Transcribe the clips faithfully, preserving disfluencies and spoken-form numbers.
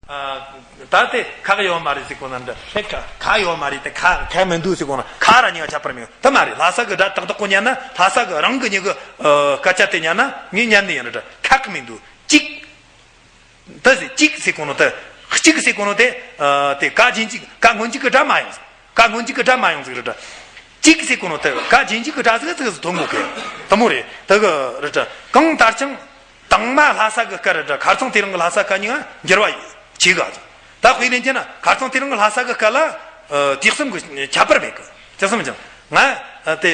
ད་དེ་ཁག་ཡོད་མ་རེད་ཟེར་གོ་ན་འདྲ། ཁག་ཁག་ཡོད་མ་རེད་དེ། ཁག་ཁག་མི་འདུག་ཟེར་གོ་ན་ཁག་ར་ཉེ་བ་ཁྱད་པར་མེད། དེ་མ་རེད། ལྷ་ས་གི་སྒྲ་ཏག་ཏག་གོ་ཉན་ན། ལྷ་ས་གི་རང་གི་ཉེ་གི་སྐད་ཆ་དེ་ཉན་ན་ངས་ཉན་ནི་ཡིན་ར། ཁག་མི་འདུག་གཅིག་ད་ཟེར་གཅིག་ཟེར་གོ་ནོ་དེ། གཅིག་ཟེར་གོ་ནོ་དེ། དེ་ཀ་རྗེས་འཇུག་ཀ་སྔོན་འཇུག་གི་སྒྲ་མ་ཡོང་ཟིག་ཀ་སྔོན་འཇུག་གི་སྒྲ་མ་ཡོང་ཟིག་རེད་དྲ། གཅིག་ཟེར་གོ་ནོ་དེ་ཀ་རྗེས་འཇུག་གི་སྒྲ་ཟིག་ཟིག་ཟིག་ཐོན་གོ་གི། དེ་མོ་རེད། དེ་གི་རེད་དྲ། གང་ལྟར་ཀྱང་དང་མ་ལྷ་ས་གི་སྐད་རེད་དྲ། ཁ་རྩང་དེ་རིང་གི་ལྷ་ས་སྐད་གཉིས་ཀ་འགྱུར་བ་ཆེ་གི་ཨ་ཙི། ད་དཔེ་ལེན་གྱི་ན་ཁ་རྩང་དེ་རིང་གི་ལྷ་ས་གི་སྐད་ལ་དུས་གསུམ་གི་ཁྱད་པར་མེད་གི། དུས་གསུམ་ཀྱང་ང་དེ།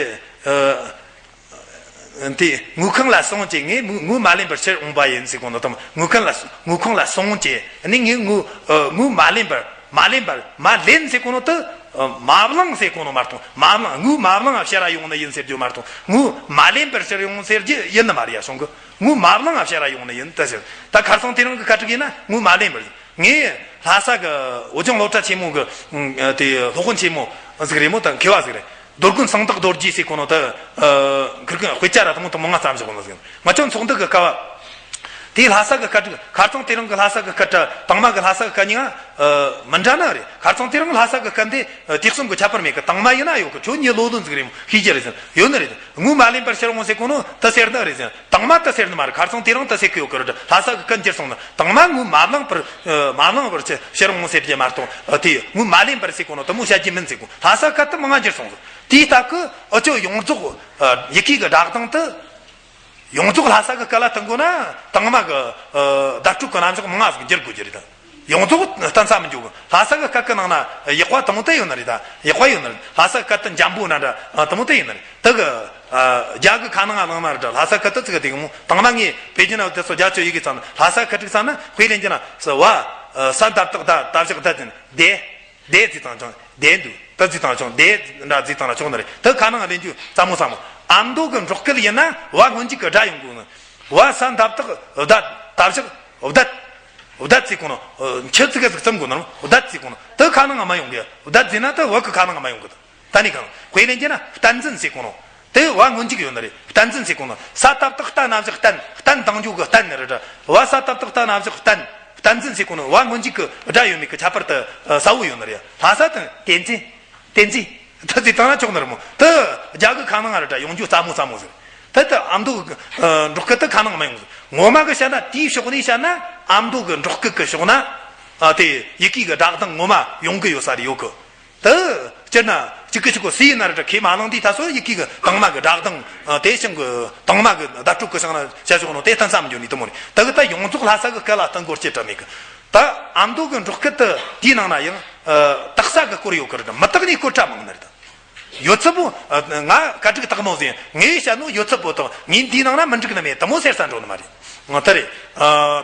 དེ་དངོས་ཁམས་ལ་སོང་བྱས་ངས་དངོས་དངོས་མ་ལེན་པར་ཕྱིར་འོང་པ་ཡིན་ཟེར་གོ་ནོ་དང་། དངོས་ཁམས་ལ་དངོས་ཁམས་ལ་སོང་བྱས་ནི་ངས་དངོས་དངོས་མ་ལེན་པར་མ་ལེན་པར་མ་ལེན་ཟེར་གོ་ནོ་དེ། མ་བླངས་ཟེར་གོ་ནོ་མ་གཏོགས། མ་བླངས་དངོས་མ་བླངས་ཕྱིར་ར་ཡོང་ནི་ཡིན་ཟེར་རྒྱུ་མ་གཏོགས། དངོས་མ་ལེན་པར་ཕྱིར་ཡོང་ཟེར་རྒྱུ་ཡིན་ནི་མ་རེད་ཡ། སོང་གི། དངོས་མ་བླངས་ཕྱིར་ར་ཡོང་ནི་ཡིན་དེ་ཟེར། ད་ཁ་རྩང་དེ་རིང་གི་ཁ་ཁྲིག་ཡིན་ན་དངོས་མ་ལེན་པར། ངས་ལྷ་ས་གི་བོད་ལྗོངས་སློབ་གྲྭ་ཆེན་མོ་གི་དེ་སློབ་དཔོན་ཆེན་མོ་ཟིག་རེད་མོ། ད་མཁས་པ་ཟིག་རེད། རྡོ་རྒོད་གསང་བདག་རྡོ་རྗེ་ཟེར་གོ་ནོ་ད། ཁིར་ཀི་དཔེ་ཆ་ར་དང་དུ་མང་ང་བརྩམས་བཞག་གོ་ནོ་ཟིག་ང་ཅུང་ཚོགས་འདུ་གི་སྐབས། དེའི་ལྷ་ས་གི་སྐད་ཀྲིག་ཁ་རྩང་དེ་རིང་གི་ལྷ་ས་གི་སྐད་ཀྲ་དང་མ་གི་ལྷ་ས་གི་སྐད་གཉིས་ཀ་མི་འདྲ་ནི་རེད། ཁ་རྩང་དེ་རིང་ལྷ་ས་གི་སྐད་འདི་དུས་གསུམ་གི་ཁྱད་པར་མེད་གི། དང་མ་ཡིན་ན་ཡོད་གི། ཁྱོད་ཉིད་ལོ་ལོན་ཟིག་རེད་མོ། ཤེས་ཀྱི་རེད་ཟེར། ཡོད་ནི་རེད། དངོས་མ་ལེན་པར་ཕྱིར་འོང་ཟེར་གོ་ནོ་དེ་ཟེར་ནི་རེད་ཟེར། དང་མ་དེ་ཟེར་ནི་མ་རེད། ཁ་རྩང་དེ་རིང་དེ་ཟེར་གི་ཡོད་གི་རེད། ལྷ་ས་གི་སྐད་འགྱུར་སོང་ན་དང་མ་དངོས་མ་བླངས་པར་མ་བླངས་པར་ཕྱིར་འོང་ཟེར་གྱི་མ་གཏོགས། དེ་དངོས་མ་ལེན་པར་ཟེར་གོ་ནོ་དེ་མོ་བཤད་ཀྱི་མིན་ཟེར་གོ། ལྷ་ས་སྐད་དེ་མང་ང་འགྱུར་སོང་ཟིག་དེའི་སྟབས་ཀྱིས་ཨུ་ཅོ་ཡོངས་རྫོགས་ཡི་གེ་གི་སྒྲ་གདངས་དེ། ཡོངས་རྫོགས་ལྷ་ས་གི་སྐད་ལ་བསྟུན་དགོས་ན་དང་མ་གི་བརྡ་སྤྲོད་གི་རྣམ་གཞག་མང་ང་ཟིག་འགྱུར་དགོས་ཀྱི་རེད་ད། ཡོངས་རྫོགས་བསྟུན་ས་མི་འཇུག་གི། ལྷ་ས་གི་སྐད་གི་ནང་ན་ཡག་པ་དེ་མོ་དེ་ཡོད་ནི་རེད་ད། ཡག་པ་ཡོད་ནི་རེད། ལྷ་ས་སྐད་དེ་འཇམ་པོ་ན་འདྲ་དེ་མོ་དེ་ཡོད་ནི་རེད། དེ་གི་རྒྱ་གི་ཁ་ནང་ང་བླངས་ན་རེད་ད། ལྷ་ས་སྐད་དེ་ཚིག་དེ་གི་མོ་དང་མ་ངས་དཔེ་རྒྱན་ན་དེ་ཚོ་རྒྱ་ཆོས་ཡི་གེ་ཚང་ན། ལྷ་ས་སྐད་ཅིག་ཚང་ན་དཔེ་ལེན་གྱི་ན་ས་བ་ས་བཏགས་བདག་ད་བཞག་བདག་དེ་ནི་བདེ། བདེ་ཟེར་དང་ཆོག་བདེ་འདུག་ད་ཟེར་དང་ཆོག་བདེ་འདྲ་ཟེར་དང་ཆོག་ནི་རེད། དེ་ཁ་ནང་ལེན་རྒྱུ་སླ་མོ་སླ་མོ། ཨ་མདོ་གི་འབྲོག་སྐད་ཡིན་ན་བ་སྔོན་འཇུག་གི་སྒྲ་ཡོང་དགོས་ནི། བ་ས་འདབ་བཏགས་བདག་ད་བཞག་བདག་བདག་ཟེར་གོ་ནོ། ཁྱི་ཙི་གེ་ཟིག་བརྩམ་དགོས་ནོ། བདག་ཟེར་གོ་ནོ་དེ་ཁ་ནང་ང་མ་ཡོང་གི། བདག་ཟེར་ན་དེ་བ་གི་ཁ་ནང་ང་མ་ཡོང་གི། ད་ནི་གང་དཔེ་ལེན་གྱི་ན་བསྟན་འཛིན་ཟེར་གོ་ནོ། དེ་བ་སྔོན་འཇུག་ཡོད་ནི་རེད། བསྟན་འཛིན་ཟེར་གོ་ནོ། ས་བཏགས་བཏགས་བསྟན་ན་བཞག་བསྟན། བསྟན་དང་འཇུག་གི་བསྟན་ནི་རེད་དྲ། བ་ས་བཏགས་བཏགས་བསྟན་ན་བཞག་བསྟན། བསྟན་འཛིན་ཟེར་གོ་ནོ། བ་སྔོན་འཇུག་གི་སྒྲ་ཡོད་མེད་ཀྱི་ཁྱད་པར་དེ་གསལ་བོ་ཡོད་ནི་རེད། ལྷ་ས་དང་བསྟན་འཛིན། བསྟན་འཛིན། ད་ཟེར་བཏང་ན་ཆོག་ནི་རེད་མོ། དེ་རྒྱ་གི་ཁ་ནང་ང་རེད་དྲ། ཡོང་རྒྱུ་སླ་མོ་སླ་མོ་ཟིག་དེ་དེ་ཨ་མདོ་གི་འབྲོག་སྐད་དེ་ཁ་ནང་མ་ཡོང་ཟིག་ངོ་མ་གི་བཤད་ན་དེའི་ཕྱོགས་ནས་བཤད་ན་ཨ་མདོ་གི་འབྲོག་སྐད་ཀྱི་ཕྱོགས་ན་དེ་ཡི་གེ་གི་སྒྲ་གདངས་ངོ་མ་ཡོང་གི་ཡོད་ས་རེད་ཡོད་གི། དེ་སྤྱིར་ན་གཅིག་གི་གཅིག་གོ་སུ་ཡིན་ན་རེད་དྲ། ཁས་མ་བླངས་དུས་ད་སོ་ཡི་གེ་གི་དང་མ་གི་སྒྲ་གདངས་དེ་བྱུང་གི། དང་མ་གི་བརྡ་སྤྲོད་གི་བྱུང་ན་བྱ་ཆོག་ནོ་དེ་བསྟན་ས་མི་འཇོག་ནི་དེ་མོ་རེད། ད་གི་ད་ཡོངས་རྫོགས་ལྷ་ས་གི་སྐད་ལ་བསྟུན་དགོས་ཅི་དྲ་མེད་གི། ད་ཨ་མདོ་གི་འབྲོག་སྐད་དེ་དེའི་ནང་ན་ཡང་དག་ས་གི་སྐོར་ཡོད་གི་རེད་དྲ། མི་དག་ནི་སྐོར་ཕྲ་མང་ནི་རེད་ད། ཡོད་ཚད་པོ། ང་སྐད་རིགས་དག་མོ་ཟིན་ངས་བཤད་ནོ་ཡོད་ཚད་པོ་དང་ངས་འདིའི་ནང་ན་མི་འགྲིག་ནི་མེད་དེ་མོ་ཟེར་ས་འགྲོ་ནི་མ་རེད། ང་ད་རེད།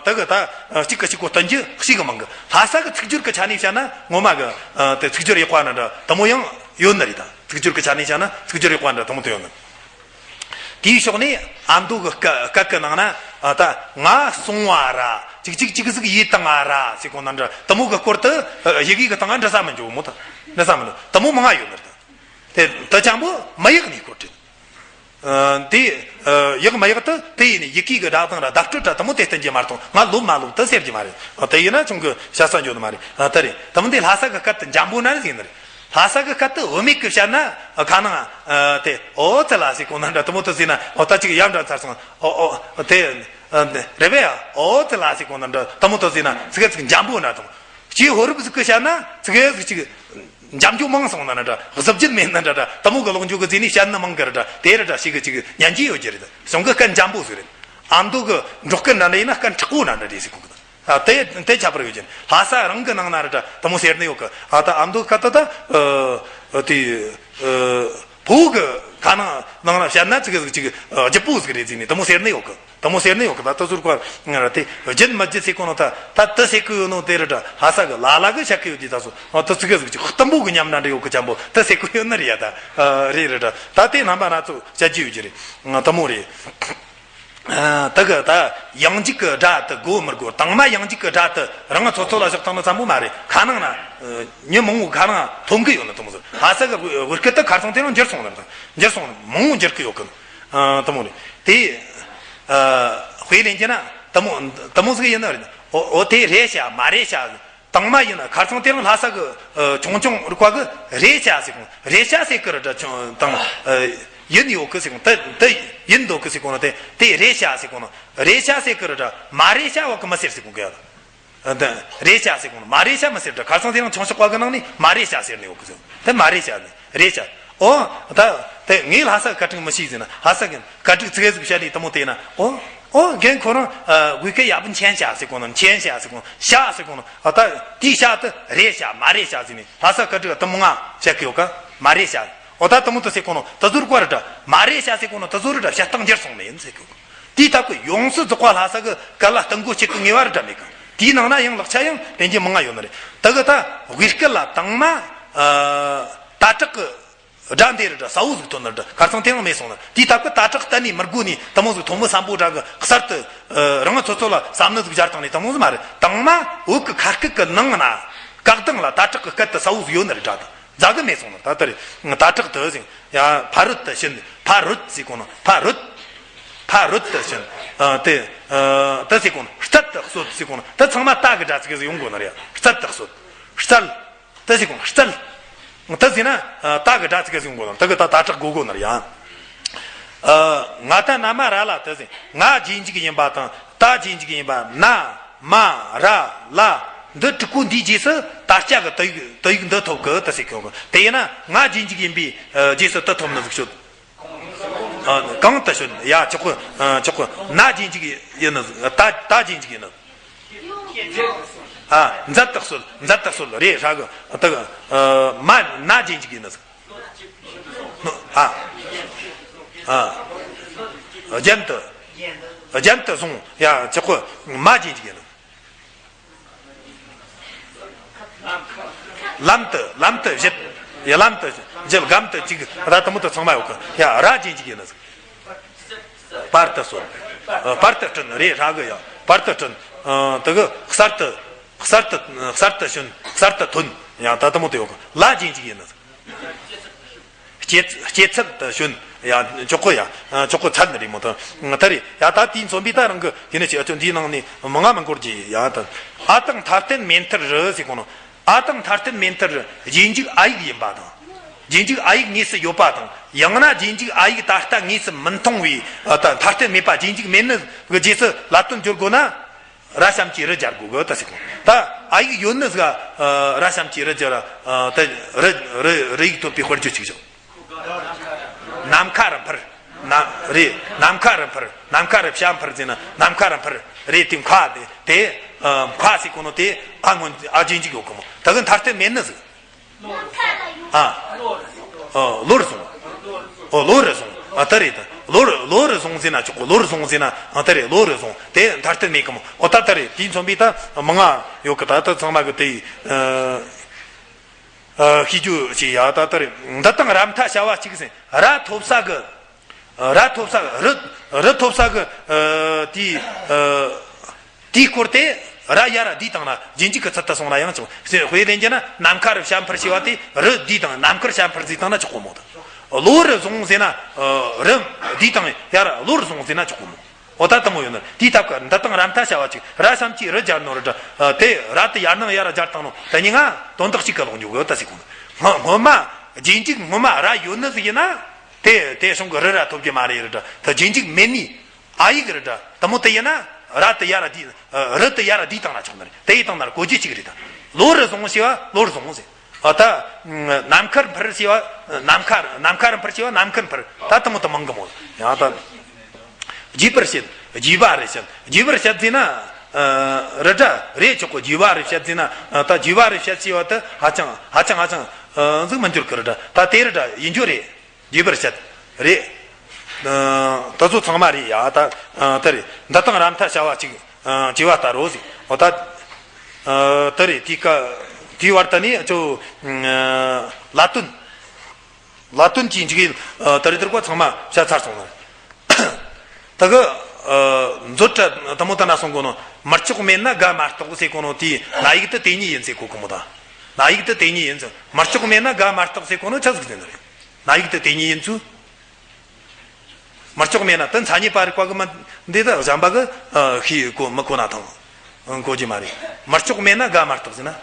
ད་གི་ད་གཅིག་གི་གཅིག་གོ་བསྟུན་རྒྱུ་ཞིག་གི་མང་གི། ལྷ་ས་གི་ཚིག་སྦྱོར་གི་ཆ་ནས་བཤད་ན་ངོ་མ་གི་དེ་ཚིག་སྦྱོར་ཡག་པ་ན་འདྲ་དེ་མོ་ཡང་ཡོད་ནི་རེད་ད། ཚིག་སྦྱོར་གི་ཆ་ནས་བཤད་ན་ཚིག་སྦྱོར་ཡག་པ་འདྲ་དེ་མོ་དེ་ཡོད་ནི། དེའི་ཕྱོགས་ནས་ཨ་མདོ་གི་སྐད་སྐད་གི་ནང་ན་ད་ང་སོང་བ་ར་གཅིག་གཅིག་གཅིག་ཟིག་ཡིད་དང་ང་ར་ཟེར་གོ་ན་འདྲ་དེ་མོ་གི་སྐོར་དེ་ཡི་གེ་གི་སྟེང་ང་འབྲི་ས་མི་འཇོག་མོ་ད། འབྲི་ས་མི་འཇོག་དེ་མོ་མང་ང་ཡོད་ནི་རེད་ད། དེ་དེ་ཅང་པོ་མི་ཡག་ནི་སྐོར་དྲན། ཨ། དེ་ཨ། ཡག་མ་ཡག་དེ་དེ་ཡིན་ནི་ཡི་གེ་གི་སྒྲ་གདངས་ར་བརྡ་སྤྲོད་ར་དེ་མོ་དེ་བསྟན་གྱི་མ་གཏོགས་ང་ལོབས་མ་ལོབས་དེ་ཟེར་གྱི་མ་རེད། ཨ། དེ་ཡིན་ན་ཁྱོད་ཀྱི་བཤད་ས་འཇོག་ནི་མ་རེད། ཨ། དེ་རེད། དེ་མོ་དེ་ལྷ་ས་གི་སྐད་དེ་འཇམ་པོ་ན་རེད་ཟེར་ནི་རེད། ལྷ་ས་གི་སྐད་དེ་བུད་མེད་གི་བཤད་ན་ཨ། ཁ་ནང་ཨ། དེ་ཨོ་ཙི་ལ་ཟེར་གོ་ན་འདྲ་དེ་མོ་དེ་ཟེར་ན་ཨོ་ད་ཅིག་ཡར་འདྲ་ཚར་སོང་། ཨོ་ཨོ་དེ་ཨ། དེ་རེད་པས། ཨོ་ཙི་ལ་ཟེར་གོ་ན་འདྲ་དེ་མོ་དེ་ཟེར་ན་ཚིག་ཚིག་འཇམ་པོ་ན་དང་། སྐྱེས་ཕོ་རབ་ཟིག་གི་བཤད་ན་ཚིག་ཚིག་ཅིག་འཇམ་འཇུག་མང་སོང་ན་འདྲ་འདྲ། གཟི་བརྗིད་མེད་ན་འདྲ་འདྲ། དེ་མོ་གི་ལོག་འཇུག་གི་རྫས་ནས་བཤད་ན་མང་གི་རེད་འདྲ། དེ་རེད་འདྲ་ཞིག་གི་ཅིག་ཉན་གྱི་ཡོད་ཀྱི་རེད། གཞུང་གི་སྐད་འཇམ་པོ་ཟིག་རེད། ཨ་མདོ་གི་འབྲོག་སྐད་འདྲ་འདྲ་ཡིན་ན་སྐད་མཁྲེགས་པོ་འདྲ་འདྲ་རེད་ཟེར་གོ་གི། ཨ། དེ་དེ་ཁྱད་པར་ཡོད་ཀྱི། ལྷ་ས་རང་གི་ནང་ན་རེད་འདྲ་དེ་མོ་ཟེར་ནི་ཡོད་གི། ཨ། ད་ཨ་མདོ་སྐད་དེ་ད་ཨ། དེ་ཨ། བོད་གི་ཁ་ནང་ནང་ན་བཤད་ན་ཅིག་ཅིག་ཨ། ལྗིད་པོ་ཟིག་རེད་ཟེར་ནི་དེ་མོ་ཟེར་ནི་ཡོད་གི། དེ་མོ་ཟེར་ནི་ཡོད་གི། ད་ལྟ་ཟུར་བཀར་ང་ར་དེ་བརྗེད་མ་བརྗེད་ཟེར་གོ་ནོ་ད་ད་དེ་ཟེར་གི་ཡོད་ནོ་དེ་རེད་འདྲ། ལྷ་ས་གི་ལ་ལ་གི་ཤ་ཁི་ཡོད་དེ་ད་སོ་ཨ། དེ་ཚིག་གི་ཟིག་ཅིག་གཏུམ་པོ་གི་ཉམས་འདྲ་འདྲ་ཡོད་གི། ཅམ་པོ་དེ་ཟེར་གི་ཡོད་ནི་རེད་ཡ། ད་ཨ། རེད་རེད་འདྲ། ད་དེ་རྣམ་པ་སྣ་ཚོགས་བཤད་རྒྱུ་ཡོད་ཀྱི་རེད། དེ་མོ་རེད། ཨ། དེ་གི་ད་ཡང་འཇུག་གི་སྒྲ་དེ་དགོས་མི་དགོས། དང་མ་ཡང་འཇུག་གི་སྒྲ་དེ་རང་ཚོ་ཚོ་ལ་བཞག་བཏང་ན་ཙམ་པོ་མ་རེད། ཁ་ནང་ན་ཨ། མྱི་མང་བོ་ཁ་ནང་ཐོན་གི་ཡོད་ནི་དེ་མོ་ཟིག་ལྷ་ས་གི་བོད་སྐད་དེ་ཁ་སང་དེ་རིང་འགྱུར་སོང་ནི་རེད། འགྱུར་སོང་ནི་མང་བོ་འགྱུར་གི་ཡོད་གི། ཨ། དེ་མོ་རེད། དེ་ཨ། དཔེ་ལེན་གྱི་ན་དེ་མོ་དེ་མོ་ཟིག་ཡིན་ནི་རེད། འོ་འོ་དེ་རེད་བྱ་མ་རེད་བྱ། དང་མ་ཡིན་ན་ཁ་སང་དེ་རིང་ལྷ་ས་གི་ཨ་ཆུང་ཆུང་རིག་པ་གི་རེད་བྱ་ཟེར་གོ་ནོ། རེད་བྱ་ཟེར་གི་རེད་དྲ་ཆུང་དང་ཨ་ཡིན་ཡོད་གི་ཟེར་གོ་ནོ། དེ་དེ་ཡིན་འདུག་གི་ཟེར་གོ་ནོ། དེ་དེ་རེད་བྱ་ཟེར་གོ་ནོ། རེད་བྱ་ཟེར་གི་རེད་དྲ་མ་རེད་བྱ་བ་གི་མི་ཟེར་ཟེར་གོ་གི་ཡ། ཨ་དེ་རེད་བྱ་ཟེར་གོ་ནོ། མ་རེད་བྱ་མི་ཟེར་དྲ་ཁ་སང་དེ་རིང་ཆུང་ཤོག་པ་གི་ནང་ནས་མ་རེད་བྱ་ཟེར་ནས་ཡོད་གི་ཟེར། དེ་མ་རེད་བྱ་ནི་རེད་བྱ། ཨོ་ད་དེ་ངས་ལྷ་ས་གི་སྐད་རིགས་མི་ཤེས་ཟེར་ན། ལྷ་ས་གི་སྐད་རིགས་ཙི་གེ་ཟིག་བཤད་ནས་དེ་མོ་དེ་ཡིན་ན། ཨོ་ཨོ་རྒན་ཁོ་རང་ཨ་དགོས་གལ་ཡག་པོ་མཁྱེན་བྱ་ཟེར་གོ་ནོ། མཁྱེན་བྱ་ཟེར་གོ་ནོ། བྱ་ཟེར་གོ་ནོ། ཨ་ད་དེའི་བྱ་དེ་རེད་བྱ་མ་རེད་བྱ་ཟེར་ནས་ལྷ་ས་སྐད་རིགས་དེ་མོ་ང་བཤད་གི་ཡོད་ག་མ་རེད་བྱ། ཨོ་ད་དེ་མོ་དེ་ཟེར་གོ་ནོ་དེ་ཚོ་རིག་པ་རེད་དྲ་མ་རེད་བྱ་ཟེར་གོ་ནོ་དེ་ཚོ་རེད་དྲ་བྱེད་སྟངས་འགྱུར་སོང་ནི་ཡིན་ཟེར་གི། དེའི་སྟབས་ཀྱིས་ཡོངས་སུ་རྫོགས་པ་ལྷ་ས་གི་སྐད་ལ་གཏུག་མཁོ་བྱེད་ཀྱི་ངེས་པ་རེད་དྲ་མེད་གི། དེའི་ནང་ན་ཡང་ལེགས་ཆ་ཡང་དེ་འདྲའི་མང་ང་ཡོད་ནི་རེད། དེ་གི་ད་དབུས་སྐད་ལ་དང་མ་ཨ་ད་དྲག་གི་སྒྲ་འདི་རེད་དྲ་གསལ་བོ་ཟིག་ཐོན་ནི་རེད་དྲ་ཁ་སང་དེ་ཡང་མེད་སོང་ནི། དེའི་སྟབས་ཀྱིས་ད་དྲག་གཏན་ནས་མི་དགོས་ནི་དེ་མོ་ཟིག་ཐུང་མི་སམ་པོ་དྲ་གི་གསར་དུ་ཨ་རང་ཚོ་ཚོ་ལ་བསམ་ནི་ཟིག་སྦྱར་བཏང་ནི་དེ་མོ་ཟིག་མ་རེད། དང་མ་བོད་ཀྱི་ཁ་སྐད་ཀྱི་ནང་ན་བཀག་གདངས་ལ་ད་དྲག་གི་སྐད་དེ་གསལ་བོ་ཟིག་ཡོད་ནི་རེད་དྲ་དང་། རྫ་གི་མེད་སོང་ནོ། ད་ལྟ་རེད། ད་དྲག་ཏུ་ཟིན། ཡ་ཕ་རོལ་ཏུ་ཕྱིན། ཕ་རོལ་ཟེར་གོ་ནོ། ཕ་རོལ། ཕ་རོལ་ཏུ་ཕྱིན། ཨ་དེ་ཨ་ད་ཟེར་གོ་ནོ། རྩལ་དུ་གསོལ་ཟེར་གོ་ནོ། ད་ཚང་མ་ད་གི་སྒྲ་ཚིག་ཟིག་ཡོང་དགོས་ནི་རེད། རྩལ་དུ་གསོལ། རྩལ། ད་ཟེར་གོ་ནོ། རྩལ། ད་ཟེར་ན་ཨ་ད་གི་སྒྲ་ཚིག་ཟིག་ཡོང་དགོས་ནི། ད་གི་ད་ད་དྲག་དགོས་དགོས་ནི་རེད་ཡ། ཨ་ང་ད་ན་མ་ར་ལ་ད་ཟེར། ང་རྗེས་འཇུག་ཡིན་པ་དང་ད་རྗེས་འཇུག་ཡིན་པ་ན། མ་ར་ལ། འདི་དྲུག་པོ་འདིའི་རྗེས་སུ་ད་སྐྱ་གི་དུ་ཡིག་དུ་ཡིག་འདི་ཐོབ་གི་ད་ཟེར་གི་ཡོང་གི། དེ་ཡིན་ན་ང་རྗེས་འཇུག་ཡིན་པའི་ཨ་རྗེས་སུ་དུ་ཐོབ་ནི་ཟིག་ཤོད། ཨ་གང་དུ་ཤོད། ཡ་ཆོག་གི། ཨ་ཆོག་གི། ན་རྗེས་འཇུག་ཡིན་ནི་ཟིག་ད་ད་རྗེས་འཇུག་ཡིན་ནི་ཟིག་ཨ་མཛད་དུ་གསོལ། མཛད་དུ་གསོལ་རེད་ཧྲ་གི། ད་ཨ་མ་ན་རྗེས་འཇུག་ཡིན་ནི་ཟིག་ཨ་ཨ་རྒྱན་དུ། རྒྱན་དུ་བཟུང་། ཡ་ཆོག་གི། མ་རྗེས་འཇུག་ཡིན་ནི། ལམ་དུ། ལམ་དུ་བཞེད། ཡ་ལམ་དུ་བཞེད། སྒམ་དུ་བཅུག་ད་དེ་མོ་དེ་ཚང་མ་ཡོད་གི། ཡ་ར་རྗེས་འཇུག་ཡིན་ནི་ཟིག་བར་དུ་གསོལ། ཨ་བར་དུ་བསྐྲུན་རེད་ཧྲ་གི་ཡ། བར་དུ་བསྐྲུན། ཨ་དེ་གི་གསར་དུ། གསར་དུ། གསར་དུ་བྱོན། གསར་དུ་ཐོན། ཡ་ད་དེ་མོ་དེ་ཡོད་གི། ལ་རྗེས་འཇུག་ཡིན་ནི་ཟིག་སྐྱེད། སྐྱེད་ཚལ་དུ་བྱོན། ཡ་ཆོག་གི་ཡ། ཆོག་གི་ཚལ་ནི་རེད་མོ་ད། ད་རེད་ཡ། ད་དེའི་མཚོན་པའི་ད་རང་གི་ཡིན་ནི་ཆེ་ཨ་ཆོ་འདིའི་ནང་ནས་མང་ང་མི་འགོར་གྱི་ཡ། ད་ཨ་དང་མཐའ་རྟེན་མེ་མཐར་རུ་ཟེར་གོ་ནོ། ཨ་དང་མཐའ་རྟེན་མེ་མཐར་རུ་རྗེས་འཇུག་ཨ་ཡིག་ཡིན་པ་དང་། རྗེས་འཇུག་ཨ་ཡིག་དངོས་སུ་ཡོད་པ་དང་། ཡང་ན་རྗེས་འཇུག་ཨ་ཡིག་ད་ལྟ་དངོས་སུ་མི་མཐོང་བའི་ཨ་ད་མཐའ་རྟེན་མེད་པ་རྗེས་འཇུག་མེད་ནི་གི་རྗེས་སུ་ལ་དོན་སྦྱོར་དགོས་ན། ར་ཞབས་ཀྱུ་རུ་སྦྱར་དགོས་གི་ད་ཟེར་གོ། ད་ཨ་ཡིག་ཡོད་ནི་ཟིག་ཨ་ར་ཞབས་ཀྱུ་རུ་སྦྱར། ཨ་ད་རུ་རུ་རུ་ཡིག་ཐོབ་པའི་དཔེར་བརྗོད་ཅིག་བྱུང་། ནམ་མཁའ་རུ་འཕུར། ན་རེད། ནམ་མཁའ་རུ་འཕུར། ནམ་མཁའ་རུ་བྱ་འཕུར་ཟེར་ན་ནམ་མཁའ་རུ་འཕུར་རེད། དེ་མཁའ་དེ་དེ་ཨ་མཁའ་ཟེར་གོ་ནོ་དེ་ཨ་སྔོན་ཨ་རྗེས་འཇུག་ཡོད་གི་མོ། ད་གི་མཐའ་རྟེན་མེད་ནི་ཟིག་ཨ། ཨོ་ལོ་རུ་སོང་། ཨོ་ལོ་རུ་སོང་། ཨ་ད་རེད་ད། ལོ་རུ་ལོ་རུ་སོང་ཟེར་ན་ཆོག་གི། ལོ་རུ་སོང་ཟེར་ན་ཨ་ད་རེད། ལོ་རུ་སོང་དེ་མཐའ་རྟེན་མེད་གི་མོ། ཨོ་ད་ད་རེད། དེའི་མཚོན་པའི་ད་མང་ང་ཡོད་གི། ད་ད་ཚང་མ་གི་དེ་ཨ་ཨ་ཤེས་རྒྱུ་བྱེད་ཡ། ད་ད་རེད། འདི་དང་ར་མཐའ་བྱ་བ་གཅིག་ཟེར། ར་ཐོབ་ས་གི། ར་ཐོབ་ས་རུ་རུ་ཐོབ་ས་གི་ཨ་དེའི་ཨ་དེའི་སྐོར་དེ་ར་ཡར་བསྡུས་བཏང་ན་རྗེས་འཇུག་གི་ཚུལ་དུ་སོང་ན་ཡང་ཆོག་དཔེ་ལེན་རྒྱུ་ན་ནམ་མཁའ་རུ་བྱ་འཕུར་ཞེས་པ་དེ་རུ་བསྡུས་བཏང་ནམ་མཁར་བྱ་འཕུར་བརྩིས་བཏང་ན་ཆོག་གོ་མོ་ད། ལོ་རུ་བཟུང་ཟེར་ན་ཨ་རུ་བསྡུས་བཏང་ཡར་ལོ་རུ་བཟུང་ཟེར་ན་ཆོག་གོ་མོ། འོ་ད་དེ་མོ་ཡོད་ན་དེའི་སྟབས་ཀྱིས་འདི་དང་ར་མཐའ་བྱ་བ་གཅིག་ར་ཞབས་ཀྱུ་རུ་སྦྱར་ནོ་རེད་དྲ། ཨ་དེ་ར་དེ་ཡར་ནང་ཡར་སྦྱར་བཏང་ནོ་དེ་གཉིས་ཀ་དོན་དག་གཅིག་གི་ལོག་འཇུག་གི་ད་ཟེར་གོ་ནོ། སྔོན་མ་རྗེས་འཇུག་སྔོན་མ་ར་ཡོད་ནི་ཟིག་ཡིན་ན། དེ་དེ་གཞུང་གི་རུ་ར་ཐོབ་རྒྱུ་མ་རེད་རེད་དྲ། ད་རྗེས་འཇུག་མེད་ནི་ཨ་ཡིག་རེད་དྲ། དེ་མོ་དེ་ཡིན་ན་ར་དེ་ཡར་བསྡུས། ཨ་རུ་དེ་ཡར་བསྡུས་བཏང་ན་ཆོག་ནི་རེད། དེ་ཡི་བཏང་ན་གོ་རྒྱུ་གཅིག་རེད་ད། ལོ་རུ་བཟུང་ཞེས་པ་ལོ་རུ་བཟུང་ཟེར། ཨ་ད་ནམ་མཁར་འཕུར་ཞེས་པ་ནམ་མཁར་ནམ་མཁར་འཕུར་ཞེས་པ་ནམ་མཁར་འཕུར། ད་དེ་མོ་དེ་མང་གི་མོ། ཡང་ད་རྒྱས་པར་བཤད། རྒྱས་པ་རེ་བཤད། རྒྱས་པར་བཤད་ཟེར་ན་ཨ་རི་སྒྲ་རེད་ཆོག་གོ། རྒྱས་པ་རེ་བཤད་ཟེར་ན་ཨ་ད་རྒྱས་པ་རེ་བཤད་ཞེས་པ་དེ་ཧ་ཅང་ཧ་ཅང་ཧ་ཅང་ཨ་ཟིག་མི་འགྱུར་གི་རི་སྒྲ། ད་དེ་རི་སྒྲ་ཡིན་རྒྱུ་རེད། རྒྱས་པར་བཤད། རེད། ཨ་ད་ཚོ་ཚང་མ་རེད་ཡ། ད་ཨ་ད་རེད། འདི་དང་ར་མཐའ་བྱ་བ་གཅིག་ཨ་བྱས་པ་ལྟར་རོ་ཟིག་འོ་ད་ཨ་ད་རེད། དེའི་ཀ་དེའི་བར་དུ་ནི་ཅོ་ཨ་ལ་དོན། ལ་དོན་གྱི་འཇུག་ཡུལ་ཨ་ད་རེད། དེར་ཀོ་ཚང་མ་བཤད་ཚར་སོང་ནི། ད་གི་ཨ་མཛོད་དྲ་དེ་མོ་ད་ན་སོང་གོ་ནོ། མི་ལྕོགས་མེད་ན་དགའ་མ་གཏོགས་ཟེར་གོ་ནོ་དེའི་ན་ཡིག་དེ་དེ་ཉིད་ཡིན་ཟེར་གོ་གི་མོ་ད། ན་ཡིག་དེ་དེ་ཉིད་ཡིན་ཟེར། མི་ལྕོགས་མེད་ན་དགའ་མ་གཏོགས་ཟེར་གོ་ནོ་ཆི་ཟིག་ཟེར་ནི་རེད། ན་ཡིག་དེ་དེ་ཉིད་ཡིན་ཚུལ། མི་ལྕོགས་མེད་ན་དེ་མཚན་ཉིད་པ་རིག་པ་གི་མི་འདི་དེ་གཞན་པ་གི་ཨ་ཤེས་གོ་མི་གོ་ན་ཐང་། གོ་རྒྱུ་མ་རེད། མི་ལྕོགས་མེད་ན་དགའ་མ་གཏོགས་ཟེར་ན།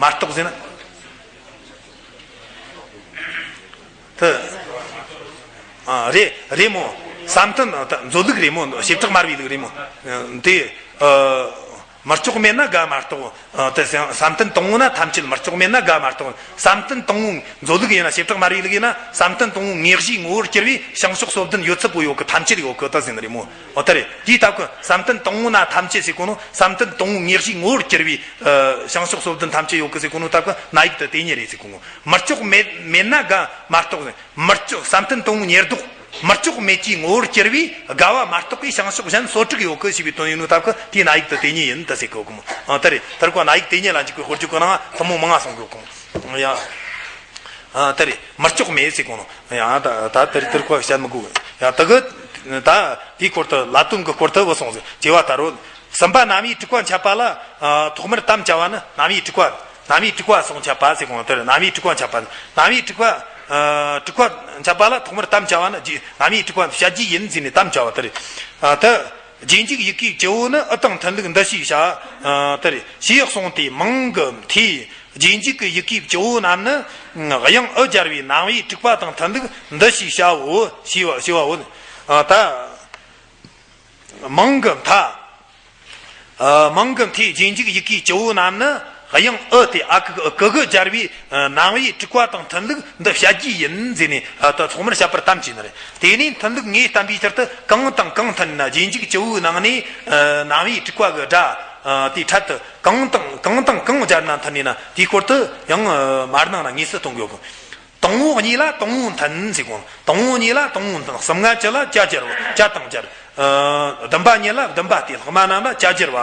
མ་གཏོགས་ཟེར་ན། དེ། ཨ། རེད་རེད་མོ། བསམ་གཏན་མཛོད་ལུགས་རེད་མོ། བྱེ་བྲག་སྨྲ་བའི་ལུགས་རེད་མོ། དེ། ཨ། མི་ལྕོགས་མེད་ན་དགའ་མ་གཏོགས། ཨ། དེ་བསམ་གཏན་དང་པོ་ན་ཐམས་ཅད་མི་ལྕོགས་མེད་ན་དགའ་མ་གཏོགས། བསམ་གཏན་དང་པོ་མཛོད་ལུགས་ཡིན་ན། བྱེ་བྲག་སྨྲ་བའི་ལུགས་ཡིན་ན། བསམ་གཏན་དང་པོ་དངོས་གཞིའི་ངོ་བོར་གྱུར་པའི་བྱང་ཕྱོགས་སོ་བདུན་ཡོད་ཚད་པོ་ཡོད་གི། ཐམས་ཅད་ཡོད་གི། ད་ཟེར་ནི་རེད་མོ། འོ་ད་རེད། དེའི་སྟབས་ཀྱིས་བསམ་གཏན་དང་པོ་ན་ཐམས་ཅད་ཟེར་གོ་ནོ། བསམ་གཏན་དང་པོ་དངོས་གཞིའི་ངོ་བོར་གྱུར་པའི། ཨ། བྱང་ཕྱོགས་སོ་བདུན་ཐམས་ཅད་ཡོད་གི་ཟེར་གོ་ནོ་སྟབས་ཀྱིས་ན་ཡིག་དེ་དེ་ཉིད་རེད་ཟེར་གོ་ནོ། མི་ལྕོགས་མེད་མེད་ན་དགའ་མ་གཏོགས་ཟེར། མི་ལྕོགས། བསམ་གཏན་དང་པོ་ཉེར་བསྡོགས། མི་ལྕོགས་མེད་ཀྱི་ངོ་བོར་གྱུར་པའི་དགའ་བ་མ་གཏོགས་པའི་བྱང་ཕྱོགས་གཞན་སོ་དྲུག་ཡོད་གི་ཞེས་པའི་དོན་ཡིན་ནོ་སྟབས་ཀྱིས་དེའི་ན་ཡིག་དེ་དེ་ཉིད་ཡིན་ད་ཟེར་གོ་གི་མོ། ཨ། ད་རེད། ད་རེས་ཀོ་ན་ཡིག་དེ་ཉིད་ལ་འཇུག་པའི་དཔེར་བརྗོད་གི་ནང་ཐུན་མོང་མང་ང་གསུང་གི་ཡོད་གི་མོ། ཡ། ཨ། ད་རེད། མི་ལྕོགས་མེད་ཟེར་གོ་ནོ། ཡ། ད་ད་ད་རེད། ད་རེས་ཀོ་བཤད་མི་དགོས། ཡ། ད་གི་ད་དེའི་སྐོར་དུ། ལ་དོན་གི་སྐོར་དུ་བུད་སོང་ཟེར། དྲི་བ་ད་རུང་། གསུམ་པ་རྣམ་དབྱེའི་དྲུག་པ་འཆད་པ་ལ། ཨ། ཐོག་མར་དམ་བཅའ་བ་ནི། རྣམ་དབྱེའི་དྲུག་པ། རྣམ་དབྱེའི་དྲུག་པ་སོགས་འཆད་པ་ཟེར་གོ་ནོ། དེར་རྣམ་དབྱེའི་དྲུག་པ་འཆད་པ། རྣམ་དབྱེའི་དྲུག་པ། ཨ། དྲུག་པ་འཆད་པ་ལ་ཐོག་མར་དམ་བཅའ་བ་ནི། རྗེ། རྣམ་དབྱེའི་དྲུག་པ་བཤད་རྒྱུ་ཡིན་ཟེར་ནས་དམ་བཅའ་བ་དེ་རེད། ཨ། ད་རྗེས་འཇུག་ཡི་གེའི་སྤྱི་བོ་ནི། ཨི་དང་མཐུན་ལུགས་འདི་ཞེས་བྱ། ཨ། དེ་རེད། ཞེས་གསུངས་ཏེ། མིང་གི་མཐའི་རྗེས་འཇུག་གི་ཡི་གེའི་སྤྱི་བོ་རྣམས་ནི་དབྱངས་ཨི་སྦྱར་བའི་རྣམ་དབྱེའི་དྲུག་པ་དང་མཐུན་ལུགས་འདི་ཞེས་བྱའོ། ཞེས་པ། ཞེས་པའོ། ཨ། ད། མིང་གི་མཐའ། ཨ། མིང་གི་མཐའི་རྗེས་འཇུག་ཡི་གེའི་སྤྱི་བོ་རྣམས་ནི་དབྱངས་ཨི་སྟེ། ཨ་ཀི་ཀི་གུ་སྦྱར་བའི། ཨ། རྣམ་དབྱེའི་དྲུག་པ་དང་མཐུན་ལུགས་འདི་བཤད་རྒྱུ་ཡིན་ཟེར་ནས། ཨ། ད་ཐོག་མར་བཤད་པར་དམ་བཅས་ནི་རེད། དེ་ནས་མཐུན་ལུགས་ངས་བསྟན་པའི་ཕྱིར་དུ། གང་དང་གང་མཐུན་ན། རྗེས་འཇུག་སྤྱི་བོའི་ནང་ནས། ཨ། རྣམ་དབྱེའི་དྲུག་པ་གི་སྒྲ། ཨ། དེའི་ཕྲད་དུ་གང་དང་གང་དང་གང་སྦྱར་ན་མཐུན་ནས་ན། དེའི་སྐོར་དུ་ཡང་། ཨ། མ་གནང་ན་ངེས་སུ་གཏོང་གི་ཡོད་གི། དང་པོ་གཉིས་ལ་དང་པོ་མཐུན་ཟེར་གོ། དང་པོ་གཉིས་ལ་དང་པོ་མཐུན། གསུམ་ལྔ་བཅུ་ལ་བཅུ་སྦྱར་བ། བཅུ་དང་སྦྱར། ཨ། བདུན་པ་གཉིས་ལ་བདུན་པ་སྟེ། ལྷག་མ་རྣམས་ལ་བཅུ་སྦྱར་བ་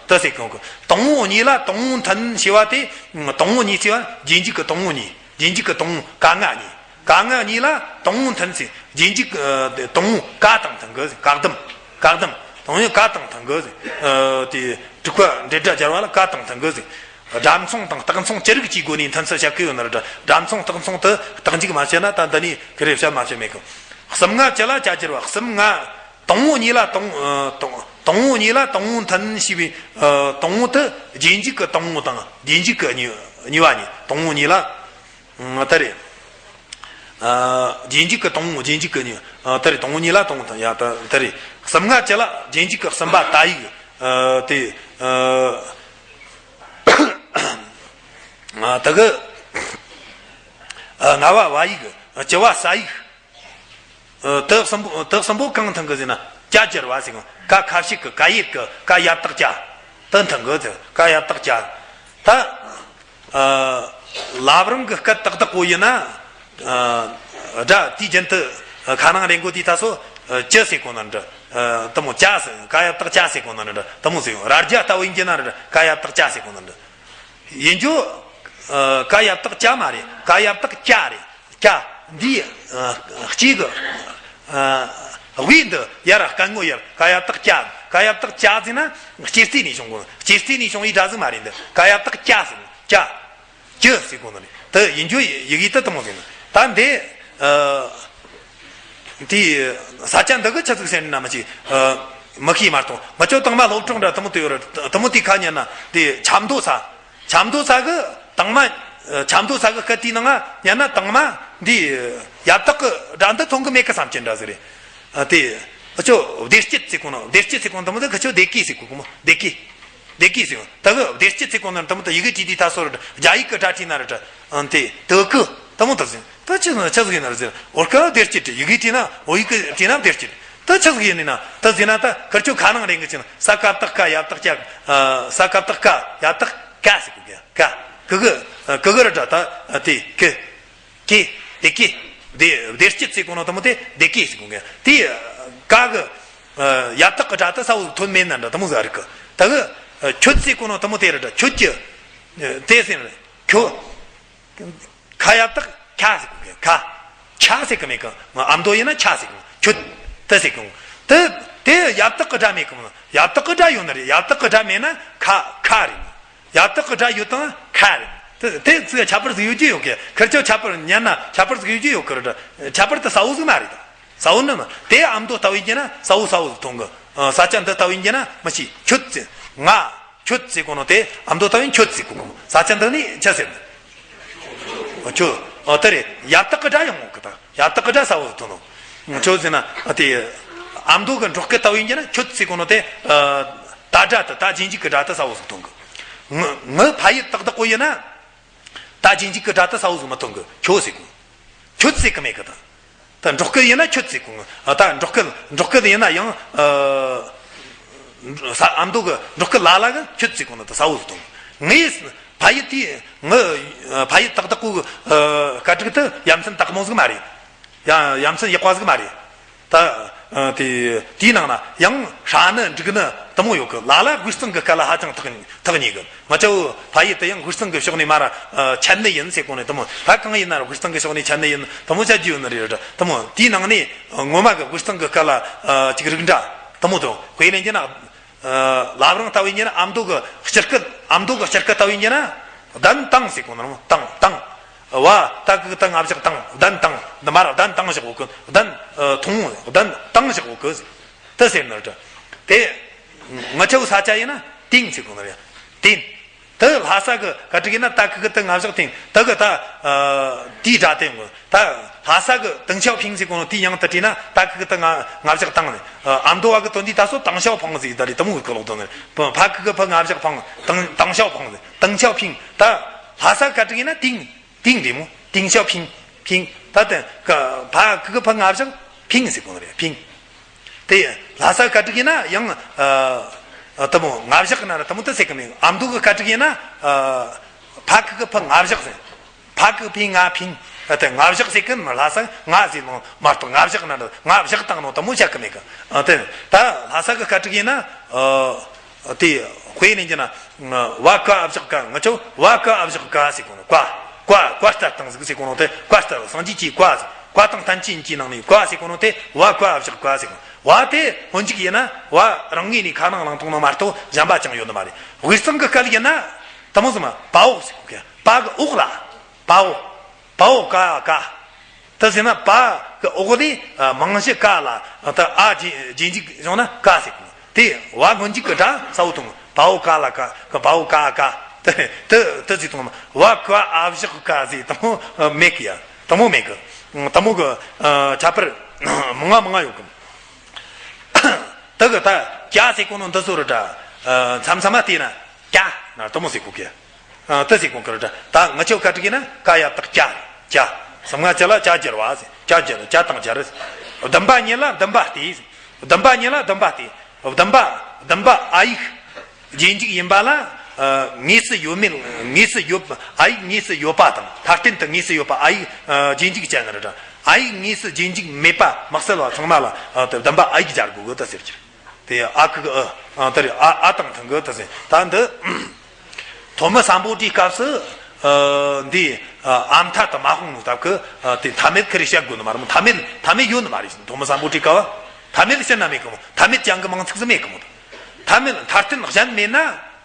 དེ་ཟེར་གོ་གི། དང་པོ་གཉིས་ལ་དང་པོ་མཐུན་ཞེས་པ་དེ། དང་པོ་གཉིས་ཟེར་བ་རྗེས་འཇུག་གི་དང་པོ་གཉིས། རྗེས་འཇུག་གི་དང་པོ་ཀ་ལྔ་གཉིས། ཀ་ལྔ་གཉིས་ལ་དང་པོ་མཐུན་ཟེར། རྗེས་འཇུག་གི། ཨ། དང་པོ་ཀ་དང་མཐུན་གི་ཟེར། ཀ་གདམ། ཀ་གདམ། དང་པོ་ཀ་དང་མཐུན་གི་ཟེར། ཨ། དེ་དྲུག་པ་འབྲེལ་སྒྲ་སྦྱར་བ་ལ་ཀ་དང་མཐུན་གི་ཟེར། སྒྲ་མཚུངས་དང་རྟགས་མཚུངས་ཅི་རིགས་ཀྱི་སྒོ་ནས་མཐུན་ཚུལ་བཤད་ཀྱི་ཡོད་ན་ར། སྒྲ་མཚུངས་རྟགས་མཚུངས་དེ་རྟགས་འཇུག་མ་བྱས་ན་ད་འདི་ནས་ཁེ་རེ་བཤད་མ་བྱས་མེད་གི། གསུམ་ལྔ་བཅུ་ལ་བཅུ་སྦྱར་བ། གསུམ་ལྔ། དང་པོ་གཉིས་ལ་དང་། ཨ། དང་། དང་པོ་གཉིས་ལ་དང་པོ་མཐུན་ཞེས་པའི། ཨ། དང་པོ་དེ་རྗེས་འཇུག་གི་དང་པོ་དང་རྗེས་འཇུག་གི་གཉིས། གཉིས་པ་གཉིས། དང་པོ་གཉིས་ལ། ཨ། ད་རེད། ཨ། རྗེས་འཇུག་གི་དང་པོ། རྗེས་འཇུག་གི་གཉིས། ཨ། ད་རེད། དང་པོ་གཉིས་ལ་དང་པོ་དང་། ཡ། ད་ད་རེད། གསུམ་ལྔ་བཅུ་ལ་རྗེས་འཇུག་གི་གསུམ་པ་ད་ཡིག། ཨ། དེ། ཨ། ཨ། ད་གི། ཨ། ལྔ་པ་བ་ཡིག། བཅུ་པ་ས་ཡིག། ཨ། དེ་གསུམ་པོ། དེ་གསུམ་པོ་གང་མཐུན་གི་ཟེར་ན། ཀ་སྦྱར་བ་ཟེར་གི། ཀ་ཁ་ཕྱེད་གི། ཀ་ཡིག་གི། ཀ་ཡ་བཏགས་ཀྱ། དེ་མཐུན་གི་ཟེར། ཀ་ཡ་བཏགས་ཀྱ། ད། ཨ། བླ་བྲང་གི་སྐད་ཏག་ཏག་པོ་ཡིན་ན། ཨ། སྒྲ་དེའི་རྒྱུན་དུ་ཁ་ནང་རེ་མགོ་དེའི་ད་སོ། ཨ། ཀྱི་ཟེར་གོ་ནི་འདྲ། ཨ། དེ་མོ་ཀྱ་ཟེར། ཀ་ཡ་བཏགས་ཀྱ་ཟེར་གོ་ནི་འདྲ། དེ་མོ་ཟེར། རྭ་རྒྱ་ལྟ་བུ་ཡིན་གྱི་ན་ར། ཀ་ཡ་བཏགས་ཀྱ་ཟེར་གོ་ནི་འདྲ། ཡིན་རྒྱུ། ཨ། ཀ་ཡ་བཏགས་ཀྱ་མ་རེད། ཀ་ཡ་བཏགས་ཀྱ་རེད། ཀྱ། འདི། ཨ། ལྕེ་གི། ཨ། དབུས་འདི་ཡར། སྐད་ངོ་ཡར། ཀ་ཡ་བཏགས་ཀྱ། ཀ་ཡ་བཏགས་ཀྱ་ཟེར་ན་ལྕེ་རྩེ་ནས་བྱུང་གོ། ལྕེ་རྩེ་ནས་བྱུང་བའི་སྒྲ་ཟིག་མ་རེད་འདི། ཀ་ཡ་བཏགས་ཀྱ་ཟེར། ཀྱ། ཀྱི་ཟེར་གོ་ནི་རེད། དེ་ཡིན་རྒྱུ་ཡི་གེ་དེ་དེ་མོ་ཟེར་ནི། ད་འདི། ཨ། དེ་ས་ཆ་འདི་གི་ཆི་ཟིག་ཟེར་ན་མི་ཤེས། ཨ། མི་ཤེས་མ་གཏོགས། ང་ཚོ་དང་མ་སློབ་གྲོགས་འདྲ་དེ་མོ་དེ་ཡོད་རེད། དེ་མོ་དེ་ཁ་ཉན་ན་དེ་ཆབ་མདོ་ས། ཆབ་མདོ་ས་གི་དང་མ། ཨ། ཆབ་མདོ་ས་གི་སྐད་དེའི་ནང་ང་ཉན་ན་དང་མ་འདི་ཡ་བཏགས་གི་སྒྲ་འདི་མཐོང་གི་མེད་གི་བསམ་གྱི་འདྲ་ཟིག་རེད། ཨ། དེ་ཁི་ཆོ་བདེ་སྐྱིད་ཟེར་གོ་ནོ། བདེ་སྐྱིད་ཟེར་གོ་ནོ་དེ་མོ་དེ་ཁི་ཆོ་བདེ་སྐྱིད་ཟེར་གོ་གི་མོ། བདེ་སྐྱིད། བདེ་སྐྱིད་ཟེར་གོ། ད་གི་བདེ་སྐྱིད་ཟེར་གོ་ནོ་དེ་མོ་དེ་ཡི་གེ་བྲིས་དུས་ད་སོ་ར། རྒྱ་ཡིག་གི་སྒྲ་བྲིས་ན་ར། ཨ། དེ་དེ་གི་དེ་མོ་དེ་ཟེར། ད་ཆི་ཟེར་ཆི་ཟིག་ཡིན་ན་ར་ཟེར། བོད་སྐད་བདེ་སྐྱིད་བྲིས། ཡི་གེ་བྲིས་ན། བོད་ཡིག་གི་བྲིས་ན་བདེ་སྐྱིད། ད་ཆི་ཟིག་ཡིན་ན། ད་ཟེར་ན་ད་ཁི་ཆོ་ཁ་ནང་རེ་གི་ཅི་ན། ས་ཀ་བཏགས་སྐ་ཡ་བཏགས་སྐྱ། ཨ། ས་ཀ་བཏགས་སྐ་ཡ་བཏགས་སྐྱ་ཟེར་གོ་གི། སྐ། གི་གུ། གི་གུ་ར་སྒྲ་ད་དེ་གི། སྐྱིད། བདེ་སྐྱིད། བདེ། བདེ་སྐྱིད་ཟེར་གོ་ནོ་དེ་མོ་དེ་བདེ་སྐྱིད་ཟེར་གོ་གི། དེ་ཀ་གི། ཨ། ཡ་བཏགས་གི་སྒྲ་དེ་ས་བོ་ཐོན་མེད་ན་འདྲ་དེ་མོ་ཟིག་རིག་གི། ད་གི། ཨ། ཁྱོད་ཟེར་གོ་ནོ་དེ་མོ་དེ་ར་སྒྲ། ཁྱོད་ཀྱི། ཨ། དེ་ཟེར་ན་ཁྱོད། ཁ་ཡ་བཏགས་ཁྱ་ཟེར་གོ་གི། ཁ། ཁྱ་ཟེར་གི་མེད་གི། ཨ་མདོ་ཡིན་ན་ཁྱ་ཟེར་གི། ཁྱོད་དེ་ཟེར་གི། དེ་དེ་ཡ་བཏགས་གི་སྒྲ་མེད་གི་མོ། ཡ་བཏགས་གི་སྒྲ་ཡོད་ན་རེད། ཡ་བཏགས་གི་སྒྲ་མེད་ན་ཁ་ཁ་རེད། ཡ་བཏགས་གི་སྒྲ་ཡོད་དང་ཁ་རེད། དེ་དེ་ཚིག་ཁྱད་པར་ཟིག་ཡོད་རྒྱུ་ཡོད་གི། ཁིར་ཆོ་ཁྱད་པར་ཉན་ན་ཁྱད་པར་ཟིག་ཡོད་རྒྱུ་ཡོད་གི་རེད། ཁྱད་པར་དེ་ས་བོ་ཟིག་མ་རེད། ས་བོ་ནི་མ། དེ་ཨ་མདོ་ལྟ་བུ་ཡིན་གྱི་ན་ས་བོ་ས་བོ་ཟིག་མཐོང་གི། ཨ། ས་ཆ་འདི་ལྟ་བུ་ཡིན་གྱི་ན་མི་ཤེས། ཁྱོད་ཟེར། ང་། ཁྱོད་ཟེར་གོ་ནོ་དེ་ཨ་མདོ་ལྟ་བུ་ཡིན་ཁྱོད་ཟེར་གོ་གོ། ས་ཆ་འདི་ནས་ཆི་ཟེར་ནི། ཁྱོད། ཨོ་དེ་རེད། ཡ་བཏགས་གི་སྒྲ་ཡང་ངོ་གི་དང་ཡ་བཏགས་གི་སྒྲ་ས་བོ་ཟིག་ཐོན་ནོ། ཁྱོད་ཟེར་ན་དེ། ཨ་མདོ་གི་འབྲོག་སྐད་ལྟ་བུ་ཡིན་གྱི་ན་ཁྱོད་ཟེར་གོ་ནོ་དེ། ད་སྒྲ་དེ་ད་རྗེས་འཇུག་གི་སྒྲ་དེ་ས་བོ་ཟིག་ཐོན་གི། ངི་ངི་ཕ་ཡུལ་ཏག་ཏག་པོ་ཡིན་ན། ད་རྗེས་འཇུག་གི་སྒྲ་དེ་ས་བོ་ཟིག་མི་ཐོན་གི། ཁྱོད་ཟེར་གོ། ཁྱོད་ཟེར་གི་མེད་གི་དང་། ད་འབྲོག་སྐད་ཡིན་ན་ཁྱོད་ཟེར་གོ། ད་འབྲོག་སྐད་འབྲོག་སྐད་ཡིན་ན་ཡང་། ཨ་ས་ཨ་མདོ་གི་འབྲོག་སྐད་ལ་ལ་གི་ཁྱོད་ཟེར་གོ་ནོ་དེ་ས་བོ་ཟིག་ཐོན་གི། ངས་ཕ་ཡུལ་དེ་ངི་ཕ་ཡུལ་ཏག་ཏག་པོ་གི་སྐད་རིགས་དེ་ཡ་མཚན་དག་མོ་ཟིག་མ་རེད། ཡ་ཡ་མཚན་ཡག་པ་ཟིག་མ་རེད། ད་ཨ་དེ་དེའི་ནང་ན་ཡང་ཧྲ་ནི་འབྲུག་ནི་དེ་མོ་ཡོད་གི། ལ་ལ་དབུས་གཙང་གི་སྐད་ལ་ཧ་ཅང་ཐག་ཐག་ཉེ་གི། ང་ཚོ་ཕ་ཡུལ་དེ་ཡང་དབུས་གཙང་གི་ཕྱོགས་ནས་མར་ཨ་ཆད་ནི་ཡིན་ཟེར་གོ་ནི་དེ་མོ། ད་གང་ཡིན་ན་ར་དབུས་གཙང་གི་ཕྱོགས་ནས་ཆད་ནི་ཡིན་དེ་མོ་བྱ་རྒྱུ་ཡོད་ནི་རེད། དེ་མོ་དེའི་ནང་ནས་ངོ་མ་གི་དབུས་གཙང་གི་སྐད་ལ་ཨ་ཅིག་རིགས་འདྲ་དེ་མོ་དང་། དཔེ་ལེན་གྱི་ན་ཨ་བླ་བྲང་ལྟ་བུ་ཡིན་ན་ཨ་མདོ་གི་སྤྱིར་སྐད་ཨ་མདོ་གི་སྤྱིར་སྐད་ལྟ་བུ་ཡིན་གྱི་ན། གདན་དང་ཟེར་གོ་ནོ་དང་དང་། བ་ད་གི་གུ་ད་ང་བཞག་དང་། གདན་དང་། འདི་མར་གདན་དང་བཞག་གོ་གི། གདན་ཨ་ཐུང་ངུ་གདན་དང་བཞག་གོ་གི། དེ་ཟེར་ནི་རེད། དེ་ང་ཆའོ་ས་ཆ་ཡིན་ན་ཏིང་ཟེར་གོ་ནི་རེད། ཏིང་། དེ་ལྷ་ས་གི་སྐད་རིགས་ཡིན་ན་ད་གི་གུ་ད་ང་བཞག་ཏིང་། དེ་གི་ད་ཨ་དེའི་སྒྲ་དེ་ངོ་། ད་ལྷ་ས་གི་ཏིང་ཞའོ་ཕིང་ཟེར་གོ་ནོ་དེའི་ཡང་དུ་བྲིས་ན་ད་གི་གུ་ད་ང་ང་བཞག་དང་ནི། ཨ་མདོ་བ་གི་དོན་དེ་ད་སོ་ཏང་ཞའོ་ཕང་ཟེར་ད་རེད། དེ་མོ་གི་ཀློག་དོན་ནི་རེད། ཕ་གི་གུ་ཕ་ང་བཞག་ཕང་། ཏང་ཏང་ཞའོ་ཕང་ཟེར། ཏིང་ཞའོ་ཕིང་། ད་ལྷ་ས་སྐད་རིགས་ཡིན་ན་ཏིང་། ཏིང་རེད་མོ། ཏིང་ཞའོ་ཕིང་། ཕིང་། ད་དེ་ག་ཕ་གི་གུ་ཕ་ང་བཞག་ཕིང་ཟེར་གོ་ནི་རེད། ཕིང་། དེ་ལྷ་ས་སྐད་རིགས་ཡིན་ན་ཡང་ཨ་ཨ་དེ་མོ་ང་བཞག་ན་ར་དེ་མོ་དེ་ཟེར་གི་མེད། ཨ་མདོ་གི་སྐད་རིགས་ཡིན་ན་ཨ་ཕ་གི་གུ་ཕ་ང་བཞག་ཟེར། ཕ་གི་ཕིང་ང་ཕིང་། ཨ་དེ་ང་བཞག་ཟེར་གི་ལྷ་ས་ང་ཟེར་ནོ་མ་གཏོགས་ང་བཞག་ན་ར་ང་བཞག་བཏང་ནོ་དེ་མོ་བྱ་གི་མེད་གི། ཨ་དེ་ད་ལྷ་ས་གི་སྐད་རིགས་ཡིན་ན་ཨ། དེ་དཔེ་ནས་བྱས་ན། བ་ཀ་ཨ་བཞག་ཀ། ང་ཚོ་བ་ཀ་ཨ་བཞག་ཀ་ཟེར་གོ་ནོ། ཀ། ཀ་ཀ་ལྟར་དང་ཟིག་ཟེར་གོ་ནོ་དེ། ཀ་ལྟར་སངས་རྒྱས་ཀྱི་ཀ་ཟེར། ཀ་དང་ཐམས་ཅད་ཀྱི་ནང་ནས་ཀ་ཟེར་གོ་ནོ་དེ། བ་ཀ་ཨ་བཞག་ཀ་ཟེར་གོ་ནོ། བ་དེ་སྔོན་འཇུག་ཡིན་ན་བ་རང་ངོས་ནས་ཁ་ནང་བླངས་བཏང་ནོ་མ་གཏོགས་གཞན་པ་ཅང་ཡོད་ནི་མ་རེད། དབུས་གཙང་གི་སྐད་ཡིན་ན། དེ་མོ་ཟིག་མ། བ་འོག་ཟེར་གོ་གི། བ་གི་འོག་ལ། བ་འོག་བ་འོག་ཀ་ཀ། དེ་ཟེར་ན་བ་གི་འོག་ལས་ཨ་མང་གཞི་ཀ་ལ་ད་ཨ་རྗེས་རྗེས་འཇུག་བྱུང་ན་ཀ་ཟེར་གོ། དེ་བ་སྔོན་འཇུག་གི་སྒྲ་ས་བོ་ཐོན། བ་འོག་ཀ་ལ་ཀ། གི་བ་འོག་ཀ་ཀ། དེ་དེ་དེ་ཟེར་ཐོན་ན་བ་ཀ་ཨ་བཞག་ཀ་ཟེར་དེ་མོ་མེད་གི་ཡ། དེ་མོ་མེད་གི། དེ་མོ་གི་ཨ་ཁྱད་པར་མང་ང་མང་ང་ཡོད་གི། དེ་གི་ད་ཀ་ཟེར་གོ་ནོ་འདི་ཚོ་ར་འདྲ། ཨ་མཚམས་མཚམས་མ་བལྟས་ན་ཀ་ན་དེ་མོ་ཟེར་གོ་གི། ཨ་དེ་ཟེར་གོང་གི་ར་འདྲ། ད་ང་ཆོ་སྐད་རིགས་ཡིན་ན་ཀ་ཡ་བཏགས་ཀྱ། ཀྱ། གསུམ་ལྔ་བཅུ་ལ་ཀྱ་སྦྱར་བ་ཟེར། ཀྱ་སྦྱར། ཀྱ་དང་སྦྱར། བདུན་པ་ཉིད་ལ་བདུན་པ་སྟེ། བདུན་པ་ཉིད་ལ་བདུན་པ་སྟེ། བདུན་པ། བདུན་པ་ཨ་ཡིག་རྗེས་འཇུག་ཡིན་པ་ལ། ཨ་དངོས་སུ་ཡོད་མེད། དངོས་སུ་ཡོད། ཨ་ཡིག་དངོས་སུ་ཡོད་པ་དང་མཐའ་རྟེན་དུ་དངོས་སུ་ཡོད་པ་ཨ་ཡིག་ཨ་རྗེས་འཇུག་ཅན་ནི་ར་འདྲ། ཨ་ཡིག་དངོས་སུ་རྗེས་འཇུག་མེད་པ་དམིགས་བསལ་བ་ཚང་མ་ལ་ཨ་དེ་བདུན་པ་ཨ་ཡིག་སྦྱར་དགོས་གི་ད་ཟེར་གྱི། དེ་ཨ་ཁུ་གི་ཨ། ཨ་དེ་རེད། ཨ་ཨ་དང་མཐུན་གི་ད་ཟེར། ད་འདི་ཐོན་མི་སམ་བྷོ་ཊའི་སྐབས་སུ་ཨ་འདི་ཨ་མཐའ་དང་མ་སྤངས་ནོ་སྟབས་ཀྱིས་ཨ་དེ་མཐའ་མེད་ཁི་རེ་བཤད་དགོས་ནི་མ་རེད་མོ། མཐའ་མེད་མཐའ་མེད་ཡོད་ནི་མ་རེད། ཐོན་མི་སམ་བྷོ་ཊའི་སྐབས་མཐའ་མེད་ཕྱིར་ན་མེད་གི་མོ། མཐའ་མེད་ཅན་གི་མིང་ཚིག་ཟིག་མེད་གི་མོ། མཐའ་མེད་མཐའ་རྟེན་གཞན་མེད་ན།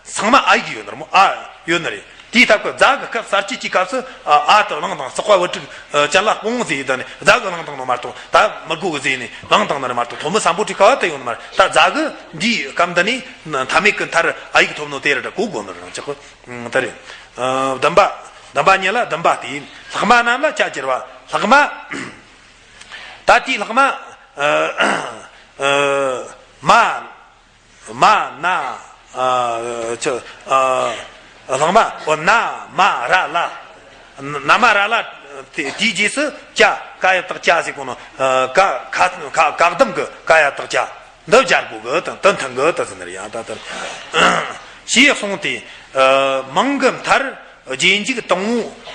ཚང་མ་ཨ་ཡིག་ཡོད་ནི་རེད་མོ། ཨ་ཡོད་ནི་རེད། དེའི་སྟབས་ཀྱིས་རྫ་གི་སྐབས་གསལ་བྱེད་ཀྱི་སྐབས་སུ་ཨ་ཨ་དེ་བླངས་དང་། སོགས་པ་བུ་ཕྲུག་ཨ་ཅན་ལ་སྤོང་ཟེར་ཡི་ད་ནི་རྫ་གི་བླངས་དང་ནོ་མ་གཏོགས་ད་མི་དགོས་གི་ཟེར་ནི་བླངས་དང་ནི་རེད་མ་གཏོགས་ཐོན་མི་སམ་བྷོ་ཊའི་སྐབས་དེ་ཡོད་ནི་མ་རེད། ད་རྫ་གི་འདིའི་སྐབས་འདི་ནི་མཐའ་མེད་ཀྱི་མཐར་ཨ་ཡིག་ཐོབ་ནོ་དེ་རེད་འདྲ་གོ་དགོས་ནི་རེད། ཅག་གི་ད་རེད། ཨ་བདུན་པ། བདུན་པ་ཉིད་ལ་བདུན་པ་སྟེ། ལྷག་མ་རྣམས་ལ་ཀྱ་སྦྱར་བ། ལྷག་མ། ད་དེའི་ལྷག་མ་ཨ་ཨ་མ། མ་ན་ཨ་ཆ་ཨ་ལྷག་མ་འོ་ན་མ་ར་ལ། ན་མ་ར་ལ། དེ་དེའི་རྗེས་སུ་ཀྱ། ཀ་ཡ་བཏགས་ཀྱ་ཟེར་གོ་ནོ། ཨ་ཀ་ཁ་ཁ་བཀག་སྡོམ་གི་ཀ་ཡ་བཏགས་ཀྱ། འདི་སྦྱར་དགོས་གི་དང་དེ་མཐུན་གི་དེ་ཟེར་ནི་རེད་ཡ། ད་ལྟར་ཞེས་གསུངས་ཏེ། ཨ་མིང་གི་མཐར་རྗེས་འཇུག་དང་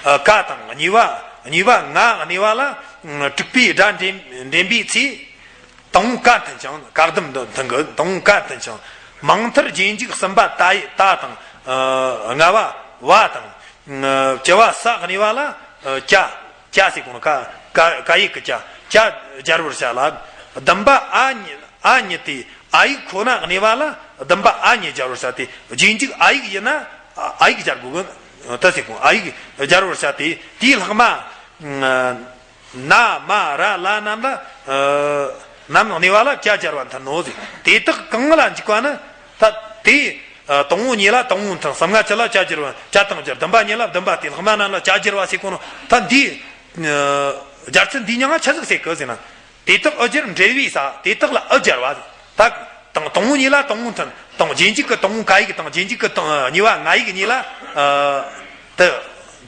པོ་ཀ་དང་གཉིས་པ་གཉིས་པ་ང་གནས་པ་ལ་དྲུག་པའི་སྒྲ་འདྲེན་འདྲེན་པའི་ཚེ། དང་པོ་ཀ་མཐུན་ཞིང་། བཀག་སྡོམ་འདི་མཐུན་གི། དང་པོ་ཀ་མཐུན་ཞིང་། མིང་མཐར་རྗེས་འཇུག་གསུམ་པ་ཏ་ཡི་ཏ་དང་། ཨ་ལྔ་པ་བ་དང་། ཨ་བཅུ་པ་ས་གནས་པ་ལ་ཨ་ཀྱ། ཀྱ་ཟེར་གོ་ནོ་ཀ་ཀ་ཀ་ཡིག་གི་ཀྱ། ཀྱ་སྦྱར་བར་བྱ་ལ། བདུན་པ་ཨ་ཉིད་ཨ་ཉིད་དེ་ཨ་ཡིག་ཁོ་ན་གནས་པ་ལ་བདུན་པ་ཨ་ཉིད་སྦྱར་བར་བྱ་སྟེ། རྗེས་འཇུག་ཨ་ཡིག་ཡིན་ན་ཨ་ཡིག་སྦྱར་དགོས་གི། ད་ཟེར་གོ་ཨ་ཡིག་སྦྱར་བར་བྱ་སྟེ། དེའི་ལྷག་མ། ན་མ་ར་ལ་རྣམས་ལ། ཨ་རྣམས་གནས་པ་ལ་ཀྱ་སྦྱར་བ་མཐུན་ནོ་ཟེར། དེ་དག་གང་ལ་འཇུག་པ་ནི། ད་དེ་ ཨ། དང་པོ་གཉིས་ལ་དང་པོ་མཐུན། གསུམ་ང་བཅུ་ལ་བཅུ་བསྒྱུར་བ། བཅུ་དང་བསྒྱུར། བདུན་པ་གཉིས་ལ་བདུན་པ་སྟེ། ལྷག་མ་རྣམས་ལ་བཅུ་བསྒྱུར་བ་ཟེར་གོ་ནོ། ད་འདིའི། ཨ། སྦྱར་ཚུལ་འདིའི་མྱིང་ང་ཆི་ཟིག་ཟེར་གི་ཟེར་ན། དེ་དག་འུ་སྦྱར་འབྲེལ་བའི་ས། དེ་དག་ལ་འུ་སྦྱར་བ། ད་དང་དང་པོ་གཉིས་ལ་དང་པོ་མཐུན། དང་རྗེས་འཇུག་གི་དང་པོ་ཀ་ཡིག་དང་། རྗེས་འཇུག་གི་དང་། ཨ། གཉིས་པ་ང་ཡིག་གཉིས་ལ། ཨ། དེ་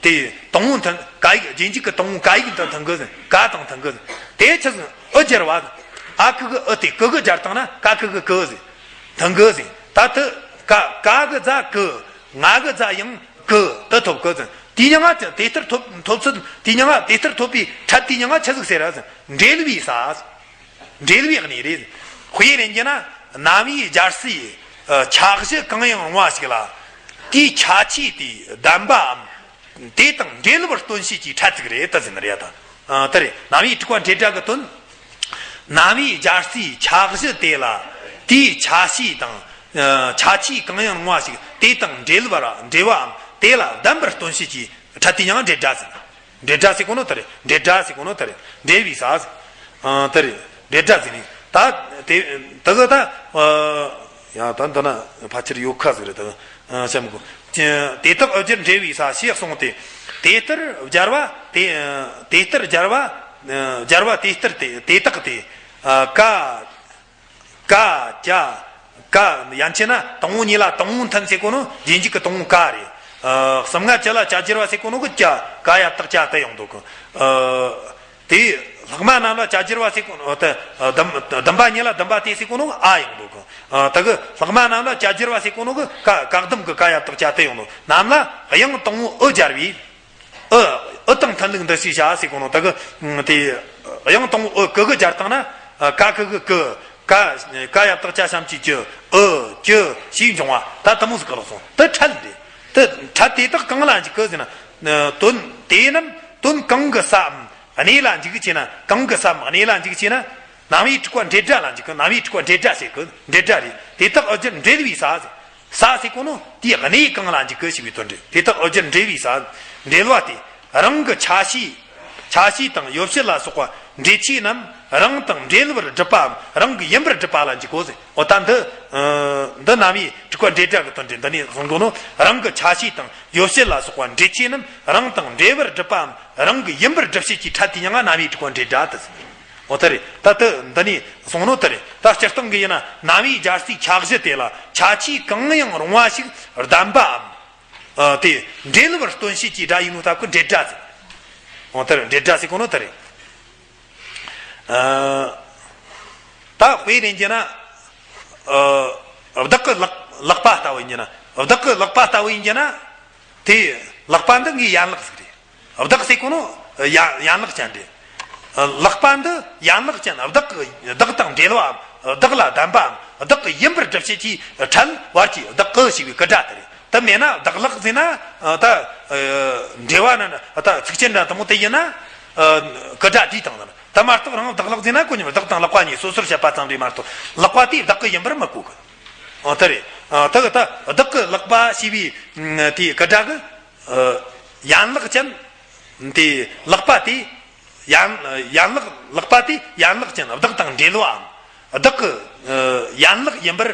དེ་དང་པོ་མཐུན། ཀ་ཡིག་རྗེས་འཇུག་གི་དང་པོ་ཀ་ཡིག་དང་མཐུན་གི་ཟེར། ཀ་དང་མཐུན་གི་ཟེར། དེ་ཆི་ཟིག་འུ་སྦྱར་བ། ཨ་ཁུ་གུ་ཨུ་སྟེ། ཀུ་གུ་སྦྱར་བཏང་ན་ཀ་ཁུ་གུ་ཀུ་ཟེར། མཐུན་གི་ཟེར། ད་དེ་ཀ་ཀ་གི་རྩ་ཀུ། ང་གི་རྩ་ཡང་ཀུ། དེ་ཐོབ་གི་ཟེར། དེའི་མྱིང་ང་དེ་ལྟར་ཐོབ་ཐོབ་ཚུལ། དེའི་མྱིང་ང་དེ་ལྟར་ཐོབ་པའི་ཕྲད་དེའི་མྱིང་ང་ཆི་ཟིག་ཟེར་ར་ཟེར། འབྲེལ་བའི་ས། འབྲེལ་བའི་གནས་རེད། དཔེ་རེད་བྱས་ན། རྣམ་དབྱེ་སྦྱར་སའི། ཨ། ཆ་གཞི་གང་ཡང་རུང་བ་ཞིག་ལ། དེའི་ཁྱད་ཆོས་དེ་ལྡན་པའམ། དེ་དང་འབྲེལ་བར་སྟོན་བྱེད་ཀྱི་ཕྲད་ཅིག་རེད་ད་ཟེར་ནི་རེད་ད། ཨ། དེ་རེད། རྣམ་དབྱེ་དྲུག་པ་འབྲེལ་སྒྲ་གི་དོན། རྣམ་དབྱེ་སྦྱར་སའི་ཆ་གཞི་དེ་ལ། དེའི་ཁྱད་ཆོས་དང་། ཨ། ཁྱད་ཆོས་གང་ཡང་རུང་བ་ཞིག་དེ་དང་འབྲེལ་བར། འབྲེལ་བའམ་དེ་ལ་ལྡན་པར་སྟོན་བྱེད་ཀྱི་ཕྲད་དེའི་མྱིང་ང་འབྲེལ་སྒྲ་ཟེར། འབྲེལ་སྒྲ་ཟེར་གོ་ནོ་དེ་རེད། འབྲེལ་སྒྲ་ཟེར་གོ་ནོ་དེ་རེད། འབྲེལ་བའི་ས། ཨ། དེ་རེད། འབྲེལ་སྒྲ་ཟེར་ནི། ད་དེ་དེ་གི་ད། ཨ། ཡང་ད་འདི་ན་ཕལ་ཆེར་ཡོད་ཁ་ཟིག་རེད་ད། ཨ། བཤད་མི་དགོས། དེ་དག་འུ་སྦྱར་འབྲེལ་བའི་ས་ཞེས་གསུངས་ཏེ། དེ་ལྟར་སྦྱར་བ་དེ། དེ་ལྟར་སྦྱར་བ། ཨ། སྦྱར་བ་དེ་ལྟར་དེ་དེ་དག་སྟེ། ཨ། ཀ་ཀ་ཀྱ་ཀ། ཡན་ཆད་ན་དང་པོ་གཉིས་ལ་དང་པོ་མཐུན་ཟེར་གོ་ནོ་རྗེས་འཇུག་གི་དང་པོ་ཀ་རེད། ཨ། གསུམ་ང་བཅུ་ལ་བཅུ་བསྒྱུར་བ་ཟེར་གོ་ནོ་གི་ཀྱ། ཀ་ཡ་བཏགས་ཀྱ་དེ་ཡོང་འདུག་གི། ཨ། དེ་ལྷག་མ་རྣམས་ལ་བཅུ་བསྒྱུར་བ་ཟེར་གོ་ནོ། དེ་བདུན་བདུན་པ་གཉིས་ལ་བདུན་པ་སྟེ་ཟེར་གོ་ནོ་གི་ཨ་ཡོང་འདུག་གི། ཨ། དེ་གི་ལྷག་མ་རྣམས་ལ་བཅུ་བསྒྱུར་བ་ཟེར་གོ་ནོ་གི་ཀ། ཀ་གདམ་གི་ཀ་ཡ་བཏགས་ཀྱ་དེ་ཡོང་འདུག། རྣམས་ལ་དབྱངས་དང་པོ་འུ་སྦྱར་བས། འུ། འུ་དང་མཐུན་ལུགས་འདི་ཞེས་བྱ་ཟེར་གོ་ནོ། དེ་གི་དེ་དབྱངས་དང་པོ་འུ་ཀུ་གུ་སྦྱར་བཏང་ན། ཨ། ཀ་ཁུ་གུ་ཀུ། ཀ་ཀ་ཡ་བཏགས་ཀྱ་ཞབས་ཀྱུ་ཀྱུ། འུ་ཀྱུ་ཞེས་འབྱུང་བ་ད་དེ་མོ་ཟིག་གི་ལོག་སོང་། དེ་ཕྲད་རེད། དེ་ཕྲད་དེ་དག་གང་ལ་འཇུག་གི་ཟེར་ན། དོན་དེ་རྣམས་དོན་གང་གི་སའམ་གནས་ལ་འཇུག་ཅེ་ན། གང་གི་སའམ་གནས་ལ་འཇུག་ཅེ་ན། རྣམ་དབྱེ་དྲུག་པ་འབྲེལ་སྒྲ་ལ་འཇུག་གི། རྣམ་དབྱེ་དྲུག་པ་འབྲེལ་སྒྲ་ཟེར་གི། འབྲེལ་སྒྲ་རེད། དེ་དག་འུ་སྦྱར་འབྲེལ་བའི་ས། ས་ཟེར་གོ་ནོ་དེའི་གནས་གང་ལ་འཇུག་གི་ཞེས་པའི་དོན་རེད། དེ་དག་འུ་སྦྱར་འབྲེལ་བའི་ས། འབྲེལ་བ་དེ་རང་གི་ཆ་ཤས། ཆ་ཤས་དང་ཡོ་བྱད་ལ་སོགས་པ་འབྲེལ་ཆོས་རྣམས་རང་དང་འབྲེལ་བར་སྒྲུབ་པའམ་རང་གི་ཡིན་པར་སྒྲུབ་པ་ལ་འཇུག་གོ་ཟེར། འོ་ད་འདི། ཨ། འདི་རྣམ་དབྱེ་དྲུག་པ་འབྲེལ་སྒྲ་གི་དོན་རེད། འདི་ནས་གསུང་གོ་ནོ་རང་གི་ཆ་ཤས་དང་ཡོ་བྱད་ལ་སོགས་པ་འབྲེལ་ཆོས་རྣམས་རང་དང་འབྲེལ་བར་སྒྲུབ་པའམ་རང་གི་ཡིན་པར་སྒྲུབ་བྱེད་ཀྱི་ཕྲད་དེའི་མྱིང་ང་རྣམ་དབྱེ་དྲུག་པ་འབྲེལ་སྒྲ་དེ་ཟེར། འོ་ད་རེད། ད་དེ་འདི་ནས་གསུངས་ནོ་དེ་རེད། ད་སྤྱིར་བཏང་གི་ཡིན་ན་རྣམ་དབྱེ་སྦྱར་སའི་ཆ་གཞི་དེ་ལ་ཁྱད་ཆོས་གང་ཡང་རུང་བ་ཞིག་ལྡན་པའམ། ཨ། དེ་འབྲེལ་བར་སྟོན་བྱེད་ཀྱི་སྒྲ་ཡིན་ནོ་སྟབས་ཀྱིས་འབྲེལ་སྒྲ་ཟེར། འོ་དེ་རེད། འབྲེལ་སྒྲ་ཟེར་གོ་ནོ་དེ་རེད། ཨ། ད་དཔེ་རེད་བྱས་ན། ཨ། བདག་གི་ལག་ལག་པ་ལྟ་བུ་ཡིན་གྱི་ན། བདག་གི་ལག་པ་ལྟ་བུ་ཡིན་གྱི་ན། དེ་ལག་པ་འདི་ངའི་ཡན་ལག་ཟིག་རེད། བདག་ཟེར་གོ་ནོ་ཡན་ཡན་ལག་ཅན་རེད། ལག་པ་འདི་ཡན་ལག་ཅན། བདག་གི་བདག་དང་འབྲེལ་བའམ་བདག་ལ་ལྡན་པའམ་བདག་གི་ཡིན་པར་སྒྲུབ་བྱེད་ཀྱི་ཕྲད་བར་གྱི་བདག་གི་ཞེས་པའི་སྐུ་སྒྲ་དེ་རེད། དེ་མེད་ན་བདག་ལག་ཟེར་ན། ད་འབྲེལ་བ་ན་ད་ཚིག་ཅན་འདྲ་དེ་མོ་དེ་ཡིན་ན་སྐུ་སྒྲ་དེའི་སྟེང་ན། ད་མ་གཏོགས་རང་བདག་ལག་ཟེར་ན་ཁོ་ཉིད་བདག་དང་ལག་པ་གཉིས་སོ་སོར་བཤད་པ་ཙམ་རེད་མ་གཏོགས་ལག་པ་དེ་བདག་གི་ཡིན་པར་མི་གོ་གི། ཨ། དེ་རེད། ཨ། ད་གི་ད་བདག་གི་ལག་པ་ཞེས་པའི་དེའི་སྐུ་སྒྲ་གི། ཨ། ཡན་ལག་ཅན། དེ་ལག་པ་དེ་ཡན་ཡན་ལག་ལག་པ་དེ་ཡན་ལག་ཅན། བདག་དང་འབྲེལ་བའམ་བདག་གི། ཨ། ཡན་ལག་ཡིན་པར་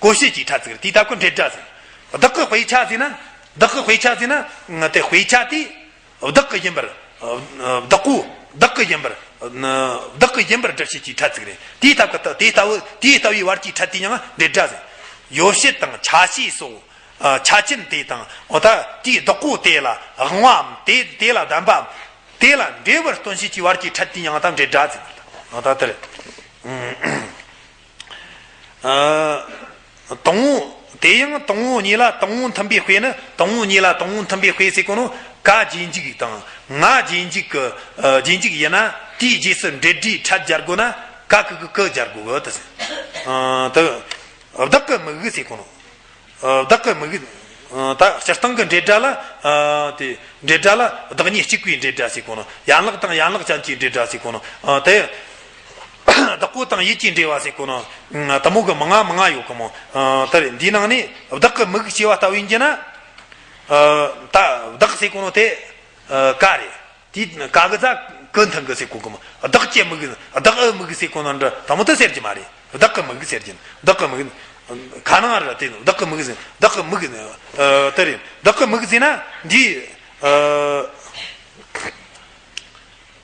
གོ་བྱེད་ཀྱི་ཕྲད་ཅིག་རེད། དེའི་སྟབས་ཀྱིས་འབྲེལ་སྒྲ་ཟེར། བདག་གི་དཔེ་ཆ་ཟེར་ན། བདག་གི་དཔེ་ཆ་ཟེར་ན། དེ་དཔེ་ཆ་དེ། བདག་གི་ཡིན་པར། བདག་པོ་བདག་གི་ཡིན་པར། བདག་གི་ཡིན་པར་སྒྲུབ་བྱེད་ཀྱི་ཕྲད་ཅིག་རེད། དེའི་སྟབས་ཀྱིས་དེའི་ལྟ་བུ་དེའི་ལྟ་བའི་བར་གྱི་ཕྲད་དེའི་མྱིང་ང་འབྲེལ་སྒྲ་ཟེར། ཡོ་བྱད་དང་ཆ་ཤས་སོགས། ཨ། ཆ་ཅན་དེ་དང་། འོ་ད་དེའི་བདག་པོ་དེ་ལ་དབང་བའམ་དེ་དེ་ལ་ལྡན་པའམ། དེ་ལ་འབྲེལ་བར་སྟོན་བྱེད་ཀྱི་བར་གྱི་ཕྲད་དེའི་མྱིང་ང་ད་འབྲེལ་སྒྲ་ཟེར། འོ་ད་དེ་རེད། ཨ། དང་པོ། དེ་ཡང་དང་པོ་གཉིས་ལ་དང་པོ་མཐུན་པའི་དཔེ་ནི། དང་པོ་གཉིས་ལ་དང་པོ་མཐུན་པའི་དཔེ་ཟེར་གོ་ནོ། ཀ་རྗེས་འཇུག་དང་། ང་རྗེས་འཇུག་གི། ཨ། རྗེས་འཇུག་ཡིན་ན་དེའི་རྗེས་སུ་འབྲེལ་སྒྲའི་ཕྲད་སྦྱར་དགོས་ན་ཀ་ཁུ་གུ་ཀུ་སྦྱར་དགོས་གི་དེ་ཟེར། ཨ། དེ་བདག་གི་མིག་ཟེར་གོ་ནོ། ཨ། བདག་གི་མིག། ཨ། ད་སྤྱིར་བཏང་གི་འབྲེལ་སྒྲ་ལ། ཨ། དེ་འབྲེལ་སྒྲ་ལ་བདག་ཉིད་གཅིག་པའི་འབྲེལ་སྒྲ་ཟེར་གོ་ནོ། ཡན་ལག་དང་ཡན་ལག་ཅན་གྱི་འབྲེལ་སྒྲ་ཟེར་གོ་ནོ། ཨ། དེ་བདག་པོ་དང་ཡུལ་གྱི་འབྲེལ་བ་ཟེར་གོ་ནོ། ཨ། དེ་མོ་གི་མང་ང་མང་ང་ཡོད་གི་མོ། ཨ། དེ་རེད། འདིའི་ནང་ནས་བདག་གི་མིག་ཅེས་པ་ལྟ་བུ་ཡིན་གྱི་ན། ཨ། ད་བདག་ཟེར་གོ་ནོ་དེ། ཨ། ཀ་རེད། དེ་ཀ་གི་རྩ་ཀུ་མཐུན་གི་ཟེར་གོ་གི་མོ། བདག་གི་མིག། བདག་གི་མིག་ཟེར་གོ་ནོ་འདྲ་དེ་མོ་དེ་ཟེར་གྱི་མ་རེད། བདག་གི་མིག་ཟེར་གྱི། བདག་གི་མིག། ཁ་ནང་ར་དེ་བདག་གི་མིག་ཟེར། བདག་གི་མིག་ཟེར། ཨ། དེ་རེད། བདག་གི་མིག་ཟེར་ན་འདི། ཨ།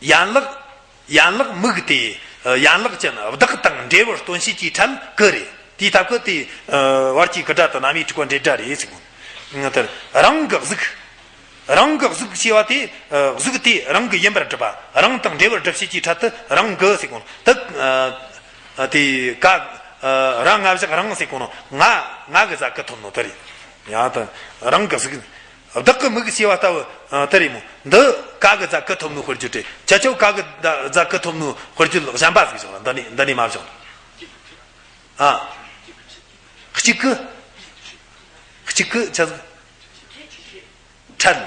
ཡན་ལག་ཡན་ལག་མིག་དེ། ཨ། ཡན་ལག་ཅན་བདག་དང་འབྲས་བུ་སྟོན་བྱེད་ཀྱི་ཕྲད་ཀྱི་རེད། དེའི་སྟབས་ཀྱིས་དེ། ཨ། བར་གྱི་ཀ་སྒྲ་དེ་རྣམ་དབྱེ་དྲུག་པ་འབྲེལ་སྒྲ་རེད་ཟེར་གོ། དེར་རང་གི་གཟུགས། རང་གི་གཟུགས་ཞེས་པ་དེ། ཨ། གཟུགས་དེ་རང་གི་ཡིན་པར་སྒྲུབ་པ། རང་དང་འབྲས་བུར་སྒྲུབ་བྱེད་ཀྱི་ཕྲད་དེ་རང་གི་ཟེར་གོ་ནོ། དེ། ཨ། དེ་ཀ། ཨ། ར་ང་བཞག་རང་ཟེར་གོ་ནོ། ང་། ང་གི་ཛ་གི་ཐོབ་ནོ་དེ་རེད། ཡང་དེ་རང་གི་གཟུགས། བདག་གི་མིག་ཞེས་པ་ལྟ་བུ། ཨ། དེ་རེད་མོ། འདི་ཀ་གི་ཛ་གི་ཐོབ་ནོ་དཔེར་བརྗོད་རེད། ཁྱེད་ཆོ་ཀ་གི་ཛ་གི་ཐོབ་ནོ་དཔེར་བརྗོད་གཞན་པ་ཟིག་བཞག་ལ། འདི་ནས་འདི་ནས་མ་བཞག་ལ། ཨ། གཅིག་གི། གཅིག་གི་ཆ་ཟིག་ཕྲད།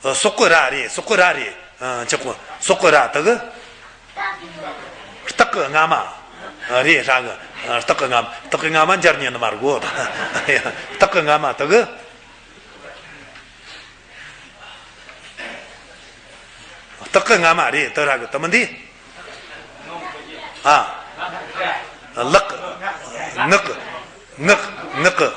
ཨ། སོག་གི་ར་རེད། སོག་གི་ར་རེད། ཨ། ཆག་གོ། སོག་གི་ར་དེ་གི། སྟག་གི་རྔ་མ་རེད། ར་གི། ཨ། སྟག་གི་རྔ་མ། སྟག་གི་རྔ་མ་འཇར་ཉན་ནི་མ་རེད་གོ། སྟག་གི་རྔ་མ་དེ་གི། སྟག་གི་རྔ་མ་རེད། དེ་ར་གི་དེ་མིན་དེ། ཨ། ལག་གི། ངག་གི། ངག་གི།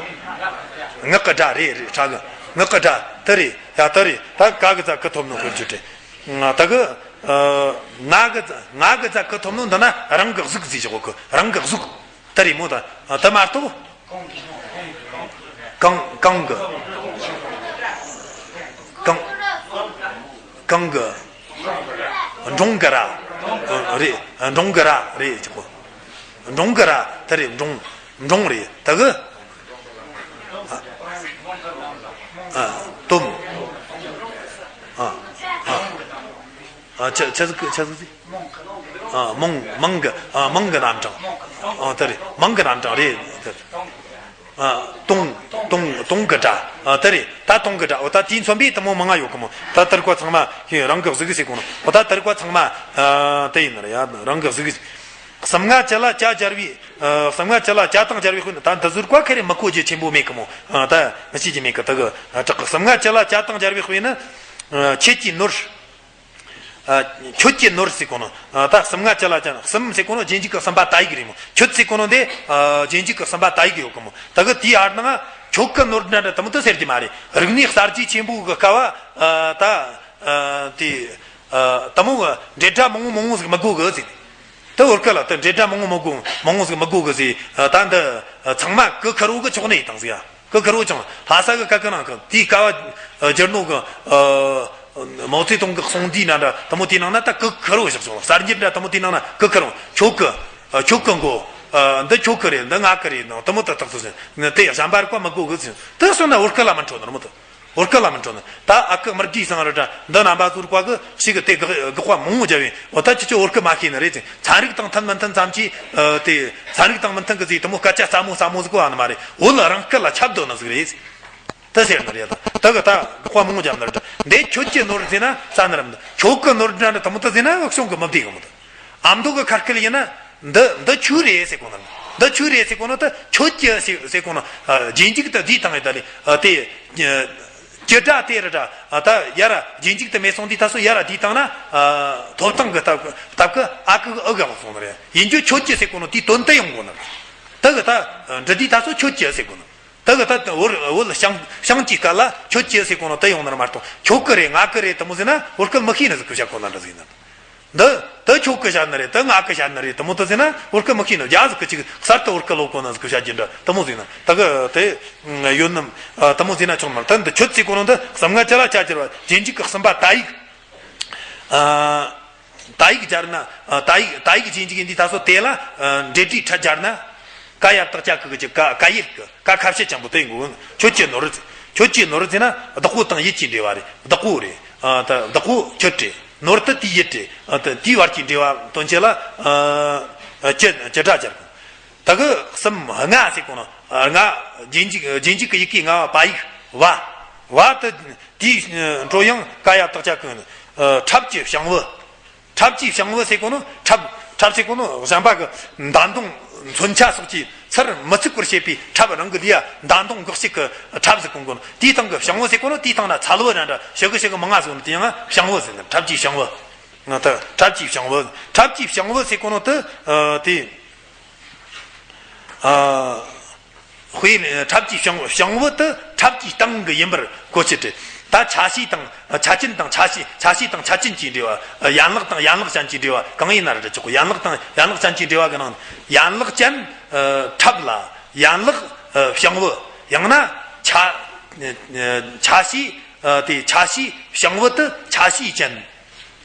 ངག་གི་སྒྲ་རེད། རེད། ཕྲད་གི། ངག་གི་སྒྲ་དེ་རེད། ཡ། དེ་རེད། ད་ཀ་གི་ཛ་གི་ཐོབ་ནོ་དཔེར་བརྗོད་རེད། ད་གི། ཨ། ང་གི་ང་གི་ཛ་གི་ཐོབ་ནོ་འདི་ན་རང་གི་གཟུགས་ཟེར་བཞག་གོ་གི། རང་གི་གཟུགས། དེ་རེད་མོ། ད་དེ་མ་གཏོགས། གང་། གང་གི། གང་། གང་གི། འབྲོང་གི་ར་རེད། འབྲོང་གི་ར་རེད་ཅིག་གོ། འབྲོང་གི་ར་དེ་རེད། འབྲོང་། འབྲོང་རེད་དེ་གི། ཨ། དོམ། ཨ། ཨ། ཨ། ཆ་ཆ་ཟིག་ཆ་ཟིག་ཨ། མོང་། མོང་གི། ཨ། མོང་གི་རྣམ་གྲངས། ཨ། དེ་རེད། མོང་གི་རྣམ་གྲངས་རེད། དེ་རེད། ཨ། དོང་། དོང་། དོང་གི་སྒྲ། ཨ། དེ་རེད། ད་དོང་གི་སྒྲ། འོ་ད་དེས་མཚོན་པའི་དེ་མོ་མང་ང་ཡོད་གི་མོ། ད་དེར་ཀ་ཚང་མ་ཁྱེད་རང་གི་གཟུགས་ཟེར་གོ་ནོ། འོ་ད་དེར་ཀ་ཚང་མ། ཨ། དེ་ཡིན་ན་ར་ཡ། རང་གི་གཟུགས། གསུམ་ལྔ་བཅུ་ལ་བཅུ་སྦྱར་བའི། ཨ། གསུམ་ལྔ་བཅུ་ལ་བཅུ་དང་སྦྱར་བའི་དཔེ་ནི། ད་འདི་ཟུར་ཀ་ཁ་རེ་མི་གོ་རྒྱུ་ཆེན་པོ་མེད་གི་མོ། ཨ། ད་མི་ཤེས་རྒྱུ་མེད་གི། དེ་གི་དྲག་གི། གསུམ་ལྔ་བཅུ་ལ་བཅུ་དང་སྦྱར་བའི་དཔེ་ནི། ཨ། ཁྱོད་ཀྱི་ནོར། ཨ། ཁྱོད་ཀྱི་ནོར་ཟེར་གོ་ནོ། ཨ། ད་གསུམ་ལྔ་བཅུ་ལ་བཅུ། གསུམ་ཟེར་གོ་ནོ་རྗེས་འཇུག་གི་གསུམ་པ་ད་ཡིག་རེད་མོ། ཁྱོད་ཟེར་གོ་ནོ་འདི། ཨ། རྗེས་འཇུག་གི་གསུམ་པ་ད་ཡིག་ཡོད་གི་མོ། ད་གི་དེའི་བར་ནང་ཁྱོད་ཀྱི་ནོར་འདྲ་འདྲ་དེ་མོ་དེ་ཟེར་རྒྱུ་མ་རེད། རིག་གནས་གསར་བརྗེ་ཆེན་པོ་གི་སྐབས། ཨ། ད། ཨ། དེ། ཨ། དེ་མོ་གི་འབྲེལ་སྒྲ་མང་བོ་མང་བོ་ཟིག་མི་དགོས་གི་ཟེར། དེ་བོད་སྐད་ལ་དེ་འབྲེལ་སྒྲ་མང་བོ་མི་དགོས། མང་བོ་ཟིག་མི་དགོས་གི་ཟེར། ཨ། ད་འདི། ཨ། ཚང་མ་གི་ཁེར་རོ་གི་ཆོག་ནི་ཡིན་དང་ཟེར་ཡ། གི་ཁེར་རོ་ཅང་ལྷ་ས་གི་སྐད་གི་ནང་གི་དེའི་སྐབས། ཨ། སྒྱུར་ནོ་གི། ཨ། མའོ་ཙེ་ཏུང་གི་གསུང་དེའི་ནང་འདྲ་དེ་མོ་དེའི་ནང་ན་ད་གི་ཁེར་རོ་བཞག་ཆོག་གསར་འགྱུར་འདྲ་དེ་མོ་དེའི་ནང་ན་གི་ཁེར་རོ། ཁྱོད་གི། ཨ། ཁྱོད་གི་མགོ། ཨ། འདི་ཁྱོད་གི་རེད། འདི་ང་གི་རེད་ནོ། དེ་མོ་དེ་དག་ཏུ་ཟེར། དེ་གཞན་པ་རིག་པ་མི་དགོས་གི་ཟེར། དེ་སོང་ན་བོད་སྐད་ལ་མི་འཕྲོད་ནོ་རེད་མོ། དེ། བོད་སྐད་ལ་མི་འཕྲོད་ནི། ད་ཨ་ཁུ་དམར་གྱི་སང་རི་འདྲ་འདི་རྣམ་པ་ཚོར་ཀ་གི་ཞིག་གི་དེ་དགག་དགག་པ་མང་བོ་བརྒྱབ་པས། འོ་ད་ཁྱེད་ཚོ་བོད་སྐད་མ་ཤེས་ནི་རེད་ཟེར། ཚན་རིག་དང་མཐུན་མི་མཐུན་ཙམ་གྱིས། ཨ། དེ་ཚན་རིག་དང་མི་མཐུན་གི་ཟེར་དེ་མོ་སྐད་ཆ་སླ་མོ་སླ་མོ་ཟིག་གོ་བ་ནི་མ་རེད། བོད་རང་སྐད་ལ་ཁྱབ་འདུག་ནི་ཟིག་རེད་ཟེར། དེ་ཟེར་ནི་རེད། ད་དེ་གི་ད་དགག་པ་མང་བོ་བརྒྱབ་ནི་རེད། འདི་ཁྱོད་ཀྱི་ནོར་ཟེར་ན་ས་ནི་རམ། ཁྱོད་ཀྱི་ནོར་འདྲ་འདྲ་དེ་མོ་དེ་ཟེར་ན་འུ་ཤོང་གི་མི་བདེ་གི་མོ། དེ། ཨ་མདོ་གི་ཁ་སྐད་ཡིན་ན། འདི་འདི་ཁྱོད་རེད་ཟེར་གོ་ནི། འདི་ཁྱོད་རེད་ཟེར་གོ་ནི། ད་ཁྱོད་ཀྱི་ཟེར་ཟེར་གོ་ནི། ཨ། རྗེས་འཇུག་ཏུ་དེའི་སྟེང་ངེ་ད་ལི། ཨ། དེ། ཨ། ཀྱི་སྒྲ་དེ་ར་འདྲ། ཨ། ད་ཡ་ར་རྗེས་འཇུག་ཏུ་མེད་སོང་དུས་ད་སོ་ཡ་ར་དེའི་སྟེང་ན། ཨ། ཐོབ་ཐང་གི་སྟབས་སྟབས་ཀྱིས་ཨ་ཁུ་གི་ཨུ་གི་ལྷག་སོང་ནི་རེད། ཡིན་རྒྱུ་ཁྱོད་ཀྱི་ཟེར་གོ་ནི་དེའི་དོན་དེ་ཡོང་གོ་ནི། ད་གི་ད་འབྲི་དུས་ད་སོ་ཁྱོད་ཀྱི་ཟེར་གོ་ནི། ད་གི་ད་བོད་བོད་ཞང་ཞང་གི་སྐད་ལ་ཁྱོད་ཀྱི་ཟེར་གོ་ནི་དེ་ཡོང་ནི་ར་མ་གཏོགས། ཁྱོད་ཀྱི་རེད། ང་གི་རེད། དེ་མོ་ཟེར་ན་བོད་སྐད་མི་ཤེས་ནི་ཟིག་གི་བཤད་གོ་ནི་འདྲ་ཟིག་ཡིན་ན། འདི་འདི་ཁྱོད་ཀྱི་བཤད་ནི་རེད། འདི་ང་གི་བཤད་ནི་རེད། དེ་མོ་དེ་ཟེར་ན་བོད་སྐད་མི་ཤེས་ནི། རྒྱ་ཟིག་གི་ཅིག་གསར་དུ་བོད་སྐད་ལོབས་གོ་ནི་ཟིག་གི་བཤད་རྒྱུ་འདྲ་དེ་མོ་ཟིག་ཡིན་ན། ད་གི་དེ་ཡོད་ནམ། ཨ། དེ་མོ་ཟེར་ན་ཆོག་ནི་མ་རེད། ད་འདི་ཁྱོད་ཟེར་གོ་ནི་འདི་གསུམ་ལྔ་བཅུ་ལ་བཅུ་སྦྱར་བ་རྗེས་འཇུག་གི་གསུམ་པ་ད་ཡིག་ཨ། ད་ཡིག་སྦྱར་ན། ཨ། ད་ཡིག་ད་ཡིག་རྗེས་འཇུག་ཡིན་དུས་ད་སོ་དེ་ལ། ཨ། འབྲེལ་སྒྲའི་ཕྲད་སྦྱར་ན། ཀ་ཡ་བཏགས་ཀྱ་གི་གི་ཀྱི་ཀ་ཀ་ཡིག་གི་ཀ་ཁ་བཤད་ཅན་པོ་དེ་ཡིན་གོ། ཁྱོད་ཀྱི་ནོར། ཁྱོད་ཀྱི་ནོར་ཟེར་ན་བདག་པོ་དང་ཡུལ་གྱི་འབྲེལ་བ་རེད། བདག་པོ་རེད། ཨ། ད་བདག་པོ་ཁྱོད་རེད། ནོར་དེ་དེའི་ཡུལ་རེད། ཨ། ད་དེའི་བར་གྱི་འབྲེལ་བ་སྟོན་ཆེད་ལ། ཨ། ཀྱི་ཀྱི་སྒྲ་སྦྱར་གོ། ད་གི་གསུམ་ལྔ་ཟེར་གོ་ནི། ལྔ། རྗེས་འཇུག་རྗེས་འཇུག་གི་ཡི་གེ་ལྔ་བ་བ་ཡིག་བ། བ་དེ་དེའི་འགྲོ་དབྱངས་ཀ་ཡ་བཏགས་ཀྱ་གི། ཨ། ཁྲབ་ཀྱི་བྱང་བུ། ཁྲབ་ཀྱི་བྱང་བུ་ཟེར་གོ་ནི། ཁྲབ་ཁྲབ་ཟེར་གོ་ནི་གཞན་པ་གི་མདའ་མདུང་མཚོན་ཆ་སོགས་ཀྱི་ཚུར་མི་ཚུགས་པར་བྱེད་པའི་ཁྲབ། རང་གི་ལུས་ཡ་མདའ་མདུང་འགག་ཞིག་གི་ཁྲབ་ཟེར་གོ་གོ་ནི། དེའི་སྟེང་གི་བྱང་བུ་ཟེར་གོ་ནི། དེའི་སྟེང་ན་ཚལ་བུ་ར་འདྲ་ཞིག་གི་ཞིག་གི་མང་ང་ཟེར་གོ་ནི། དེ་ཡང་བྱང་བུ་ཟེར་ནི། ཁྲབ་ཀྱི་བྱང་བུ། ང་ད་ཁྲབ་ཀྱི་བྱང་བུ། ཁྲབ་ཀྱི་བྱང་བུ་ཟེར་གོ་ནི་དེ། ཨ། དེ། ཨ། དཔེ་ཁྲབ་ཀྱི་བྱང་བྱང་བུ་དེ་ཁྲབ་ཀྱི་སྟེང་གི་ཡིན་པར་གོ་ཆེད་དུ། ད་ཆ་ཤས་དང་ཆ་ཅན་དང་ཆ་ཤས། ཆ་ཤས་དང་ཆ་ཅན་གྱི་འབྲེལ་བ། ཡན་ལག་དང་ཡན་ལག་ཅན་གྱི་འབྲེལ་བ་གང་ཡིན་ན་རེད་ཆོག་གོ། ཡན་ལག་དང་ཡན་ལག་ཅན་གྱི་འབྲེལ་བ་གི་ནང་ཡན་ལག་ཅན་ཁྲབ་ལ། ཡན་ལག་བྱང་བུ། ཡང་ན་ཆ་ཆ་ཤས། དེ་ཆ་ཤས་བྱང་བུ་དེ་ཆ་ཤས་ཅན།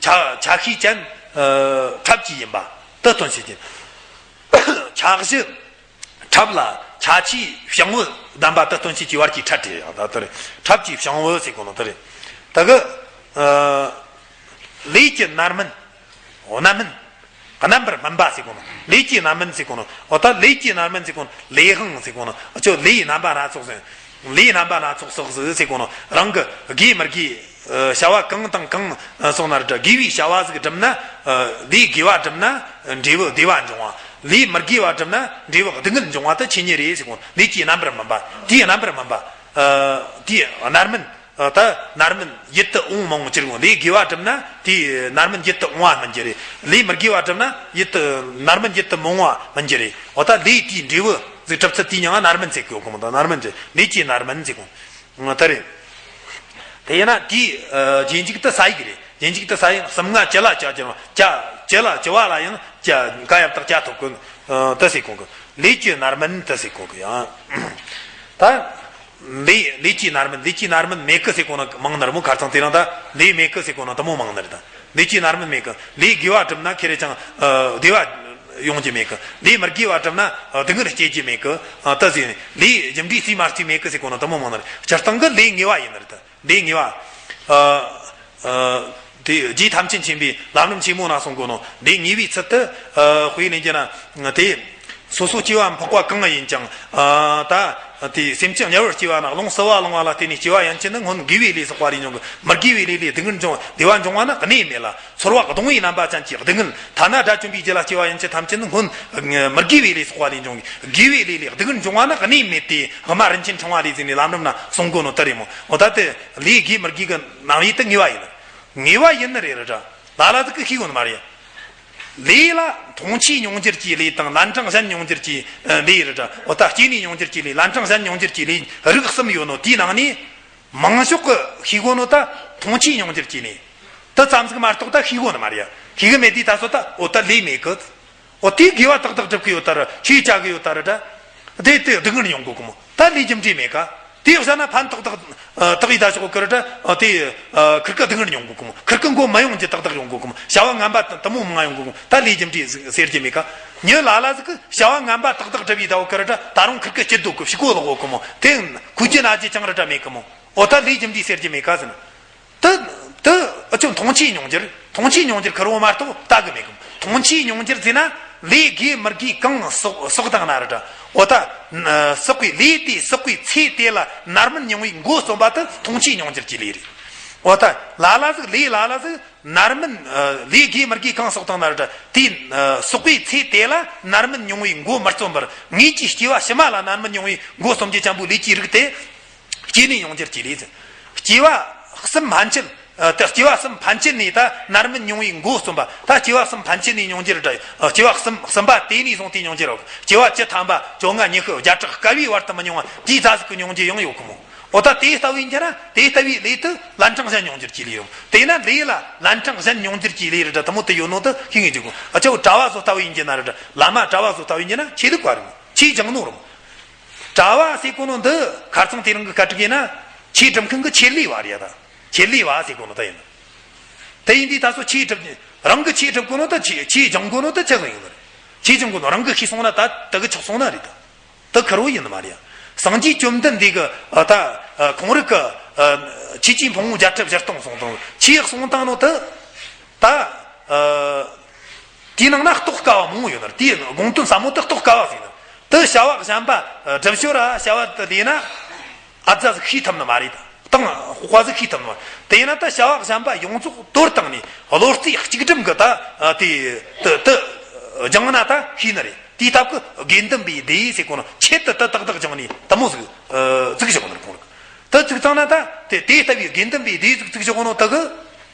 ཆ་ཆ་ཤས་ཅན་ཁྲབ་ཀྱི་ཡིན་པ་དེ་སྟོན་བྱེད་ཀྱི། ཆ་བཞི། ཁྲབ་ལ་ཆ་ཆའི་བྱང་བུ་ལྡན་པ་དེ་སྟོན་བྱེད་ཀྱི་བར་གྱི་ཁྲབ་དེ་ཡང་ད་དེ་རེད། ཁྲབ་ཀྱི་བྱང་བུ་ཟེར་གོ་ནོ་དེ་རེད། ད་གི་ཨ་ལས་ཀྱི་རྣམ་སྨིན། རྣམ་སྨིན། རྣམ་པར་སྨིན་པ་ཟེར་གོ་ནོ། ལས་ཀྱི་རྣམ་སྨིན་ཟེར་གོ་ནོ། འོ་ད་ལས་ཀྱི་རྣམ་སྨིན་ཟེར་གོ་ནོ། ལས་དབང་ཟེར་གོ་ནོ། ཨ་ཅོ་ལས་རྣམ་པ་སྣ་ཚོགས་ཟེར། ལས་རྣམ་པ་སྣ་ཚོགས་སོགས་སུ་ཟེར་གོ་ནོ། རང་གི་དགེ་མི་དགེ་བྱ་བ་གང་དང་གང་སོང་ན་རེད། དགེ་བའི་བྱ་བ་ཟིག་བསྒྲུབ་ན། ལས་དགེ་བ་བསྒྲུབ་ན་འབྲས་བུ་བདེ་བ་འབྱུང་བ། ལས་མི་དགེ་བ་བསྒྲུབ་ན་འབྲས་བུ་སྡུག་བསྔལ་འབྱུང་བ་དེ་ཆོས་ཉིད་རེད་ཟེར་གོ། ལས་ཀྱི་རྣམ་པར་སྨིན་པ། དེའི་རྣམ་པར་སྨིན་པ། དེའི་རྣམ་སྨིན། ད་རྣམ་སྨིན་ཡིད་དུ་འོང་མི་འོང་ཅི་རུང་། ལས་དགེ་བ་བསྒྲུབ་ན་དེའི་རྣམ་སྨིན་ཡིད་དུ་འོང་བ་སྨིན་རྒྱུ་རེད། ལས་མི་དགེ་བ་བསྒྲུབ་ན་ཡིད་དུ་རྣམ་སྨིན་ཡིད་དུ་མི་འོང་བ་སྨིན་རྒྱུ་རེད། འོ་ད་ལས་དེའི་འབྲས་བུ་ཟིག་གྲུབ་ཚུལ་དེའི་མྱིང་ང་རྣམ་སྨིན་ཟེར་གོ་གི་མོ། ད་རྣམ་སྨིན་ཟེར། ལས་ཀྱི་རྣམ་སྨིན་ཟེར་གོ། ད་རེད། དེ་ཡིན་ན་དེའི་རྗེས་འཇུག་ཏུ་ས་ཡིག་རེད། རྗེས་འཇུག་ཏུ་ས་ཡིག་གསུམ་ལྔ་བཅུ་ལ་བཅུ་བཅུ་བཅུ་བཅུ་བ་ལ་ཡང་བཅུ་ཀ་ཡ་བཏགས་བཅུ་ཐོབ་གོ། དེ་ཟེར་གོ་གི། ལས་ཀྱི་རྣམ་སྨིན་དེ་ཟེར་གོ་གི་ཡང་། ད། ལས་ལས་ཀྱི་རྣམ་སྨིན། ལས་ཀྱི་རྣམ་སྨིན་མེད་གི་ཟེར་གོ་ནོ་མང་ནི་རེད་མོ། ཁ་རྩང་དེ་རིང་ད་ལས་མེད་གི་ཟེར་གོ་ནོ་དེ་མོ་མང་ནི་རེད་ད། ལས་ཀྱི་རྣམ་སྨིན་མེད་གི། ལས་དགེ་བ་བསྒྲུབ་ན་ཁེ་རེ་ཅང་བདེ་བ་ཡོང་རྒྱུ་མེད་གི། ལས་མི་དགེ་བ་བསྒྲུབ་ན་སྡུག་བསྔལ་སྐྱེ་རྒྱུ་མེད་གི། ད་ཟེར་ནས་ལས་རྒྱུ་འབྲས་སུས་མ་བརྩིས་མེད་གི་ཟེར་གོ་ནོ་དེ་མོ་མང་ནི་རེད། སྤྱིར་བཏང་གི་ལས་ངེས་པ་ཡིན་ནི་རེད་ད། ལས་ངེས་པ། ཨ། ཨ། དེ་རྗེ་ཐམས་ཅད་མཁྱེན་པའི་ལམ་རིམ་ཆེན་མོ་ན་གསུང་གོ་ནོ། ལས་ངེས་པའི་ཚུལ་དུ། ཨ། དཔེ་ལེན་རྒྱུ་ན་དེ། སོ་སོ་སྐྱེ་བ་འཕགས་པ་གང་ཡིན་ཀྱང་། ཨ། ད་དེ་སེམས་ཅན་དམྱལ་བར་སྐྱེ་བ་ན་རླུང་བསིལ་བ་ལང་བ་ལ་བརྟེན་ནས་སྐྱེ་བ་ཡན་ཆད་ནི་སྔོན་དགེ་བའི་ལས་བསགས་པ་ལས་འབྱུང་གི། མི་དགེ་བའི་ལས་ལས་སྡུག་བསྔལ་འབྱུང་བདེ་བ་འབྱུང་བ་ནི་གནས་མེད་ལ། ཚོར་བ་གདུང་བའི་རྣམ་པ་ཅན་གྱི་སྡུག་བསྔལ། ཐ་ན་དགྲ་བཅོམ་པའི་རྒྱུད་ལ་སྐྱེ་བ་ཡན་ཆད་ཐམས་ཅད་ནི་སྔོན་མི་དགེ་བའི་ལས་བསགས་པ་ལས་འབྱུང་གི། དགེ་བའི་ལས་ལས་སྡུག་བསྔལ་འབྱུང་བ་ནི་གནས་མེད་དེ། དབུ་མ་རིན་ཆེན་ཕྲེང་བ་ལས་ཟེར་ནས་ལམ་རིམ་ན་གསུང་གོ་ནོ་དེ་རེད་མོ། འོ་ད་དེ་ལས་དགེ་མི་དགེ་གི་རྣམ་དབྱེ་དེ་ངེས་པ་ཡིན། ངེས་པ་ཡིན་ནི་རེད་ར། ལ་ལ་ཟིག་གིས་ཤེས་གོ་ནི་མ་རེད། ལས་ལ་མཐོང་ཆོས་མྱོང་འགྱུར་གྱི་ལས་དང་ལན་གྲངས་གཞན་མྱོང་འགྱུར་གྱི་ལས་རེད་ར། འོ་ད་སྐྱེས་ནས་མྱོང་འགྱུར་གྱི་ལས། ལན་གྲངས་གཞན་མྱོང་འགྱུར་གྱི་ལས་རིགས་གསུམ་ཡོད་ནོ། དེའི་ནང་ནས། མང་ཤོས་ཀྱིས་ཤེས་གོ་ནོ་ད་མཐོང་ཆོས་མྱོང་འགྱུར་གྱི་ལས། དེ་ཙམ་ཟིག་མ་གཏོགས་ད་ཤེས་གོ་ནི་མ་རེད། ཤེས་གི་མེད་དུས་ད་སོ་ད་འོ་ད་ལས་མེད་གི། འོ་དེ་དགེ་བ་ཏག་ཏག་སྒྲུབ་གི་ཡོད་ད་ར། ཆོས་བྱ་གི་ཡོད་ད་ར་ད། དེ་དེ་སྡུག་བསྔལ་མྱོང་གོ་གི་མོ། ད་ལས་རྒྱུ་འབྲས་མེད་ཀ། དེ་བཞག་ན་ཕན་ཏག་ཏག་ཏག་ཡིན་ད་ཞོག་གི་ར་ད། དེ་ཁིར་ཀ་སྡུག་བསྔལ་མྱོང་གོ་གི་མོ། ཁིར་ཀ་མགོ་མ་ཡོང་རྒྱུ་ཏག་ཏག་ཡོང་གོ་གི་མོ། བྱ་བ་ངན་པ་དེ་མོ་མང་ཡོང་གོ་གི་མོ། ད་ལས་རྒྱུ་འབྲས་ཟེར་རྒྱུ་མེད་ཀ། མྱི་ལ་ལ་ཟིག་གིས་བྱ་བ་ངན་པ་ཏག་ཏག་སྒྲུབ་ཡི་ད་འོ་གི་ར་ད། ད་རུང་ཁིར་ཀ་སྐྱིད་སྡུག་གི་ཕྱི་གོ་ལོག་གོ་གི་མོ། དེ་ཁུ་རྒྱུ་ན་རྒྱུ་ཅང་ར་ད་མེད་གི་མོ། འོ་ད་ལས་རྒྱུ་འབྲས་ཟེར་རྒྱུ་མེད་ཀ་ཟེར་ན། དེ་དེ་ཨ་ཅོ་མཐོང་ཆོས་མྱོང་འགྱུར། མཐོང་ཆོས་མྱོང་འགྱུར་ཁེར་བོ་མ་གཏོགས་ལྟ་གི་མེད་གི། མཐོང་ཆོས་མྱོང་འགྱུར་ཟེར་ན་ལས་དགེ་མི་དགེ་གང་བསགས་བསགས་བཏང་ན་ར་ད། འོ་ད་བསགས་པའི་ལས་དེ་བསགས་པའི་ཚེ་དེ་ལ་རྣམ་སྨིན་མྱོང་བའི་མགོ་རྩོམ་པ་དེ་མཐོང་ཆོས་མྱོང་འགྱུར་གྱི་ལས་རེད། འོ་ད་ལ་ལ་ཟིག་ལས་ལ་ལ་ཟིག་རྣམ་སྨིན། ལས་དགེ་མི་དགེ་གང་བསགས་བཏང་ན་ར་ད། དེ་བསགས་པའི་ཚེ་དེ་ལ་རྣམ་སྨིན་མྱོང་བའི་མགོ་མི་རྩོམ་པར་ངེད་ཀྱིས་སྐྱེ་བ་ཕྱི་མ་ལ་རྣམ་སྨིན་མྱོང་བའི་མགོ་རྩོམ་རྒྱུ་ཅན་པོའི་ལས་ཀྱི་རིགས་དེ། སྐྱེས་ནས་མྱོང་འགྱུར་གྱི་ལས་ཟེར། སྐྱེ་བ་གསུམ་ཕན་ཆད། ཨ། དེ་སྐྱེ་བ་གསུམ་ཕན་ཆད་ནས་ད་རྣམ་སྨིན་མྱོང་བའི་མགོ་རྩོམ་པ། ད་སྐྱེ་བ་གསུམ་ཕན་ཆད་ནས་མྱོང་འགྱུར་ར་ད། ཨ། སྐྱེ་བ་གསུམ་གསུམ་པ་དེ་ནས་བཟུང་སྟེ་མྱོང་འགྱུར་རོ། སྐྱེ་བ་བཅུ་ཐམ་པ་བཅོ་ལྔ་ཉི་ཤུ་བརྒྱ་ཕྲག་བསྐལ་བའི་བར་དུ་མི་མྱོང་བ་དེའི་རྩ་ཟིག་གི་མྱོང་འགྱུར་ཡང་ཡོད་གི་མོ། འོ་ད་དེ་ལྟ་བུ་ཡིན་རྒྱུ་ན་དེ་ལྟ་བུའི་ལས་དེ་ལན་གྲངས་གཞན་མྱོང་འགྱུར་གྱི་ལས་ཡོང་། དེས་ན་ལས་ལ་ལན་གྲངས་གཞན་མྱོང་འགྱུར་གྱི་ལས་ར་ད་དེ་མོ་དེ་ཡོད་ནོ་དེ་ཤེས་ངེས་ཀྱི་གོ། ཨ་ཅོ་གྲྭ་བ་ཚོ་ལྟ་བུ་ཡིན་རྒྱུ་ན་ར་ད། བླ་མ་གྲྭ་བ་ཚོ་ལྟ་བུ་ཡིན་རྒྱུ་ན་ཆོས་ལུགས་པ་རེད་མོ། ཆོས་སྦྱང་ནོ་རེད་མོ། གྲྭ་བ་ཟེར་གོ་ནོ་འདི་ཁ་རྩང་དེ་རིང་གི་སྐད་ཀྱིས་ན་ཆོས་སྒྲུབ་མཁན་གྱི་ཆེད་ལས་པ་རེད་ད། ཆེད་ལས་པ་ཟེར་གོ་ནོ་ད་ཡིན། དེ་ཡིན་དུས་ད་སོ་ཆོས་སྒྲུབ། རང་གི་ཆོས་སྒྲུབ་གོ་ནོ་ད། ཆོས་ཆོས་སྦྱང་གོ་ནོ་ད་ཆི་ཟིག་ཡིན་ནི་རེད། ཆོས་སྦྱང་གོ་ནོ་རང་གིས་ཤེས་སོང་ན་ད་དེ་གི་ཆོག་སོང་ན་རེད་ད། དེ་ཁེར་བོ་ཡིན་ནི་མ་རེད། སངས་རྒྱས་བཅོམ་ལྡན་འདས་གི་ད་ཁོང་རང་གི་ཆོས་ཀྱི་ཕུང་པོ་བརྒྱད་ཁྲི་བཞི་སྟོང་གསུངས་དང་། ཆོས་གསུངས་བཏང་ནོ་དེ་ད། དེའི་ནང་ན་རྟོགས་དཀའ་བ་མང་བོ་ཡོད་ནི་རེད། དེའི་དགོངས་དོན་ཟབ་མོ་དེ་རྟོགས་དཀའ་བ་ཟིག་ཡིན་ནི་རེད། དེ་བྱ་བ་གཞན་པ་སྒྲུབ་ཞོར་ར་བྱ་བ་དེ་ལས་ན་ཨ་ཙ་ཟིག་ཤེས་ཐུབ་ནི་མ་རེད། དང་དཔོག་པ་ཟིག་ཤེས་ཐུབ་ནི་མ་རེད། དེ་ཡིན་ན་ད་བྱ་བ་གཞན་པ་ཡོངས་རྫོགས་དོར་བཏང་ནས་བློ་རྩེ་གཅིག་སྒྲིམ་གི་ད་དེ་དེ་དེ་སྦྱངས་ན་ད་ཤེས་ནི་རེད། དེའི་སྟབས་ཀྱིས་དགེ་འདུན་པའི་སྡེ་ཟེར་གོ་ནོ་ཆེད་དུ་དེ་ཏག་ཏག་སྦྱངས་ནས་དེ་མོ་ཟིག་བཙུགས་བཞག་ནི་རེད་ཁོང་རང་གིས། དེ་བཙུགས་བཏང་ན་ད་དེ་དེ་ལྟ་བུའི་དགེ་འདུན་པའི་སྡེ་ཟིག་བཙུགས་བཞག་ནོ་དེ་གིས།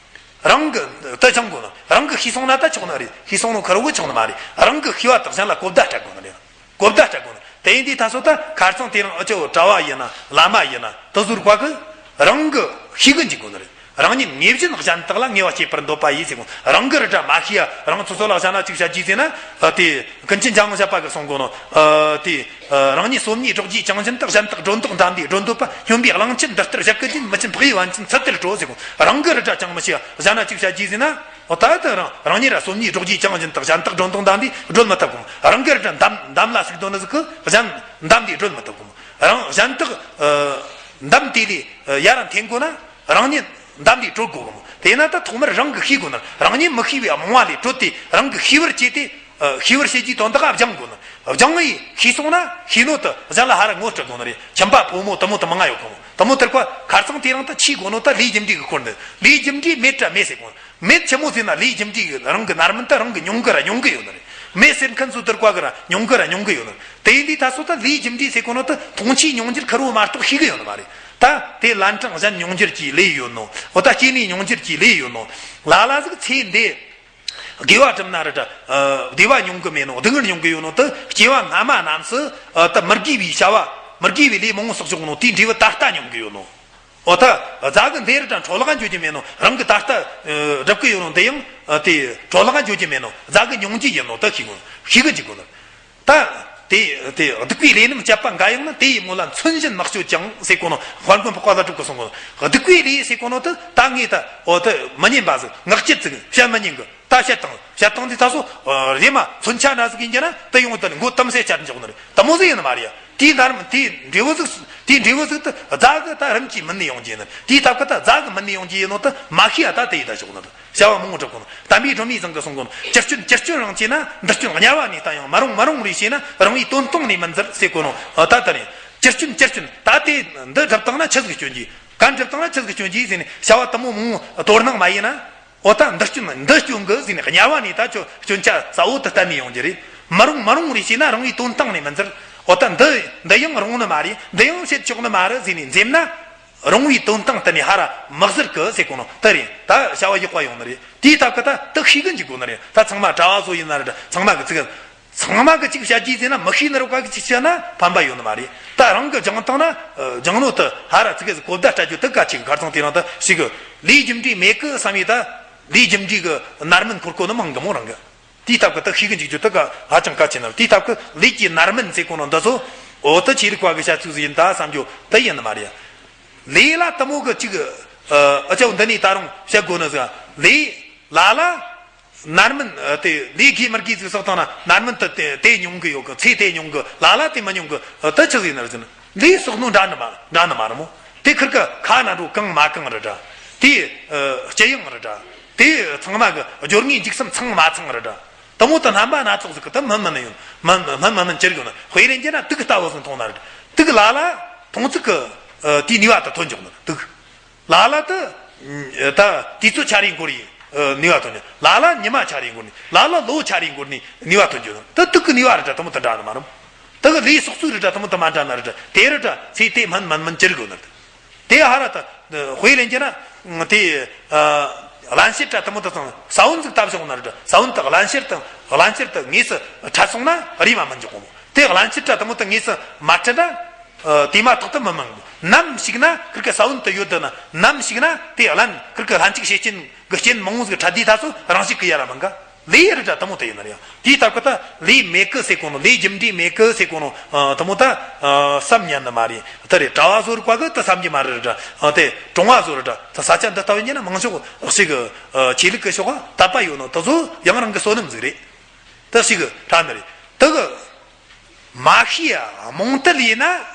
རང་གིས་ད་སྦྱང་དགོས་ན། རང་གིས་ཤེས་སོང་ན་ད་ཆོག་ནི་རེད། ཤེས་སོང་ནོ་ཁེར་བོ་ཆོག་ནི་མ་རེད། རང་གིས་ཤེས་པ་དག་གཞན་ལ་གོ་བརྡ་སྤྲད་དགོས་ནི་རེད། གོ་བརྡ་སྤྲད་དགོས་ནི། དེ་ཡིན་དུས་ད་སོ་ད་ཁ་རྩང་དེ་རིང་ཨ་ཅོ་གྲྭ་བ་ཡིན་ན་བླ་མ་ཡིན་ན་དེ་ཟུར་བཀའ་གི་རང་གི་ཤེས་གི་འཇུག་དགོས་ནི་རེད། རང་ཉིད་ངེས་བཞིན་གཞན་དག་ལ་ངེས་པ་སྐྱེད་པར་འདོད་པ་ཡིས་ཟེར་གོ། རང་གི་རི་དྲ་མ་ཤེས་ཡ། རང་ཚོ་ཚོ་ལ་བྱ་ན་ཅིག་བྱ་རྒྱུ་ཟེར་ན་དེ་ཀུན་མཁྱེན་འཇམ་དབྱངས་བཞད་པ་གི་གསུང་གོ་ནོ། དེ་རང་ཉིད་སོམ་ཉིའི་སྒྲོག་རྒྱུའི་ཅང་བཞིན་དུ། གཞན་དག་སྒྲོ་འདོགས་འདམ་པའི་སྒྲོ་འདོད་པ། སྨྱོན་པའི་གླང་ཆེན་འདི་ལྟར་བཞད་གད་ཀྱིན། མི་ཆེན་འཕགས་པའི་བན་ཆེན་ཚུལ་དེར་སྤྲོ་ཟེར་གོ། རང་གི་རི་དྲ་ཅང་མི་ཤེས་ཡ། བྱ་ན་ཅིག་བྱ་རྒྱུ་ཟེར་ན། འོ་ད་དུ་རང་རང་ཉིད་ར་སོམ་ཉིའི་སྒྲོག་རྒྱུའི་ཅང་བཞིན་དུ། གཞན་དག་སྒྲོ་འདོགས་འདམ་པའི་སྒྲོ་མི་ཐུབ་གོ། རང་གི་རི་དྲ་འདམ་འདམ་ལ་ཟུག་དོ་ནི་ཟིག་གི་གཞན་འདམ་དེ་སྒྲོ་མི་ཐུབ་གོ། རང་གཞན་དག་འདམ་དེ་ལས་ཡར་འཐེན་དགོས་ན་རང་ཉིད་འདམ་དེ་སྒྲོ་དགོས་གོ། དེས་ན་ད་ཐོག་མར་རང་གི་ཤེས་དགོས་ན། རང་ཉིད་མི་ཤེས་པའི་རྨོངས་པ་ལས་གྲོལ་ཏེ་རང་གི་ཤེས་པར་བྱས་ཏེ། ཤེས་པར་བྱེད་རྒྱུའི་དོན་དག་སྦྱང་དགོས་ན། སྦྱང་ངེས་ཤེས་སོང་ན་ཤེས་ནོ་དུ་གཞན་ལ་ཧ་ར་ངོ་སྤྲོད་དགོས་ནི་རེད། ཁྱིམ་པ་ཕོ་མོ་དུ་མོ་དུ་མང་ང་ཡོད་གོ། དུ་མོ་དུར་ཀ་ཁ་རྩང་དེ་རིང་ད་ཤེས་དགོས་ནོ་ད་ལས་རྒྱུ་འབྲས་ཀྱི་སྐོར་འདི། ལས་རྒྱུ་འབྲས་མེད་དྲ་མེད་ཟེར་གོ། མེད་ཆི་མོ་ཟེར་ན། ལས་རྒྱུ་འབྲས་ཀྱི་རང་གི་རྣམ་སྨིན་ད་རང་གི་མྱོང་གི་ར་མྱོང་གི་ཡོད་ནི་རེད། མེད་ཟེར་མཁན་ཚོ་དུར་ཀ་གི་ར་མྱོང་གི་ར་མྱོང་གི་ཡོད་ནི་རེད། དེ་ཡིན་དུས་ད་སོ་ད་ལས་རྒྱུ་འབྲས་ཟེར་གོ་ནོ་ད་མཐོང་ཆོས་མྱོང་འགྱུར་ཁེར་བོ་མ་གཏོགས་ཤེས་གི་ཡོད་ནི་མ་རེད། ད་དེ་ལན་གྲངས་གཞན་མྱོང་འགྱུར་གྱི་ལས་ཡོད་ནོ། འོ་ད་སྐྱེ་གནས་མྱོང་འགྱུར་གྱི་ལས་ཡོད་ནོ། ལ་ལ་ཟིག་ཚེ་འདི་དགེ་བ་བསྒྲུབས་ན་ར་ད་བདེ་བ་མྱོང་གི་མེད་ནོ། སྡུག་བསྔལ་མྱོང་གི་ཡོད་ནོ། ད་སྐྱེ་བ་སྔ་མ་རྣམས་སུ་ད་མི་དགེ་བའི་བྱ་བ། མི་དགེ་བའི་ལས་མང་བོ་བསགས་ཆོག་ནོ། དེའི་འབྲས་བུ་ད་ལྟ་མྱོང་གི་ཡོད་ནོ། འོ་ད་རྫ་གི་འདི་ར་ད་འཕྲོ་བརླག་འགྱོ་རྒྱུ་མེད་ནོ། རང་གི་ད་ལྟ་སྒྲུབ་གི་ཡོད་ནོ་འདི་ཡང་དེ་འཕྲོ་བརླག་འགྱོ་རྒྱུ་མེད་ནོ། རྫ་གི་མྱོང་རྒྱུ་ཡིན་ནོ། ད་ཤེས་གོ། ཤེས་གི་འཇུག་དགོས་ནོ། ད་དེ་དེ་སྡིག་པའི་ལས་རྣམས་སྤྱད་པ་འགའ་ཡང་ན། དེ་ཡི་མོད་ལ་མཚོན་བཞིན་མི་སྤྱོད་ཅིང་ཟེར་གོ་ནོ། དཔལ་མགོན་འཕགས་པ་ཀླུ་སྒྲུབ་ཀྱིས་གསུངས་གོ་ནོ། སྡིག་པའི་ལས་ཟེར་གོ་ནོ་ད་ད་ངས་ད་འོ་ད་མི་ཉན་པ་ཟིག་ངག་བཅད་ཟིག་བཤད་མི་ཉན་གི། ད་བཤད་དང་བཤད་དང་དེ་ད་སོ་རེ་མ་མཚོན་ཆ་འདྲ་ཟིག་ཡིན་རྒྱུ་ན་ད་ཡོང་ད་མགོ་གཏམ་སེ་བཅད་འཇོག་ནི་རེད། དེ་མོ་ཟིག་ཡིན་ནི་མ་རེད་ཡ། དེའི་འདྲ་དེའི་འབྲས་བུ་ཟིག་དེའི་འབྲས་བུ་ཟིག་ད་རྫ་གི་ད་རིམ་གྱིས་སྨིན་ནི་ཡོང་རྒྱུ་ཡིན་ནི། དེའི་སྟབས་ཀྱིས་ད་རྫ་གི་སྨིན་ནི་ཡོང་རྒྱུ་ཡིན་ནོ་ད་མ་ཤེས་ཡ། ད་དེ་ཡི་ད་ཞོག་ནི་རེད། བྱ་བ་མང་པོ་སྒྲུབ་དགོས་ནོ། དམ་པའི་སྒྲོན་མེ་ཚང་གིས་གསུང་གོ་ནོ། ཅི་སྐྱོན་ཅི་སྐྱོན་རང་བྱས་ན། འདི་སྐྱོན་དམྱལ་བ་ནས་བལྟ་ཡང་མི་རུང་། མི་རུང་རེ་བྱས་ན་རང་བའི་དོན་སྟོང་ནས་མི་འཛིར་ཟེར་གོ་ནོ། ད་ལྟ་ནས་ཅི་སྐྱོན་ཅི་སྐྱོན་ད་དེ་འདི་སྒྲུབ་བཏང་ན་ཆི་ཟིག་སྐྱོན་གྱི། གན་སྒྲུབ་བཏང་ན་ཆི་ཟིག་སྐྱོན་གྱི་ཟེར་ནས་བྱ་བ་དུ་མོ་མང་པོ་དོ་སྣང་མ་ཡིན་ན། འོ་ད་འདི་སྐྱོན་འདི་སྐྱོན་གི་ཟེར་ནས་དམྱལ་བ་ནས་ད་ཁྱོད་སྐྱོན་ཆ་གསལ་བོ་དུ་བསྟན་ནས་ཡོང་རྒྱུ་རེད། མི་རུང་མི་རུང་རེ་བྱས་ན་རང་བའི་དོན་སྟོང་ནས་མི་འཛིར། འོ་ད་འདི་འདི་ཡང་རུང་ནི་མ་རེད། འདི་ཡང་བྱེད་ཆོག་ནི་མ་རེད་ཟེར་ནས་འཛེམ་ན། རུང་བའི་དོན་སྟོང་གཏན་ནས་ཧ་ར་མི་གཟིར་གི་ཟེར་གོ་ནོ་དེ་རེད། ད་བྱ་བ་ཡག་པ་ཡོང་ནི་རེད། དེའི་སྟབས་ཀྱིས་ད་དེ་ཤེས་གི་འཇུག་དགོས་ནི་རེད། ད་ཚང་མ་གྲྭ་བ་ཚོ་ཡིན་ན་རེད། ད་ཚང་མ་གི་ཚིག་ཚང་མ་གི་ཅིག་བཤད་རྒྱུ་ཟེར་ན། མི་ཤེས་ནི་རོ་ག་གི་ཅིག་བཤད་ན་ཕན་པ་ཡོད་ནི་མ་རེད། ད་རང་གི་སྦྱང་སྟངས་ན་སྦྱང་ནོ་དེ་ཧ་ར་ཚིག་གི་གོ་བརྡ་སྤྲད་རྒྱུ་དེ་གལ་ཆེ་གི། ཁ་རྩང་དེ་རིང་ད་ཞིག་གི་ལས་རྒྱུ་འབྲས་མེད་གི་བསམ་ཡས། ད་ལས་རྒྱུ་འབྲས་གི་རྣམ་སྨིན་འཁོར་གོ་ནི་མང་གི་མོ་རང་གི། དེའི་སྟབས་ཀྱིས་ད་ཤེས་གི་འཇུག་རྒྱུ་དེ་ག་ཧ་ཅང་གལ་ཆེ་ནི་རེད། དེའི་སྟབས་ཀྱིས་ལས་ཀྱི་རྣམ་སྨིན་ཟེར་གོ་ནོ་འདི་ཚོ་འོ་ད་ཆོས་ལུགས་པ་གི་བཤད་ཚུལ་ཟིག་ཡིན་ད་བསམ་རྒྱུ་དེ་ཡིན་ནི་མ་རེད། ལས་ལ་དུ་མོ་གི་ཅིག་ཨ་ཅག་འདི་ནས་ད་རུང་བཤད་དགོས་ནི་ཟིག་ལས་ལ་ལ་རྣམ་སྨིན་དེ་ལས་དགེ་མི་དགེ་ཟིག་བསགས་བཏང་ན་རྣམ་སྨིན་དེ་དེ་མྱོང་གི་ཡོད་གི། ཚེ་དེ་མྱོང་གི། ལ་ལ་དེ་མི་མྱོང་གི། དེ་ཆི་ཟིག་ཡིན་ནི་རེད་ཟེར་ན། ལས་བསགས་ནོ་འདྲ་ནི་མ་འདྲ་ནི་མ་རེད་མོ། དེ་ཁིར་གི་ཁ་ན་འགྲོ་གང་མ་གང་རེད་དྲ། དེ་ཨ་ལྕི་ཡང་རེད་དྲ། དེ་ཚང་མ་གི་སྦྱོར་དངོས་འཇིགས་སམ་ཚང་མ་ཚང་རེད་དྲ། དུ་མོ་དུ་རྣམ་པ་སྣ་ཚོགས་ཟིག་གི་དུ་སྨིན་མིན་ཡོད། སྨིན་སྨིན་མིན་མིན་ཅི་རིགས་ཡོད་ན། དཔེ་རེ་འཇལ་ན་དུག་ལྟ་བུ་ཟིག་མཐོང་ན་རེད། དུག་ལ་ལ་མཐོང་ཚིག་གི་ཨ་དེའི་ནུས་པ་དུ་ཐོན་འཇོག་ནི་དུག་ལ་ལ་དུ་ད་དུས་ཚོད་ཆ་རེ་འགོར་ཡི་ནུས་པ་ཐོན་འཇོག་ལ་ལ་ཉི་མ་ཆ་རེ་འགོར་ནི། ལ་ལ་ལོ་ཆ་རེ་འགོར་ནི་ནུས་པ་ཐོན་འཇོག་ནི། དུ་དུག་གི་ནུས་པ་རེད་དྲ། དུ་མོ་དུ་འདྲ་ནི་མ་རེད། དེ་གི་ལས་སོགས་ཚུལ་རེ་དྲ་དུ་མོ་དུ་མ་འདྲ་ན་རེ་དྲ། དེ་རེ་དྲ་ཚེ་དེ་སྨིན་མིན་མིན་ཅི་རིགས་ཡོད་ན་རེ་དྲ། དེ་ཧ་ར་ད་དཔེ་ལེན་རྒྱུ་ན་དེ་ཨ་བརླན་གཤེར་དྲ་དུ་མོ་དུ་ཚང་ས་བོན་ཟིག་བཏབ་བཞག་ན་རེ་དྲ། ས་བོན་དུ་བརླན་གཤེར་དང་བརླན་གཤེར་དུ་དངོས་སུ་འཕྲད་སོང་ན་རེ་མ་སྨིན་འཇོག་གོ་མོ། དེ་བརླན་གཤེར་དྲ་དུ་མོ་དུ་དངོས་སུ་མ་འཕྲད་ན་ཨ་དེ་མ་ཐག་ཏུ་མི་སྨིན་གོ། ནམ་ཞིག་ན་ཁིར་གི་ས་བོན་དུ་ཡོད་དུ་ན། ནམ་ཞིག་ན་དེ་བརླན་ཁིར་གི་བརླན་གཅིག་ཤེས་ཅན་གི་རྐྱེན་མང་བོ་ཟིག་འཕྲད་དུས་ད་སོ་རང་བཞིན་གི་ཡ་ར་མིན་ག། ལས་རེ་དྲ་དུ་མོ་དུ་ཡིན་ན་རེད་ཡ། དེའི་སྟབས་ཀྱིས་ད་ལས་མེད་གི་ཟེར་གོ་ནོ། ལས་རྒྱུ་འབྲས་མེད་གི་ཟེར་གོ་ནོ། ཨ་དུ་མོ་ད་ཨ་བསམ་ཉན་ནི་མ་རེད། དེ་རེད། གྲྭ་བ་ཚོ་རིགས་པ་གི་ད་བསམ་གྱི་མ་རེད་དྲ། ཨ་དེ་གྲོང་བ་ཚོ་རེད་དྲ། ད་ས་ཆ་འདི་ལྟ་བུ་ཡིན་ན་མང་ཤོས་ཞིག་གི་ཨ་ཆོས་ལུགས་གི་ཕྱོགས་དད་པ་ཡོད་ནོ་དེ་ཚོ་ཡང་རང་གི་བསོད་ནམས་ཟིག་རེད། ད་ཞིག་གི་དྲ་ནི་རེད། དེ་གི་མ་ཤེས་ཡ་རྨོངས་དད་ཡིན་ན།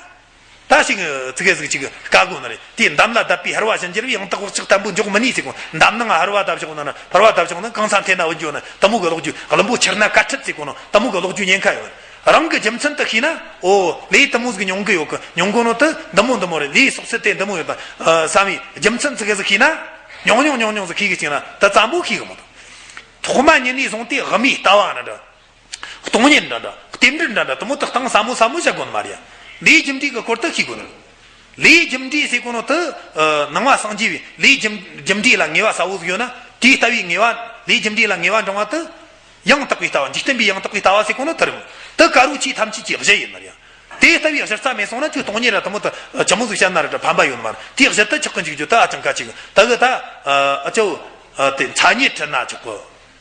ད་ཞིག་ཚིག་གེ་ཟིག་ཅིག་དཀའ་དགོས་ནི་རེད། དེ་འདམ་ལ་བརྡབས་པའི་ཕུར་བ་བཞིན་གྱུར་པའི་ཡང་དག་བག་ཆགས་བརྟན་པོ་འཇོག་མི་ནུས་ཟེར་གོ། འདམ་ནང་ཕུར་བ་བརྡབས་བཞག་ན་ན་ཕུར་བ་བརྡབས་བཞག་ན་གང་ས་འཐེན་ན་འོན་རྒྱུ་ན། དུ་མོ་གི་ལོག་རྒྱུ། བླུན་པོ་ཁྱེར་ན་དཀའ་ཁྲིད་ཟེར་གོ་ནོ། དུ་མོ་གི་ལོག་རྒྱུ་ཉེན་ཁ་ཡོད། རང་གི་རྒྱུ་མཚན་དེ་ཤེས་ན། ཨོ་ལས་དུ་མོ་ཟིག་མྱོང་གི་ཡོད་གི། མྱོང་གོ་ནོ་དེ་འདི་མོ་འདི་མོ་རེད། ལས་སོགས་ཚུལ་དེ་འདི་མོ་ཡོད་ད་བསམ་པའི་རྒྱུ་མཚན་ཚིག་གེ་ཟིག་ཤེས་ན། ཉུང་ཉུང་ཉུང་ཉུང་ཟིག་ཤེས་གི་ཅིག་ན་ད་ཙམ་པོ་ཤེས་གི་མོ། ཐོག་མ་ཉིད་ནས་བཟུང་སྟེ་དབུ་མའི་ལྟ་བ་ན་འདྲ། སྟོང་ཉིད་འདྲ་འདྲ། རྟེན་འབྲེལ་འདྲ་འདྲ། དུ་མོ་དག་སྟངས་ཟབ་མོ་ཟབ་མོ་བྱ་དགོས་ནི་མ་རེད། ལས་རྒྱུ་འབྲས་ཀྱི་སྐོར་དུ་ཤེས་དགོས་ནི། ལས་རྒྱུ་འབྲས་ཟེར་གོ་ནོ་དེ་ཨ་ནང་པ་སངས་རྒྱས་པའི་ལས་རྒྱུ་རྒྱུ་འབྲས་ལ་ངེས་པ་ཟབ་བོ་ཟིག་ཡོད་ན། དེའི་ལྟ་བའི་ངེས་པ། ལས་རྒྱུ་འབྲས་ལ་ངེས་པ་འབྲང་བ་དེ་ཡང་དག་པའི་ལྟ་བ། འཇིག་རྟེན་པའི་ཡང་དག་པའི་ལྟ་བ་ཟེར་གོ་ནོ་དེ་རེད། དེ་དཀར་པོ་ཆོས་ཐམས་ཅད་ཀྱི་གཞི་ཡིན་ནི་རེད། དེ་ལྟ་བུའི་གཞི་རྩ་མེད་སོང་ན་ཁྱོད་སྟོང་ཉིད་ར་དེ་མོ་ད་ཆི་མོ་ཟིག་བཤད་ན་ར་ད་ཕན་པ་ཡོད་ནི་མ་རེད། དེའི་གཞི་ད་ཆགས་གི་འཇུག་རྒྱུ་ད་ཨ་ཅང་ཁ་ཅིག་ད་གི་ད་ཨ་ཅོ་དེ་མཚན་ཉིད་ཁྲིད་ན་ཆོག་གི།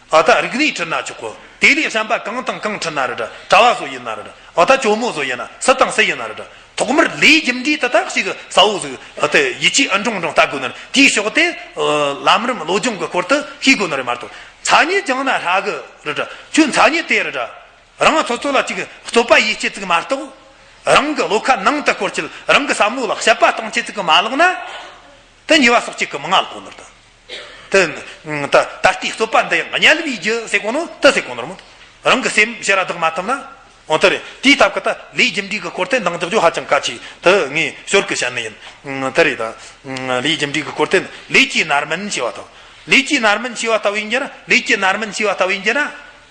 ཨ་ད་རིག་གནས་ཁྲིད་ན་ཆོག་གི། དེ་ལས་གཞན་པ་གང་དང་གང་ཁྲིད་ན་ར་ད་གྲྭ་བ་བཟོ་ཡིན་ན་ར་ད་ཨ་ད་ཇོ་མོ་བཟོ་ཡིན་ན་སུ་དང་སུ་ཡིན་ན་ར་ད་ཐོག་མར་ལས་རྒྱུ་འབྲས་དེ་ད་ཞིག་གསལ་བོ་ཟིག་ཨ་ད་ཡིད་ཆེས་ཨ་འདྲོང་འདྲོང་ལྟ་དགོས་ན་དེའི་ཕྱོགས་དེ་ལམ་རིམ་བློ་སྦྱོང་གི་སྐོར་དུ་ཤེས་དགོས་ནི་རེད་མ་གཏོགས། མཚན་ཉིད་སྦྱངས་ན་ཧྲ་གི་རེད་དྲ། ཁྱོད་མཚན་ཉིད་དེ་རེད་དྲ། རང་སོ་སོ་ལ་ཅིག་རྩོད་པ་ཡེ་སྐྱེ་ཙིག་མ་གཏོགས། རང་གི་བློ་ཁ་ནང་དུ་སྐོར་ཆེད་རང་གི་བསམ་བློ་ལ་དཔྱད་པ་གཏོང་ཆེད་ཙིག་མ་ལོག་ན། དེ་ཉེས་པ་སོགས་ཅིག་གི་མང་ང་ལོག་ནོར་དང་། དེ་ད་ད་ལྟའི་རྩོད་པ་འདི་ཡང་དམྱལ་བའི་རྒྱུ་ཟེར་གོ་ནོ་དེ་ཟེར་གོ་ནོར་མོད། རང་གི་སེམས་ཕྱིར་ར་བདག་མ་ཐུབ་ན། འོ་དེ་རེད། དེའི་སྟབས་ཀྱིས་ད་ལས་རྒྱུ་འབྲས་ཀྱི་སྐོར་དེ་འདང་རྒྱག་རྒྱུ་ཧ་ཅང་གལ་ཆེ། དེ་ངས་ཞོར་གི་བཤད་ནི་ཡིན། དེ་རེད་ད། ལས་རྒྱུ་འབྲས་ཀྱི་སྐོར་དེ་ལས་ཀྱི་རྣམ་སྨིན་ཞེས་པ་དང་། ལས་ཀྱི་རྣམ་སྨིན་ཞེས་པ་ལྟ་བུ་ཡིན་གྱི་ན། ལས་ཀྱི་རྣམ་སྨིན་ཞེས་པ་ལྟ་བུ་ཡིན་གྱི་ན།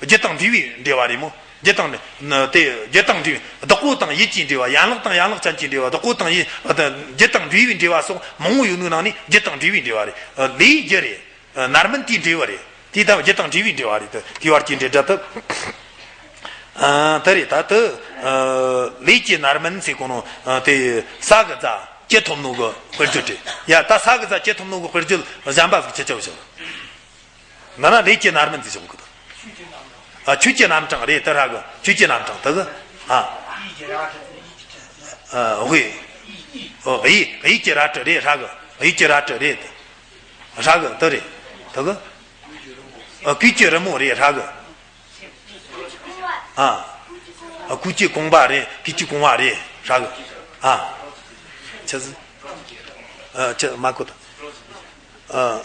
རྒྱུ་དང་འབྲས་བུའི་འབྲེལ་བ་རེད་མོ། རྒྱུ་དང་ནི་དེ་རྒྱུ་དང་འབྲས་བུའི་བདག་པོ་དང་ཡིད་ཀྱི་འབྲེལ་བ། ཡན་ལག་དང་ཡན་ལག་ཅན་གྱི་འབྲེལ་བ། བདག་པོ་དང་ཡིད། རྒྱུ་དང་འབྲས་བུའི་འབྲེལ་བ་སོགས་མང་བོ་ཡོད་ནོའི་ནང་ནས་རྒྱུ་དང་འབྲས་བུའི་འབྲེལ་བ་རེད། ལས་རྒྱུ་རེད། རྣམ་སྨིན་དེའི་འབྲས་བུ་རེད། དེ་ལྟ་བུ་རྒྱུ་དང་འབྲས་བུའི་འབྲེལ་བ་རེད། དེ་དེའི་བར་གྱི་འབྲེལ་སྒྲ་དེ། ཨ་དེ་རེད་ད་དེ། ལས་ཀྱི་རྣམ་སྨིན་ཟེར་གོ་ནོ་དེ་ས་གི་རྩ་བཅུ་ཐོབ་ནོ་གི་དཔེར་བརྗོད་རེད། ཡ་ད་ས་གི་རྩ་བཅུ་ཐོབ་ནོ་གི་དཔེར་བརྗོད་གཞན་པ་ཟིག་ཅི་ཅི་བྱུང་། ན་ན་ལས་ཀྱི་རྣམ་སྨིན་ཟེར་བྱུང་གི་ད། ཨ་ཆོས་ཀྱི་རྣམ་གྲངས་རེད་དེ་ར་གི། ཆོས་ཀྱི་རྣམ་གྲངས་དེ་གི། ཨ་ཨ་དབྱིབས། ཨོ་དབྱིབས། དབྱིབས་ཀྱི་རལ་གྲི་རེད་ར་གི། དབྱིབས་ཀྱི་རལ་གྲི་རེད། ར་གི་དེ་རེད། དེ་གི། ཨ་གོས་ཀྱི་རི་མོ་རེད་ར་གི། ཨ་ཨ་གོས་ཀྱི་རྐང་པ་རེད། གོས་ཀྱི་རྐང་བ་རེད་ར་གི། ཨ་ཆི་ཟིག་ཨ་ཆི་མ་གོ་ད། ཨ་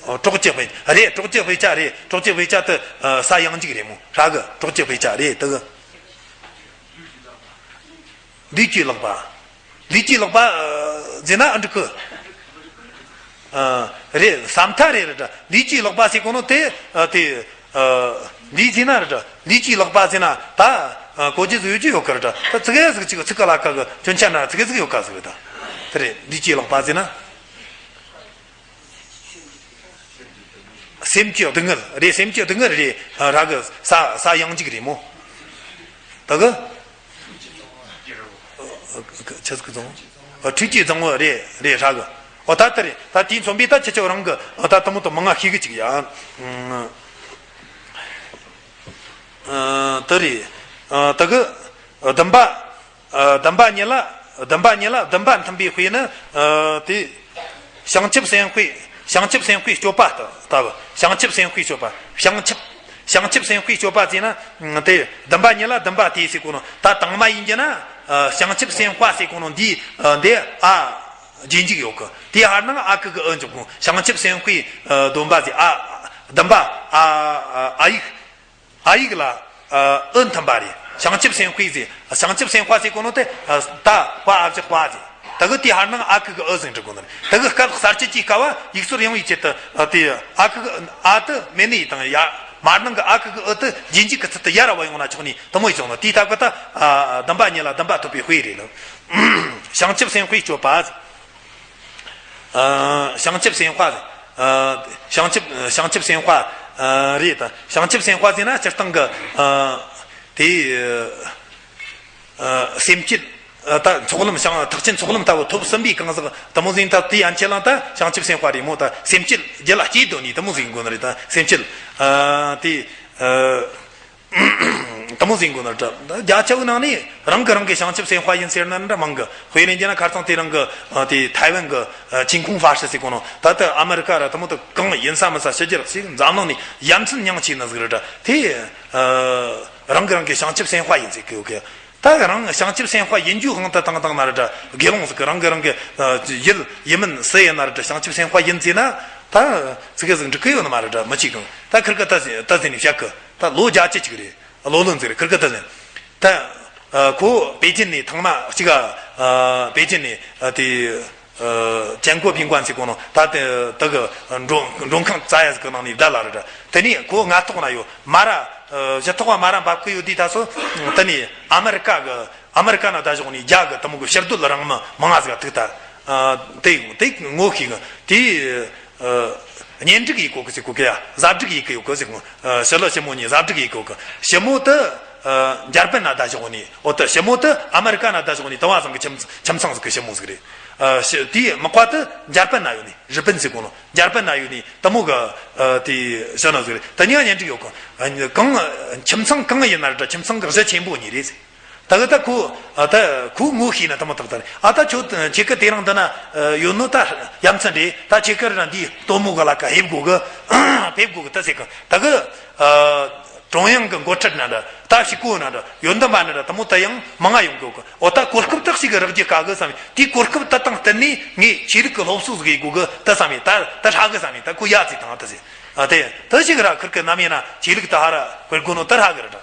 ཨ་གྲོགས་ཀྱི་དཔེ་རེད། གྲོགས་ཀྱི་དཔེ་ཆ་རེད། གྲོགས་ཀྱི་དཔེ་ཆ་དེ་ཨ་ས་ཡང་འཇིག་རེད་མོ་ར་གི། གྲོགས་ཀྱི་དཔེ་ཆ་རེད་དེ་གི། ལུས་ཀྱི་ལག་པ། ལུས་ཀྱི་ལག་པ་ཨ་ཟེར་ན་ཨ་འགྲིག་གི། ཨ་རེད། ས་མཐའ་རེད་རེད་དྲ། ལུས་ཀྱི་ལག་པ་ཟེར་གོ་ནོ་དེ་ཨ་དེ་ཨ་ལུས་ཟེར་ན་རེད་དྲ། ལུས་ཀྱི་ལག་པ་ཟེར་ན་ད་ཨ་གོ་རྒྱུ་ཟིག་ཡོད་རྒྱུ་ཡོད་གི་རེད་དྲ། ད་ཙི་གེ་ཟིག་ཅིག་ཚིག་གི་ལ་ཁ་གི་སྐྱོན་ཆ་ན་ཙི་གེ་ཟིག་ཡོད་ག་ཟིག་རེད་ད། དེ་རེད། ལུས་ཀྱི་ལག་པ་ཟེར་ན། སེམས་ཀྱི་སྡུག་བསྔལ་རེད། སེམས་ཀྱི་སྡུག་བསྔལ་རེད་ར་གི། ས་ས་ཡང་འཇིག་རེད་མོ། ད་གི། ཆི་ཟིག་བཟང་། ཁྲུས་ཀྱི་བཟང་བོ་རེད་རེད་ར་གི། འོ་ད་ལྟ་རེད། ད་དེའི་མཚོན་པའི་ད་ཁྱེད་ཚོ་རང་གི་ད་དེ་མོ་དེ་མང་ང་ཤེས་གི་ཅིག་ཡ། ད་རེད། ད་གི། བདུན་པ། ཨ་བདུན་པ་ཉིད་ལ། བདུན་པ་ཉིད་ལ་བདུན་པ་མཐུན་པའི་དཔེ་ནི་ཨ་དེ། བྱང་ཆུབ་སེམས་དཔའི། བྱང་ཆུབ་སེམས་དཔའི་སྤྱོད་པ་ལྟ་བུ། བྱང་ཆུབ་སེམས་དཔའི་སྤྱོད་པ། བྱང་ཆུབ། བྱང་ཆུབ་སེམས་དཔའི་སྤྱོད་པ་ཟེར་ན་དེ་བདུན་པ་ཉིད་ལ་བདུན་པ་དེ་ཟེར་གོ་ནོ། ད་དང་མ་ཡིན་གྱི་ན་ཨ་བྱང་ཆུབ་སེམས་དཔའ་ཟེར་གོ་ནོ་འདི་ཨ་འདི་ཨ་རྗེས་འཇུག་ཡོད་གི། དེའི་ཧར་ནང་ཨ་ཁུ་གི་ཨུ་འཇུག་གོ། བྱང་ཆུབ་སེམས་དཔའི་ཨ་སྡོམ་པ་ཟེར། ཨ་བདུན་པ་ཨ་ཨ་ཨ་ཡིག་ཨ་ཡིག་ལ་ཨ་ཨུ་མཐུན་པ་རེད། བྱང་ཆུབ་སེམས་དཔའི་ཟེར། བྱང་ཆུབ་སེམས་དཔའ་ཟེར་གོ་ནོ་དེ་ཨ་ད་དཔའ་ཨ་བཞག་དཔའ་ཟེར། ད་གི་དེའི་ཧར་ནང་ཨ་ཁུ་གི་ཨུ་ཟེར་འབྲི་དགོས་ནི་རེད། ད་གི་སྐད་གསར་བཅད་ཀྱི་སྐབས་ཡིག་སོར་ཡོང་བའི་ཆེད་དུ་ཨ་དེ་ཨ་ཁུ་གི་ཨ་དེ་མེད་ནི་དང་ཡ། མར་ནང་གི་ཨ་ཁུ་གི་ཨུ་དེ་རྗེས་འཇུག་གི་ཚུལ་དུ་ཡར་བ་ཡོང་ན་ཆོག་ནི་དེ་མོ་ཡིན་སོང་ནོ། དེའི་སྟབས་ཀྱིས་ད་ཨ་བདུན་པ་ཉིད་ལ་བདུན་པ་ཐོབ་པའི་དཔེ་རེད་ལ། བྱང་ཆུབ་སེམས་དཔའི་སྤྱོད་པ། ཨ་བྱང་ཆུབ་སེམས་དཔའ། ཨ་བྱང་ཆུབ་བྱང་ཆུབ་སེམས་དཔའ་ཨ་རེད་ད། བྱང་ཆུབ་སེམས་དཔའ་ཟེར་ན་སྤྱིར་བཏང་གི་ཨ་དེ་ཨ་སེམས་བསྐྱེད་ཨ་ད་ཚོགས་ལམ་བྱང་ཐེག་ཆེན་ཚོགས་ལམ་ལྟ་བུ་ཐོབ་ཟིན་པའི་གང་ཟག་དེ་མོ་ཟིག་ད་དེ་ཡན་ཆད་ལ་ད་བྱང་ཆུབ་སེམས་དཔའ་རེད་མོ། ད་སེམས་བསྐྱེད་རྒྱུད་ལ་སྐྱེས་དོ་ནི་དེ་མོ་ཟིག་དགོས་ནི་རེད། ད་སེམས་བསྐྱེད་ཨ་དེ་ཨ། དེ་མོ་ཟིག་དགོས་ན་འདྲ། བརྒྱ་ཆ་བོའི་ནང་ནས་རང་གི་རང་གི་བྱང་ཆུབ་སེམས་དཔའ་ཡིན་ཟེར་ན་འདྲ་མང་གི། དཔེ་ལེན་རྒྱུ་ན་ཁ་རྩང་དེ་རང་གི་ཨ་དེ་ཐའེ་ཝན་གི་ཨ་ཆིང་ཁུང་ཧྥ་ཧྲི་ཟེར་གོ་ནོ། ད་ལྟ་ཨ་མེ་རི་ཀ་ར་དེ་མོ་དེ་གང་ཡིན་ས་མིན་ས་ཕྱི་རྒྱལ་ཞིག་འཛམ་གླིང་ནས་ཡ་མཚན་ཉུང་ཆེ་ནི་ཟིག་རེད་འདྲ། དེ་ཨ་རང་གི་རང་གི་བྱང་ཆུབ་སེམས་དཔའ་ཡིན་ཟེར་གི་ཡོད་གི། ད་རང་བྱང་ཆུབ་སེམས་དཔའ་ཡིན་རྒྱུའི་དབང་དུ་བཏང་བཏང་ན་ར་འདྲ། དགེ་སློང་ཟིག་གི་རང་གི་རང་གི་ཨ་ཡུལ་ཡིན་མིན་སུ་ཡིན་ན་ར་འདྲ། བྱང་ཆུབ་སེམས་དཔའ་ཡིན་ཟེར་ན་ད་ཙི་གེ་ཟིག་འགྲིག་གི་ཡོད་ནི་མ་རེད་འདྲ། མི་གཅིག་གང་ད་ཁིར་ཀི་ད་ཟེར་ད་ཟེར་ནས་བཤད་གི། ད་ལོ་བརྒྱད་ཅུ་ཅིག་རེད། ལོ་ལོན་ཟེར་ཁིར་ཀི་ད་ཟེར། ད་ཨ་ཁོ་པེ་ཅིན་ནས་ཐེངས་མ་གཅིག་ཨ་པེ་ཅིན་ནས་ཨ་དེ་ཨ་ཅན་གོ་ཕིང་ཀོན་ཟེར་གོ་ནོ། ད་དེ་དེ་གི་མགྲོན་མགྲོན་ཁང་བཙལ་ཡ་ཟིག་གི་ནང་ནས་བསྡད་ལ་རེད། དེ་ནས་ཁོ་ང་ཐོག་ན་ཡོད་མ་ར་ཨ་གཞི་ཐོག་བ་མ་ར་འབབ་གི་ཡོད་དུས་ད་སོ། དེ་ནས་ཨ་མེ་རི་ཀ་གི་ཨ་མེ་རི་ཀ་ན་ད་ཞོག་ནས་རྒྱ་གི་དེ་མོ་གི་ཕྱིར་སྡོད་རང་མི་མང་ང་ཟིག་ཐུག་ད། ཨ་དེ་དེ་ངོ་ཤེས་གི་དེ། ཨ་གཉེན་སྒྲིག་ཡེད་གོ་གི་ཟེར་གོ་གི་ཡ། གཟའ་སྒྲིག་ཡེད་གི་ཡོད་གི་ཟེར་གོ། ཨ་ཞི་ལུ་ཞི་མོ་གཉིས་གཟའ་སྒྲིག་ཡེད་གོ་གི། ཞི་མོ་དེ་ འཇར་པན་ན་ད་བཞག་ནི་འོ་ད་ཞི་མོ་དེ་ཨ་མེ་རི་ཀ་ན་ད་བཞག་ནི་དེ་བ་ཚང་གི་ཁྱིམ་ཁྱིམ་ཚང་ཟིག་གི་ཞི་མོ་ཟིག་རེད། ཨ་ཞི་དེའི་མག་པ་དེ་འཇར་པན་ན་ཡོད་ནི་རི་པིན་ཟེར་གོ་ནོ་འཇར་པན་ན་ཡོད་ནི་དེ་མོ་གི་ཨ་དེ་ཞི་ན་ཟིག་རེད། ད་ཉ་གཉེན་སྒྲིག་ཡོད་གི་གང་ཁྱིམ་ཚང་གང་ཡིན་ན་རེད། ད་ཁྱིམ་ཚང་གི་གཞི་ཆེན་པོ་གཉིས་རེད་ཟེར། ད་གི་ད་ཁོ་ཨ་ད་ཁོ་ངོ་ཤེས་ན་དེ་མོ་ཐག་ད་རེད། ཨ་ད་ཁྱོད་ཁྱེད་ཀི་དེ་རིང་འདི་ན་ཡོད་ནོ་ད་ཡ་མཚན་རེད། ད་ཁྱེད་ཀི་རང་འདིའི་སྟོན་མོ་གི་ལ་ཀ་ཕེབས་དགོ་གི་ཕེབས་དགོ་གི་ད་ཟེར་གི་ད་གི་ཨ། ཀྲུང་དབྱང་གི་འགོ་ཁྲིད་ན་འདྲ། ད་ཕྱི་གོ་ན་འདྲ། ཡོན་ཏན་པ་ན་འདྲ། དེ་མོ་ད་ཡང་མང་ང་ཡོང་གི་ཡོད་གི་འོ་ད་གོ་སྐབས་དག་ཞིག་གི་རག་རྒྱུ་དཀའ་གི་བསམ་ཡོད། དེའི་གོ་སྐབས་ད་དང་བསྟུན་ནས་ངས་ཆོས་ལུགས་ཀྱི་སློབ་གསོ་ཟིག་ཡེད་དགོ་གི་ད་བསམ་ཡོད། ད་ད་ཧྲ་གི་བསམ་ཡོད། ད་ཁོ་ཡ་ཙིག་དང་ད་ཟེར། ཨ་དེ་ད་ཞིག་ར་ཁིར་གི་ནམ་ཡིན་ན་ཆོས་ལུགས་ད་ཧ་ར་བེར་དགོ་ནོ་ད་ཧྲ་གི་ར་འདྲ།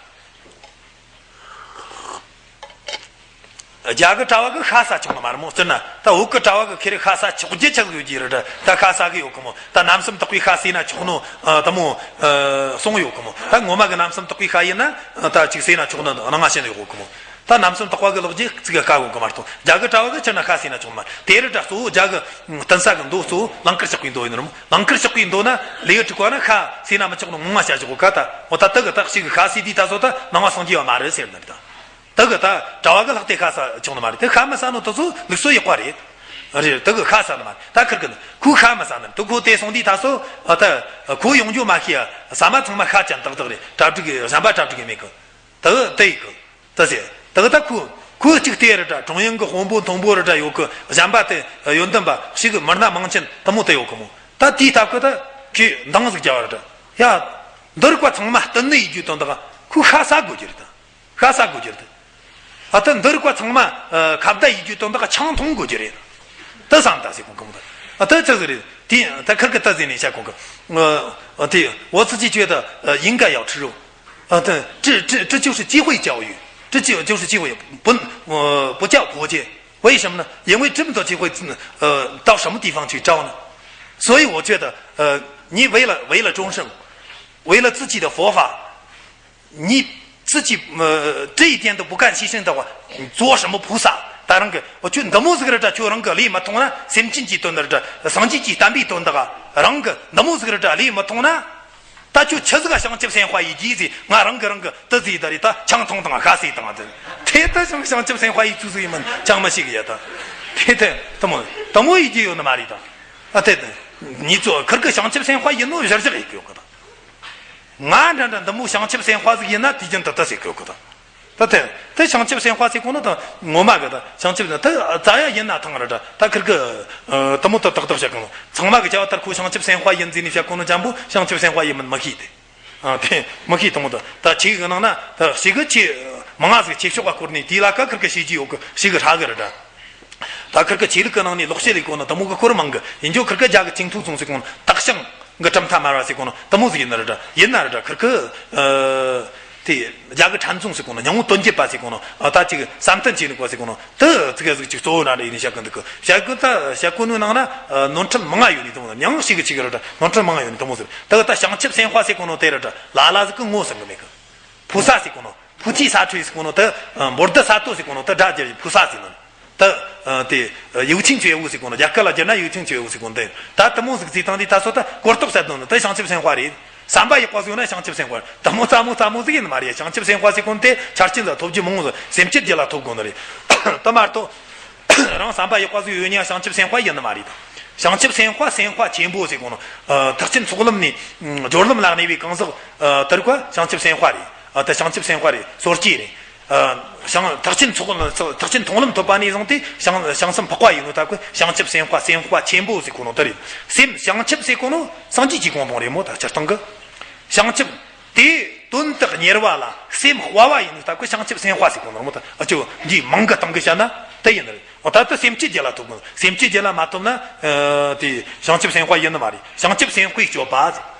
རྒྱ་གི་གྲྭ་བ་གི་ཤ་ཟ་ཆོག་ནི་མ་རེད་མོ། སྤྱིར་ན་ད་བོད་གི་གྲྭ་བ་གི་ཁེ་རེ་ཤ་ཟ་ཆོག་རྒྱུ་ཆགས་ཡོད་ཀྱི་རེད། ད་ཤ་ཟ་གི་ཡོད་གི་མོ། ད་རྣམ་གསུམ་དག་པའི་ཤ་ཟོས་ན་ཆོག་ནོ་ད་མོ་གསུངས་ཡོད་གི་མོ། ད་ངོ་མ་གི་རྣམ་གསུམ་དག་པའི་ཤ་ཡིན་ན་ད་ཅིག་ཟོས་ན་ཆོག་ནོ་སྣང་བ་ཤེས་ནི་ཡོད་གི་མོ། ད་རྣམ་གསུམ་དག་པ་གི་ལོག་རྒྱུ་ཅིག་གི་དཀའ་གོ་གི་མ་གཏོགས་རྒྱ་གི་གྲྭ་བ་གི་སྤྱིར་ན་ཤ་ཟོས་ན་ཆོག་ནི་མ་རེད། དེ་རེད། ད་གཙོ་བོ་རྒྱ་གི་ཏུན་ས་གི་མདོ་གཙོ་བོ་ལང་ཀར་གཤེགས་པའི་མདོ་ཡིན་ནོ་ར་མོ། ལང་ཀར་གཤེགས་པའི་མདོ་ན་ལེའུ་དྲུག་པ་ན་ཤ་ཟོས་ན་མི་ཆོག་ནོ་ངོ་མ་བཤད་ཆོག་གི་ད། འོ་ད་ད་གི་ད་ཞིག་གི་ཤ་ཟོས་དུས་ད་ཚོ་ད་སྣང་བ་སངས་རྒྱས་པ་མ་རེད་ཟེར་ནི་རེད་ད། ད་གི་ད་གྲྭ་བ་གི་ལྷག་དེ་ཤ་ཟ་ཆོག་ནི་མ་རེད། དེ་ཤ་མི་ཟ་ནོ་དེ་ཚོ་ལུགས་སྲོལ་ཡག་པ་རེད། རེད། ད་གི་ཤ་ཟ་ནི་མ་རེད། ད་ཁིར་གི་ནི་ཁོས་ཤ་མི་ཟ་ནི་རེད། ད་ཁོ་དེ་སོང་དུས་ད་སོ་ཨ་ད་ཁོ་ཡོང་རྒྱུ་མ་ཤེས་ཡ། ཟ་མ་ཚང་མ་ཤ་ཅན་ཏག་ཏག་རེད། གྲ་སྒྲིག་གི་གཞན་པ་གྲ་སྒྲིག་གི་མེད་གི་ད་དེ་ཡི་གི་ད་ཟེར། ད་གི་ད་ཁོ་ཁོ་གཅིག་དེ་རེད་འདྲ། ཀྲུང་དབྱང་གི་དཔོན་པོ་མཐོན་པོ་རེད་འདྲ་ཡོད་གི་གཞན་པ་དེ་ཡོན་ཏན་པ་ཞིག་གི་མི་སྣ་མང་ཆེན་དེ་མོ་དེ་ཡོད་གི་མོ། ད་དེའི་སྟབས་གི་ད་ཁོས་འདང་ཟིག་རྒྱབ་པ་རེད་འདྲ། ཡ། འདི་རིགས་པ་ཚང་མ་བསྟུན་ནས་ཡེད་རྒྱུ་དོན་དག་ཁོས་ཤ་ཟ་དགོས་རྒྱུ་རེད་ད། ཤ་ཟ་དགོས་རྒྱུ་རེད་ད། ཨ་ད་འདི་རིགས་པ་ཚང་མ་ཨ་ཁ་བརྡ་ཡེད་རྒྱུ་དོན་དག་ཆང་འཐུང་དགོས་རྒྱུ་རེད། ད་བསམ་ད་ཟེར་གོང་གོང་ད། ཨ་ད་ཅི་ཟིག་རེད། དེ་ད་ཁིར་གི་ད་ཟེར་ནས་བཤད་གོང་གི་ཨ་དེ་我自己觉得呃应该要吃肉。 啊，对，这这这就是机会教育，这就就是机会，不呃不叫国界。为什么呢？因为这么多机会，呃，到什么地方去找呢？所以我觉得，呃，你为了为了众生，为了自己的佛法，你自己呃这一点都不敢牺牲的话，你做什么菩萨？当然个，我觉得འདི་མོ་ཟིག་རེད་འདྲ། ཁྱོད་རང་གི་ལས་མི་ཐོང་ན། སེམས་ཅན་གྱི་དོན་དག་རེད་འདྲ། སངས་རྒྱས་ཀྱི་བསྟན་པའི་དོན་དག་རང་གི་འདི་མོ་ཟིག་རེད་འདྲ། ལས་མི་ཐོང་ན། ད་ཁྱོད་ཆི་ཟིག་ག་བྱང་ཆུབ་སེམས་དཔའ་ཡེད་རྒྱུ་ཟེར། ང་རང་གི་རང་གི་དེ་ཟིག་ད་རེད། ད་ཆང་འཐུང་དང་ཤ་ཟོས་དང་དེ་དེ་ད་བྱང་བྱང་ཆུབ་སེམས་དཔའ་ཡེད་ཚུལ་ཟིག་ཡིན་མིན་ཅང་མི་ཤེས་གི་ཡ། ད་དེ་དེ་དེ་མོ་དེ་མོ་ཡེད་རྒྱུ་ཡོད་ནི་མ་རེད་ད། ཨ་དེ་དེ་ཉིད་ཚོ་ཁིར་གི་བྱང་ཆུབ་སེམས་དཔའ་ཡིན་ནོ་གཞིར་བཞག་ཡེད་གི་ཡོད་གི་ད། ང་འདྲ་འདྲ་འདི་མོ་བྱང་ཆུབ་སེམས་དཔའ་ཟིག་ཡིན་ན་དུས་རྒྱུན་དུ་དེ་ཟེར་གི་ཡོད་གི་ད། ད་དེ་དེ་བྱང་ཆུབ་སེམས་དཔའ་ཟེར་གོ་ནོ་ད་ངོ་མ་གི་ད་བྱང་ཆུབ་ད་རྩ་ཡ་ཡིན་ན་ཐང་ར་ད། ད་ཁིར་གི་ཨ་དེ་མོ་ད་ཏག་ཏག་བཤད་གི་ནོ། ཚང་མ་གི་བྱ་བ་ལྟར་ཁོ་བྱང་ཆུབ་སེམས་དཔའ་ཡིན་ཟེར་ནས་བཤད་གོ་ནོ་ཅན་པོ་བྱང་ཆུབ་སེམས་དཔའ་ཡིན་མིན་མི་ཤེས་ཏེ། ཨ་དེ་མི་ཤེས་དེ་མོ་ད། ད་ཆོས་གི་ནང་ན་ད་ཞིག་གི་ཆེ་མང་ང་ཟིག་ཆེ་ཤོག་ག་བསྐོར་ནས་དེའི་ལ་ཀ་ཁིར་གི་བྱས་རྒྱུ་ཡོད་གི་ཞིག་གི་ཧྲ་གི་ར་ད། ད་ཁིར་གི་ཆོས་ལུགས་ཀྱི་ནང་ནས་ལོག་བཤད་ལས་གོ་ནོ་དེ་མོ་གི་སྐོར་མང་གི་ཡིན། རྒྱུ་ཁིར་གི་རྒྱ་གི་ཅིང་ཐུའུ་ཙུང་ཟེར་གོ་ནོ་སྟག་ཤང་གི་གྲུབ་མཐའ་སྨྲ་བ་ཟེར་གོ་ནོ་དེ་མོ་ཟིག་ཡིན་ན་ར་ད། ཡིན་ན་ར་ད་ཁིར་གི་ཨ་དེ་རྒྱ་གི་ཁྲན་ཙུང་ཟེར་གོ་ནོ་སྙིང་པོ་དོན་བརྒྱད་པ་ཟེར་གོ་ནོ་ཨ་ད་ཅིག་བསམ་གཏན་ཆོས་ལུགས་པ་ཟེར་གོ་ནོ་དེ་ཙི་གེ་ཟིག་ཅིག་གཙོ་བོ་ན་ར་ཡིན་ནས་བཤད་གི་འདུག་གི་བཤད་གི་ད་བཤད་གོ་ནོའི་ནང་ན་ཨ་ནོར་འཁྲུལ་མང་ང་ཡོད་ནི་དེ་མོ་ཟིག་མྱང་ཞིག་གི་ཅིག་ར་ད་ནོར་འཁྲུལ་མང་ང་ཡོད་ནི་དེ་མོ་ཟིག་ད་གི་ད་བྱང་ཆུབ་སེམས་དཔའ་ཟེར་གོ་ནོ་དེ་ར་ད་ལ་ལ་ཟིག་གི་ངོ་ཟིན་གི་མེད་གི་བུ་ས་ཟེར་གོ་ནོ། ཕུ་ཐི་ས་ཁྲོས་ཟེར་གོ་ནོ་ད། འབོར་ད་ས་ཏོ་ཟེར་གོ་ནོ་ད་སྒྲ་བསྒྱུར་ཕུ་ས་ཟེར་ནོ། ད། དེ། ཡིའུ་ཆིང་ཆོས་ཝུ་ཟེར་གོ་ནོ་རྒྱ་སྐད་ལ་བསྒྱུར་ན་ཡིའུ་ཆིང་ཆོས་ཝུ་ཟེར་གོ་ནོ་ད། ད་དེ་མོ་ཟིག་བརྩིས་བཏང་དུས་ད་སོ་ད་གོ་རྟོགས་ཟེར་དོན་ནི་ད་བྱང་ཆུབ་སེམས་དཔའ་རེད། བསམ་པ་ཡག་པ་ཟིག་ཡོད་ན་བྱང་ཆུབ་སེམས་དཔའ་རེད། དེ་མོ་རྩ་མོ་རྩ་མོ་ཟིག་ཡིན་ནི་མ་རེད། བྱང་ཆུབ་སེམས་དཔའ་ཟེར་གོ་ནོ་དེ་ཆ་རྐྱེན་ཟིག་ཐོབ་རྒྱུ་མང་བོ་ཟིག་སེམས་བསྐྱེད་རྒྱུད་ལ་ཐོབ་དགོ་ནི་རེད། ད་མ་གཏོགས། རང་བསམ་པ་ཡག་པ་ཟིག་ཡོད་ཉག་བྱང་ཆུབ་སེམས་དཔའ་ཡིན་ནི་མ་རེད། བྱང་ཆུབ་སེམས་དཔའ་སེམས་དཔའ་ཆེན་པོ་ཟེར་གོ་ནོ། ཐེག་ཆེན་ཚོགས་ལམ་ནས་སྦྱོར་ལམ་ལ་གནས་པའི་གང་ཟག་དེ་རིགས་བྱང་ཆུབ་སེམས་དཔའ་རེད། ཨ་ད་བྱང་ཆུབ་སེམས་དཔའ་རེད། སོ་སྐྱེ་རེད། ཨ་བྱང་ཐེག་ཆེན་ཚོགས་ཐེག་ཆེན་མཐོང་ལམ་ཐོབ་པ་ནས་བཟུང་སྟེ་བྱང་བྱང་སེམས་འཕགས་པ་ཡིན་ནོ་ད་ཁོ་བྱང་ཆུབ་སེམས་དཔའ་སེམས་དཔའ་ཆེན་པོ་ཟེར་གོ་ནོ་དེ་རེད། སེམས་བྱང་ཆུབ་ཟེར་གོ་ནོ་སངས་རྒྱས་ཀྱི་གོ་འཕང་རེད་མོ། ད་སྤྱིར་བཏང་གི་བྱང་ཆུབ་དེའི་དོན་དག་གཉེར་བ་ལ་སེམས་དཔའ་བ་ཡིན་ནོ་ད་ཁོ་བྱང་ཆུབ་སེམས་དཔའ་ཟེར་གོ་ནོ་མོ། ད་ཨ་ཅོ་འདིའི་མིང་གི་སྟེང་གི་བཤད་ན་དེ་ཡིན་ནི་རེད། འོ་ད་ལྟ་སེམས་བསྐྱེད་རྒྱུད་ལ་ཐོབ་དགོས། སེམས་བསྐྱེད་རྒྱུད་ལ་མ་ཐོབ་ན་ཨ་དེ་བྱང་ཆུབ་སེམས་དཔའ་ཡིན་ནི་མ་རེད། བྱང་ཆུབ་སེམས་དཔའི་སྤྱོད་པ་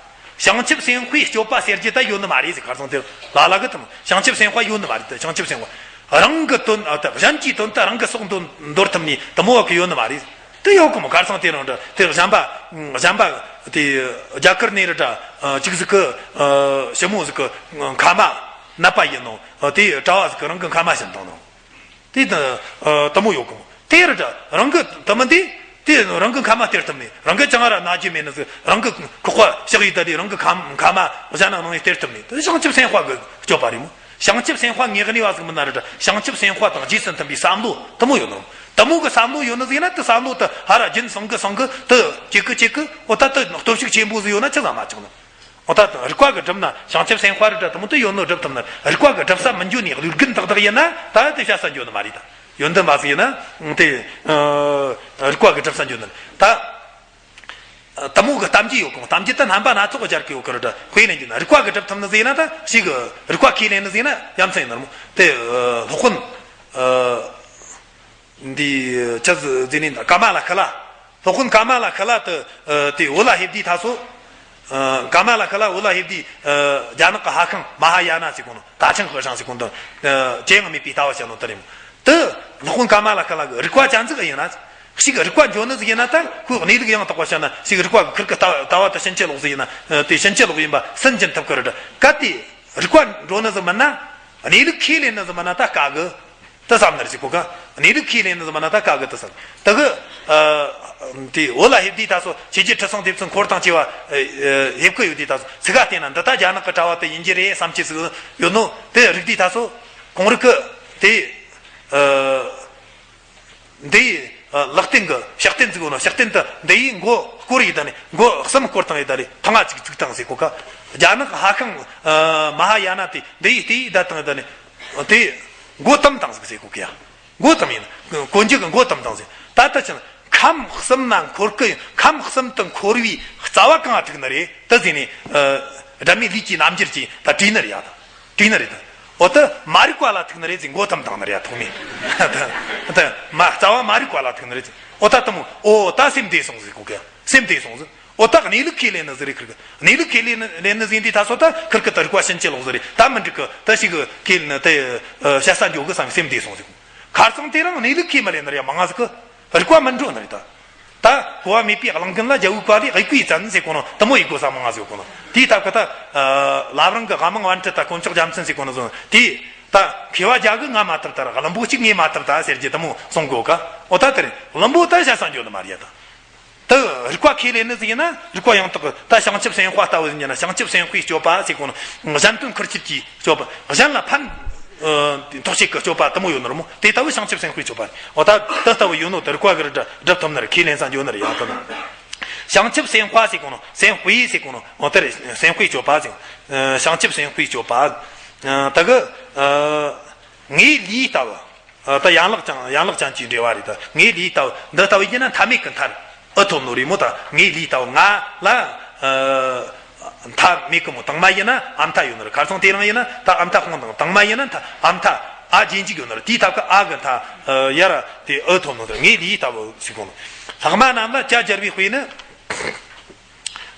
ཟེར། བྱང་ཆུབ་སེམས་དཔའི་སྤྱོད་པ་ཟེར་རྒྱུ་ད་ཡོད་ནི་མ་རེད་ཟེར། ཁ་སང་དེར་ལ་ལ་གི་དང་བྱང་ཆུབ་སེམས་དཔའ་ཡོད་ནི་མ་རེད། ད་བྱང་ཆུབ་སེམས་དཔའ་རང་གི་དོན་ཨ་ད་གཞན་གྱི་དོན་ད་རང་གི་སྲོག་འདོར་འདོར་ཐུབ་ནི་དེ་མོ་བ་གི་ཡོད་ནི་མ་རེད། དེ་ཡོད་གི་མོ། ཁ་སང་དེ་རང་འདྲ་དེ་གཞན་པ་གཞན་པ་དེ་རྒྱ་གར་ནས་རེད་ད་ཅིག་ཟིག་གི་ཞི་མོ་ཟིག་གི་མཁལ་མ་ནད་པ་ཡིན་ནོ། དེ་གྲྭ་བ་ཟིག་གི་རང་གི་མཁལ་མ་བྱིན་བཏང་ནོ། དེ་ད་ཨ་དེ་མོ་ཡོད་གི་མོ། དེ་རེད་ད་རང་གི་དེ་མིན་དེ་དེ་རང་གི་མཁལ་མ་སྟེར་ཐུབ་ནས་རང་གི་ཅང་ར་ན་རྒྱུ་མེད་ནི་ཟིག་རང་གི་ཁོག་པ་གཤག་ཡིས་ད་དེ་རང་གི་མཁལ་མཁལ་མ་གཞན་ན་ནང་ཡིས་སྟེར་ཐུབ་ནས་དེ་བྱང་ཆུབ་སེམས་དཔའ་གི་སྤྱོད་པ་རེད་མོ། བྱང་ཆུབ་སེམས་དཔའ་ངོས་གནས་པ་ཟིག་མིན་ན་རེད། བྱང་ཆུབ་སེམས་དཔའ་དང་རྗེས་སུ་མཐུན་པའི་བསམ་བློ་དེ་མོ་ཡོད་ནོ། དེ་མོ་གི་བསམ་བློ་ཡོད་ནི་ཟིག་ཡིན་ན་དེ་བསམ་བློ་དེ་ཧ་ར་རྒྱུན་སང་གི་སང་གི་དེ་གཅིག་གི་གཅིག་གི་འོ་ད་དེ་སྟོབས་ཤུགས་ཆེན་པོ་ཟིག་ཡོད་ན་ཆི་ཟིག་མ་ཆགས་ནི། འོ་ད་རིག་པ་གི་སྒྲུབ་ན་བྱང་ཆུབ་སེམས་དཔའ་རེད་དྲ་དེ་མོ་དེ་ཡོད་ནོ་སྒྲུབ་ཐུབ་ན། རིག་པ་གི་སྒྲུབ་ས་མི་འཇོན་ནི་ལུས་རྒྱུན་དག་དག་ཡིན་ན་ད་དེ་བྱ་ས་འཇོན་ནི་མ་རེད་ད། ཡོན་ཏན་མ་ཟིག་ཡིན་ན་དེ་རིག་པ་གི་སྒྲུབ་ས་འཇོན་ནི་ད། དེ་མོ་གི་གཏམ་རྒྱུད་ཡོད་གོ། གཏམ་རྒྱུད་དེ་རྣམ་པ་སྣ་ཚོགས་སྦྱར་གི་ཡོད་གི་རེད། དཔེ་ལེན་རྒྱུ་ན་རིག་པ་གི་སྒྲུབ་ཐུབ་ནི་ཟིག་ཡིན་ན་ད་ཞིག་གི་རིག་པ་ཁས་ལེན་ནི་ཟིག་ཡིན་ན་ཡ་མཚན་ཡིན་ནི་རེད་མོ། དེ་སློབ་དཔོན་འདི་ཆ་ཟིག་ཟིག་ནི་ཀ་མ་ལ་ཤཱི་ལ། སློབ་དཔོན་ཀ་མ་ལ་ཤཱི་ལ་དེ་དེ་འོ་ལ་ཧེབ་དུས་ད་སོ། ཀ་མ་ལ་ཤཱི་ལ་འོ་ལ་ཧེབ་དུས་རྒྱ་ནག་གི་ཧྭ་ཤང་མ་ཧཱ་ཡ་ན་ཟེར་གོ་ནོ། ད་ཆང་ཧི་ཧྲང་ཟེར་གོ་ནོ་དེ་ཅན་མེད་པའི་ལྟ་བ་བྱ་ནོ་དེ་རེད་མོ། དེ་སློབ་དཔོན་ཀ་མ་ལ་ཤཱི་ལ་གི་རིག་པ་ཅན་ཟིག་ཡིན་ན། ཞིག་རིག་པ་འཇོན་ནི་ཟིག་ཡིན་ན་ད་ཁོའི་གནས་ལུགས་ཡང་དག་པ་བཤད་ན་ཞིག་རིག་པ་གི་ཁིར་གི་ལྟ་ལྟ་བ་དེ་ཕྱིན་ཅི་ལོག་ཟིག་ཡིན་ན་དེ་ཕྱིན་ཅི་ལོག་ཡིན་པ་སུན་འབྱིན་ཐུབ་ཀི་རེད། གལ་ཏེ་རིག་པ་འགྲོ་ནི་ཟིག་མིན་ན། གནས་ལུགས་ཁས་ལེན་ནི་ཟིག་མིན་ན་ད་དཀའ་གི་དེ་བསམ་ནི་རེད་ཟེར་གོ་ག་གནས་ལུགས་ཁས་ལེན་ནི་ཟིག་མིན་ན་ད་དཀའ་གི་དེ་བསམ། དེ་གི་དེ་འོ་ལ་ཧེབ་དུས་ད་སོ་ཆོས་རྒྱལ་ཁྲི་སྲོང་ལྡེ་བཙན་འཁོར་དང་བཅས་པ་ཧེབ་གི་ཡོད་དུས་ད་སོ་ཚིག་ག་བལྟས་ན་འདི་ད་རྒྱ་ནག་གི་གྲྭ་བ་དེ་ཡིན་རྒྱུ་རེད་བསམ་གྱི་ཟིག་ཡོད་ནོ། དེ་རིག་དུས་ད་སོ་ཁོང་རིག་གི་དེ། འདི་ཡི་ལག་རྟེན་གྱི་ཕྱག་རྟེན་བཙུགས་ནོ། ཕྱག་རྟེན་དུ་འདི་ཡི་མགོ་བསྐོར་ཡི་ད་ནི་མགོ་གསུམ་བསྐོར་བཏང་ཡི་ད་ནི་ཐང་ང་གཅིག་བཙུགས་བཏང་ཟེར་གོ་ཀ་རྒྱ་ནག་ཧྭ་ཤང་མ་ཧཱ་ཡ་ན་དེ་འདི་ཡི་ལྟེ་ཡི་བསྡད་བཏང་ཡི་ད་ནི་དེ་མགོ་བཏུམ་བཏང་ཟིག་ཟེར་གོ་ཀ་ཡ། མགོ་བཏུམ་ཡིན། གོན་རྒྱུ་གི་མགོ་བཏུམ་བཏང་ཟེར། ད་ལྟ་ཅི་ན་ཁམས་གསུམ་ན་འཁོར་གི་ཡིན། ཁམས་གསུམ་དུ་འཁོར་བའི་རྩ་བ་གང་ང་ཐུག་ནི་རེད་ད་ཟེར་ནས་སྒྲ་མེད་ལུས་ཀྱི་རྣམ་འགྱུར་གྱིས་ད་དྲིས་ནི་རེད་ཡ་ད། དྲིས་ནི་རེད་ད། འོ་ད་མ་རིག་པ་ལ་ཐུག་ནི་རེད་ཟེར། མགོ་བཏུམ་བཏང་ནི་རེད་ཡ། ཐོག་མའི་ད་མ་རྩ་བ་མ་རིག་པ་ལ་ཐུག་ནི་རེད་ཟེར། འོ་ད་དེ་མོ་འོ་ད་སེམས་བདེ་སོང་ཟེར་གོ་གི། སེམས་བདེ་སོང་ཟེར། འོ་ད་གནས་ལུགས་ཁས་ལེན་ནི་ཟིག་རེད། ཁིར་གི་གནས་ལུགས་ཁས་ལེན་ནི་ཟིག་འདི་ད་སོ་ད་ཁིར་གི་ད་རིག་པ་ཕྱིན་ཅི་ལོག་ཟིག་རེད། ད་མི་འགྲིག་གི། ད་ཞིག་གི་ཁས་ལེན་ནི་དེ་བཤད་ས་འཇོག་གི་བསམ། སེམས་བདེ་སོང་ཟེར། ཁར་སང་དེ་རིང་གནས་ལུགས་ཁས་མི་ལེན་ནི་རེད་ཡ། མང་ང་ཟིག་གི་རིག་པ་མི་འགྲོ་ནི་རེད་ད། ད་གོ་བ་མེད་པའི་གླིང་དགུན་ལ་རྒྱ་བོའི་བཀའ་ལས་དབྱུག་པས་བཙན་ཟེར་གོ་ནོ་དེ་མོ་ཡི་གོ་ས་མང་ང་ཟིག་གོ་ནོ། དེའི་སྟབས་ཀྱིས་ད་བླ་བྲང་གི་དགའ་མང་བན་ཁྲི་ད་དཀོན་མཆོག་རྒྱལ་མཚན་ཟེར་གོ་ནོ་ཟིག་དེ་ད་མཁས་པ་བརྒྱ་གིས་ང་མ་ཐུབ་ད་ར་བླུན་པོ་གཅིག་ངས་མ་ཐུབ་ད་ཟེར་རྒྱུ་དེ་མོ་གསུང་གོ་ཀ་འོ་ད་དེ་རེད། བླུན་པོ་ད་བཤད་ས་འཇོན་ནི་མ་རེད་ཡ་ད། དེ་རིག་པ་ཁས་ལེན་ནི་ཟིག་ཡིན་ན་རིག་པ་ཡང་དག་གི་ད་བྱང་ཆུབ་སེམས་དཔའ་ལྟ་བུ་ཡིན་ན་བྱང་ཆུབ་སེམས་དཔའི་སྤྱོད་པ་ཟེར་གོ་ནོ། གཞན་དོན་ཁུར་ཆེད་ཀྱི་སྤྱོད་པ། གཞན་ལ་ཕན་ཐོགས་ཆེད་ཀྱི་སྤྱོད་པ་དེ་མོ་ཡོད་ནི་རེད་མོ། དེ་ལྟ་བུ་བྱང་ཆུབ་སེམས་དཔའི་སྤྱོད་པ་རེད། འོ་ད་དེ་ལྟ་བུ་ཡོད་ནོ་དེ་རིག་པ་གི་ར་སྒྲུབ་ཐུབ་ནི་རེད། ཁས་ལེན་ས་འཇོན་ནི་རེད་ཡང་དེ་ན། བྱང་ཆུབ་སེམས་དཔའ་ཟེར་གོ་ནོ། སེམས་དཔའི་ཟེར་གོ་ནོ། འོ་དེ་རེད། སེམས་དཔའི་སྤྱོད་པ་ཟེར། བྱང་ཆུབ་སེམས་དཔའི་སྤྱོད་པ། ད་གི་ངའི་ལུས་ལྟ་བུ། ད་ཡན་ལག་ཅན་ཡན་ལག་ཅན་གྱི་འབྲེལ་བ་རེད། ད་ངའི་ལུས་ལྟ་བུ་འདི་ལྟ་བུ་ཡིན་ན་མཐའ་མེད་ཀྱི་མཐར་ཨེ་ཐོབ་ནོ་རེད་མོ། ད་ངའི་ལུས་ལྟ་བུ་ང་ལ་མཐའ་མེད་ཀྱི་མོ། དང་མ་ཡིན་ན་ཨ་མཐའ་ཡོད་ནོ་རེད། ཁར་སང་དེ་རིང་ཡིན་ན་ད་ཨ་མཐའ་སྤངས་དང་། དང་མ་ཡིན་ན་མཐའ་ཨ་མཐའ་ཨ་རྗེས་འཇུག་ཡོད་ནོ་རེད། དེའི་སྟབས་ཀྱིས་ཨ་གི་མཐའ་ཡར་དེ་ཨེ་ཐོབ་ནོ་རེད། ངའི་ལུས་ལྟ་བུ་ཟེར་གོ་ནོ། ལྷག་མ་རྣམས་ལ་བྱ་སྦྱར་བའི་དཔེ་ནི།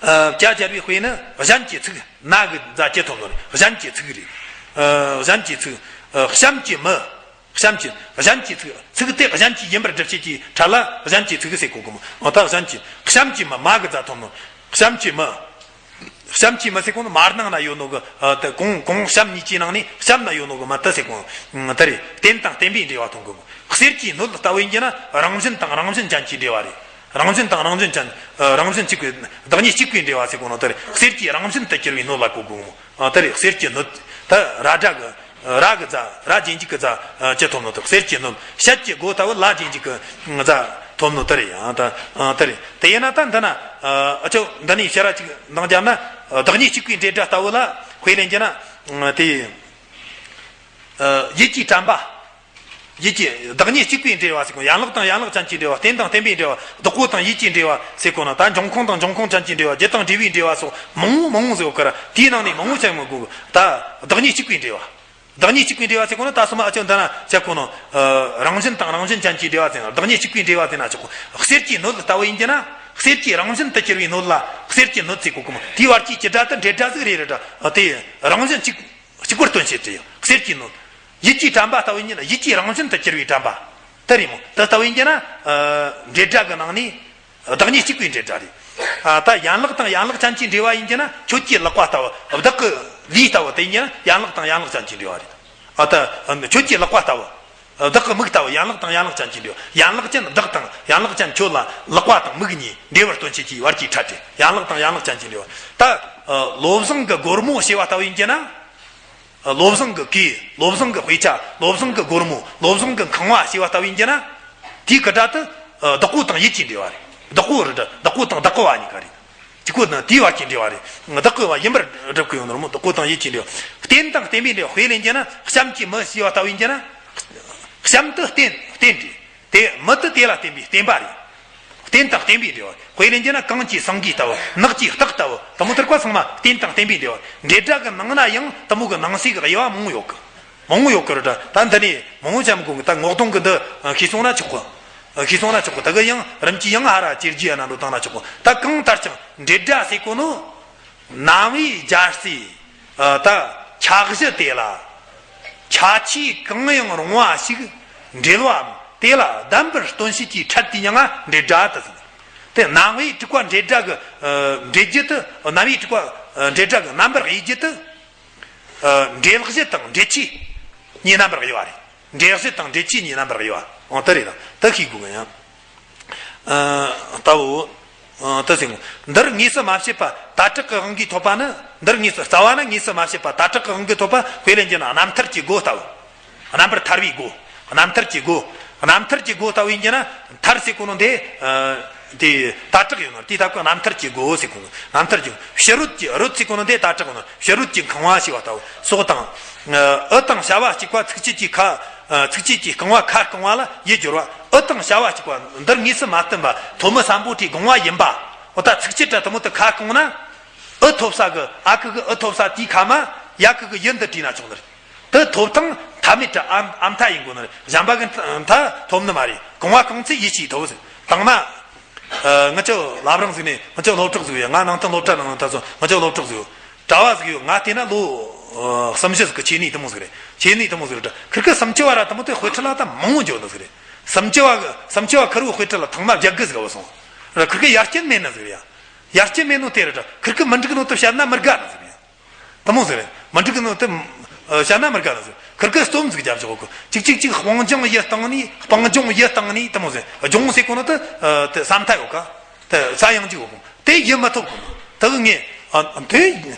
བྱ་སྦྱར་བའི་དཔེ་ནི་གཞན་གྱི་ཚིག་ན་གི་ཛ་ཅི་ཐོབ་ནོ་རེད། གཞན་གྱི་ཚིག་རེད། གཞན་གྱི་ཚིག་གཤམ་གྱི་མི། གཤམ་གྱི། གཞན་གྱི་ཚིག་ཚིག་དེ་གཞན་གྱི་ཡིན་པར་སྒྲུབ་བྱེད་ཀྱི་ཕྲད་ལ་གཞན་གྱི་ཚིག་ཟེར་གོ་གི་མོ། འོ་ད་གཞན་གྱི། གཤམ་གྱི་མི། མ་གི་ཛ་ཐོབ་ནོ། གཤམ་གྱི་མི། གཤམ་གྱི་མི་ཟེར་གོ་ནོ་མར་ནང་ན་ཡོད་ནོ་གི་དེ་གོང་གོང་གཤམ་གཉིས་ཀྱི་ནང་ནས་གཤམ་ན་ཡོད་ནོ་གི་མི་དེ་ཟེར་གོ་ནོ། དེ་རེད། རྟེན་དང་བརྟེན་པའི་འབྲེལ་བ་ཐོན་གི་མོ། གསེར་གྱི་སྣོད་ལྟ་བུ་ཡིན་གྱི་ན་རང་བཞིན་དང་རང་བཞིན་ཅན་གྱི་འབྲེལ་བ་རེད། རང་བཞིན་དང་རང་བཞིན་ཅན། རང་བཞིན་གཅིག་པའི་བདག་ཉིད་གཅིག་པའི་འབྲེལ་བ་ཟེར་གོ་ནོ་དེ་རེད། གསེར་གྱི་རང་བཞིན་དུ་གྱུར་པའི་སྣོད་ལ་གོ་དགོས་མོ། ཨ་དེ་རེད། གསེར་གྱི་སྣོད། ད་ར་སྒྲ་གི་ར་གི་ཛ་ར་རྗེས་འཇུག་གི་ཛ་ཅི་ཐོབ་ནོ་དེ་གསེར་གྱི་སྣོད། བཤད་ཀྱི་སྒོ་ལྟ་བུ་ལ་རྗེས་འཇུག་གི་ཛ་ཐོབ་ནོ་དེ་རེད། ཡང་ད་དེ་རེད། དེ་ཡིན་ན་ད་འདི་ན་ཨ་ཅོ་འདི་ནས་ཕྱིར་ར་ཅིག་འདང་བརྒྱབ་ན་བདག་ཉིད་གཅིག་པའི་འབྲེལ་སྒྲ་ལྟ་བུ་ལ་དཔེ་ལེན་གྱི་ན་དེ་ཡིད་ཀྱི་དྲན་པ། ཡིད་ཀྱི། བདག་ཉིད་གཅིག་པའི་འབྲེལ་བ་ཟེར་གོ། ཡན་ལག་དང་ཡན་ལག་ཅན་གྱི་འབྲེལ་བ། རྟེན་དང་བརྟེན་པའི་འབྲེལ་བ། བདག་པོ་དང་ཡིད་ཀྱི་འབྲེལ་བ་ཟེར་གོ་ནོ། ད་འབྱུང་ཁུངས་དང་འབྱུང་ཁུངས་ཅན་གྱི་འབྲེལ་བ། རྒྱུ་དང་འབྲས་བུའི་འབྲེལ་བ་སོགས་མང་བོ་མང་བོ་ཟེར་གོ་ཀ་ར། དེའི་ནང་ནས་མང་བོ་ཅན་མི་དགོས་གི། ད་བདག་ཉིད་གཅིག་པའི་འབྲེལ་བ། བདག་ཉིད་གཅིག་པའི་འབྲེལ་བ་ཟེར་གོ་ནོ། ད་སོ་མ་ཨ་ཅོ་འདི་ན་ཟེར་གོ་ནོ། རང་བཞིན་དང་རང་བཞིན་ཅན་གྱི་འབྲེལ་བ་ཟེར་ན། བདག་ཉིད་གཅིག་པའི་འབྲེལ་བ་ཟེར་ན་ཆོག་གོ། གསེར་གྱི་སྣོད་ལྟ་བུ་ཡིན་གྱི་ན་གསེར་གྱི་རང་བཞིན་དུ་གྱུར་པའི་སྣོད་ལ་གསེར་གྱི་སྣོད་ཟེར་གོ་གི་མོ། དེའི་བར་གྱི་སྒྲ་དེ་འབྲེལ་སྒྲ་ཟིག་རེད་རེད་ད། དེ་རང་བཞིན་གཅིག་གཅིག་པར་སྟོན་བྱེད་དེ་ཡང་གསེར་གྱི་སྣོད། ཡིད་ཀྱི་དྲན་པ་ལྟ་བུ་ཡིན་ན་ཡིད་ཀྱི་རང་བཞིན་དུ་གྱུར་པའི་དྲན་པ། དེ་རེད་མོ། དེ་ལྟ་བུ་ཡིན་གྱི་ན། འབྲེལ་སྒྲ་གི་ནང་ནས་བདག་ཉིད་གཅིག་པའི་འབྲེལ་སྒྲ་རེད། ད་ཡན་ལག་དང་ཡན་ལག་ཅན་གྱི་འབྲེལ་བ་ཡིན་གྱི་ན་ཁྱོད་ཀྱི་ལག་པ་ལྟ་བུ་བདག་གི་ལུས་ལྟ་བུ་དེ་ཡིན་གྱི་ན་ཡན་ལག་དང་ཡན་ལག་ཅན་གྱི་འབྲེལ་བ་རེད། ད་ཁྱོད་ཀྱི་ལག་པ་ལྟ་བུ། བདག་གི་མིག་ལྟ་བུ་ཡན་ལག་དང་ཡན་ལག་ཅན་གྱི་འབྲེལ་བ། ཡན་ལག་ཅན་བདག་དང་ཡན་ལག་ཅན་ཁྱོད་ལ་ལག་པ་དང་མིག་གཉིས་འབྲེལ་བར་སྟོན་བྱེད་ཀྱི་བར་གྱི་ཕྲད་དེ་ཡན་ལག་དང་ཡན་ལག་ཅན་གྱི་འབྲེལ་བ། ད་བློ་བཟང་གི་སྒོར་མོ་ཞེས་པ་ལྟ་བུ་ཡིན་གྱི་ན། བློ་བཟང་གི་གོས། བློ་བཟང་གི་དཔེ་ཆ། བློ་བཟང་གི་སྒོར་མོ། བློ་བཟང་གི་ཁང་བ་ཞེས་པ་ལྟ་བུ་ཡིན་གྱི་ན། དེའི་སྐད་སྒྲ་དེ་བདག་པོ་དང་ཡུལ་གྱི་འབྲེལ་བ་རེད། བདག་པོ་རེད། བདག་པོ་དང་བདག་གི་བ་གཉིས་ཀ་རེད། གཅིག་པོ་དང་དེའི་བར་གྱི་འབྲེལ་བ་རེད། བདག་གི་བ་ཡིན་པར་སྒྲུབ་ཀྱི་ཡོད་ནོ་རེད་མོ། བདག་པོ་དང་ཡུལ་གྱི་འབྲེལ་བ། རྟེན་དང་བརྟེན་པའི་འབྲེལ་བ། དཔེ་ལེན་གྱི་ན་གཤམ་གྱི་མི་ཞེས་པ་ལྟ་བུ་ཡིན་གྱི་ན། གཤམ་དུ་རྟེན། རྟེན་རེད། དེ་མི་དེ་དེ་ལ་བརྟེན་པའི་བརྟེན་པ་རེད། རྟེན་དང་བརྟེན་པའི་འབྲེལ་བ། དཔེ་ལེན་གྱི་ན་གངས་ཀྱི་སེང་གེ་ལྟ་བུ། ནགས་ཀྱི་སྟག་ལྟ་བུ། དེ་མོ་དེར་ཀ་ཚང་མ་རྟེན་དང་བརྟེན་པའི་འབྲེལ་བ། འབྲེལ་སྒྲ་གི་ནང་ན་ཡང་དེ་མོ་གི་ནང་གསེས་ཀྱི་དབྱེ་བ་མང་བོ་ཡོད་གི། མང་བོ་ཡོད་གི་རེད་ད། ད་འདི་ནས་མང་བོ་ཅམ་གོ་གི། ད་ངོ་གདོང་གི་འདི་ཤེས་སོང་ན་ཆོག་གི། ཤེས་སོང་ན་ཆོག་གི། ད་གི་ཡང་རིམ་གྱིས་ཡང་ཧ་ར་ཇེ་རྒྱས་ཡ་ན་འགྲོ་བཏང་ན་ཆོག་གི། ད་གང་ལྟར་ཀྱང་འབྲེལ་སྒྲ་ཟེར་གོ་ནོ། རྣམ་དབྱེ་སྦྱར་སའི་ད་ཁྱད་གཞི་དེ་ལ། ཁྱད་ཆོས་གང་ཡང་རུང་བ་ཞིག་འབྲེལ་བའམ་དེ་ལ་ལྡན་པར་སྟོན་བྱེད་ཀྱི་ཕྲད་དེའི་མིང་ང་འབྲེལ་སྒྲ་དུ་ཟེར། དེ་རྣམ་དབྱེ་དྲུག་པ་འབྲེལ་སྒྲ་གི་འབྲེལ་རྒྱུ་དེ། རྣམ་དབྱེ་དྲུག་པ་འབྲེལ་སྒྲ་གི་རྣམ་པར་དབྱེ་རྒྱུ་དེ། འབྲེལ་གཞི་དང་འབྲེལ་ཆོས་གཉིས་རྣམ་པར་དབྱེ་བ་རེད། འབྲེལ་གཞི་དང་འབྲེལ་ཆོས་གཉིས་རྣམ་པར་དབྱེ་བ། འོ་དེ་རེད་ད། དེ་ཤེས་དགོས་གི་ཡང་། ལྟ་བུ། དེ་ཟེར་གོ། འདིར་དངོས་སུ་མ་བྱས་པ་དྭ་ཕྲུག་གི་དབང་གིས་ཐོབ་པ་ནི། འདིར་དངོས་སུ། རྩ་བ་ནི་དངོས་སུ་མ་བྱས་པ་དྭ་ཕྲུག་གི་དབང་གིས་ཐོབ་པ། དཔེ་ལེན་གྱི་ན་རྣམ་ཐར་གྱི་སྒོ་ལྟ་བུ། རྣམ་པར་ཐར་བའི་སྒོ། རྣམ་ཐར་གྱི་སྒོ། རྣམ་ཐར་གྱི་སྒོ་ལྟ་བུ་ཡིན་གྱི་ན། ཐར་ཟེར་གོ་ནོ་དེ། དེ་དྭ་ཕྲུག་ཡོད་ནོ། དེའི་སྟབས་ཀྱིས་རྣམ་ཐར་གྱི་སྒོ་ཟེར་གོ་ནོ། རྣམ་ཐར་གྱི་ཕྱི་རོལ་གྱི། རོལ་ཟེར་གོ་ནོ་དེ་དྭ་ཕྲུག་ཡོད་ནོ། ཕྱི་རོལ་གྱི་ཁང་བ་ཞེས་པ་ལྟ་བུ་སོགས་དང་། འུ་དང་བྱ་བ་གཅིག་པ་ཚིགས་བཅད་ཀྱི་ཁ། ཚིགས་བཅད་ཀྱི་རྐང་བ་ཁ་རྐང་བ་ལ་ཡུལ་སྦྱོར་བ། འུ་དང་བྱ་བ་གཅིག་པ། འདིར་དངོས་སུ་མ་བསྟན་པ་ཐོན་མི་སམ་བྷོ་ཊའི་དགོངས་པ་ཡིན་པ། འོ་ད་ཚིགས་བཅད་དྲ་དེ་མོ་དེ་ཁ་རྐང་ན། འུ་ཐོབ་ས་གི། ཨ་ཁུ་གི་འུ་ཐོབ་ས་དེའི་ཁ་མ་ཡ་ཁུ་གི་ཡུ་འདི་བྲིས་ན་ཆོག་ནི་རེད། དེ་ཐོབ་ཐང་མཐའ་མེད་དྲ་ཨ་མཐའ་ཡིན་དགོས་ནི་རེད། གཞན་པ་གི་མཐའ་ཐོབ་ནི་མ་རེད། རྐང་བ་རྐང་ཚད་ཡིད་ཆེས་ཐོབ་ཟེར། དང་མ། ཨ། ང་ཚོ་བླ་བྲང་ཟིག་ནས། ང་ཚོ་སློབ་གྲོགས་ཟིག་ཡོད། ང་ནང་བསྟན་སློབ་གྲྭ་ནང་ད་སོང་། ང་ཚོ་སློབ་གྲོགས་ཟིག་ཡོད། གྲྭ་བ་ཟིག་ཡོད། ང་བལྟས་ན་ལོ། ཨ། གསུམ་བཞི་ཟིག་གི་ཆེ་ནི་དེ་མོ་ཟིག་རེད། ཆེ་ནི་དེ་མོ་ཟིག་རེད། ཁིར་ཁིར་སུམ་ཅུ་བ་ར་དེ་མོ་དེ་དཔེ་ཁྲིད་ལ་ད་མང་བོ་འཇོག་ནི་ཟིག་རེད། སུམ་ཅུ་བ་གི། སུམ་ཅུ་བ་ཁེར་བོ་དཔེ་ཁྲིད་ལ་ཐེངས་མ་བརྒྱད་དགུ་ཟིག་བུད་སོང་། ར་ཁིར་ཁིར་ཡར་རྐྱེན་མེད་ནི་ཟིག་རེད་ཡ། ཡར་རྐྱེན་མེད་ནོ་དེ་རེད་དྲ། ཁིར་ཁིར་མི་འགྲིག་ནོ་དེ་བཤད་ན་མི་དགའ་ནི་ཟིག་རེད་ཡ། དེ་མོ་ཟིག་རེད། མི་འགྲིག་ནོ་དེ། ཨ། བཤད་ན་མི་དགའ་ནི་ཟིག། ཁིར་ཁིར་རྩོམ་ཟིག་རྒྱབ་ཆོག་གོ། གཅིག་གཅིག་གཅིག་སྤང་ལྗོངས་ཡིད་བཏང་ནས། སྤང་ལྗོངས་ཡིད་བཏང་ནས་དེ་མོ་ཟིག། ལྗོངས་ཟེར་གོ་ནོ་དེ། ཨ། དེ་ས་མཐའ་ཡོད་ཀ། དེ་ས་ཡང་གཅིག་ཡོད་གོ། དེ་ཡིད་མི་ཐུབ་གོ། དེ་གི་ངས། ཨ། དེ་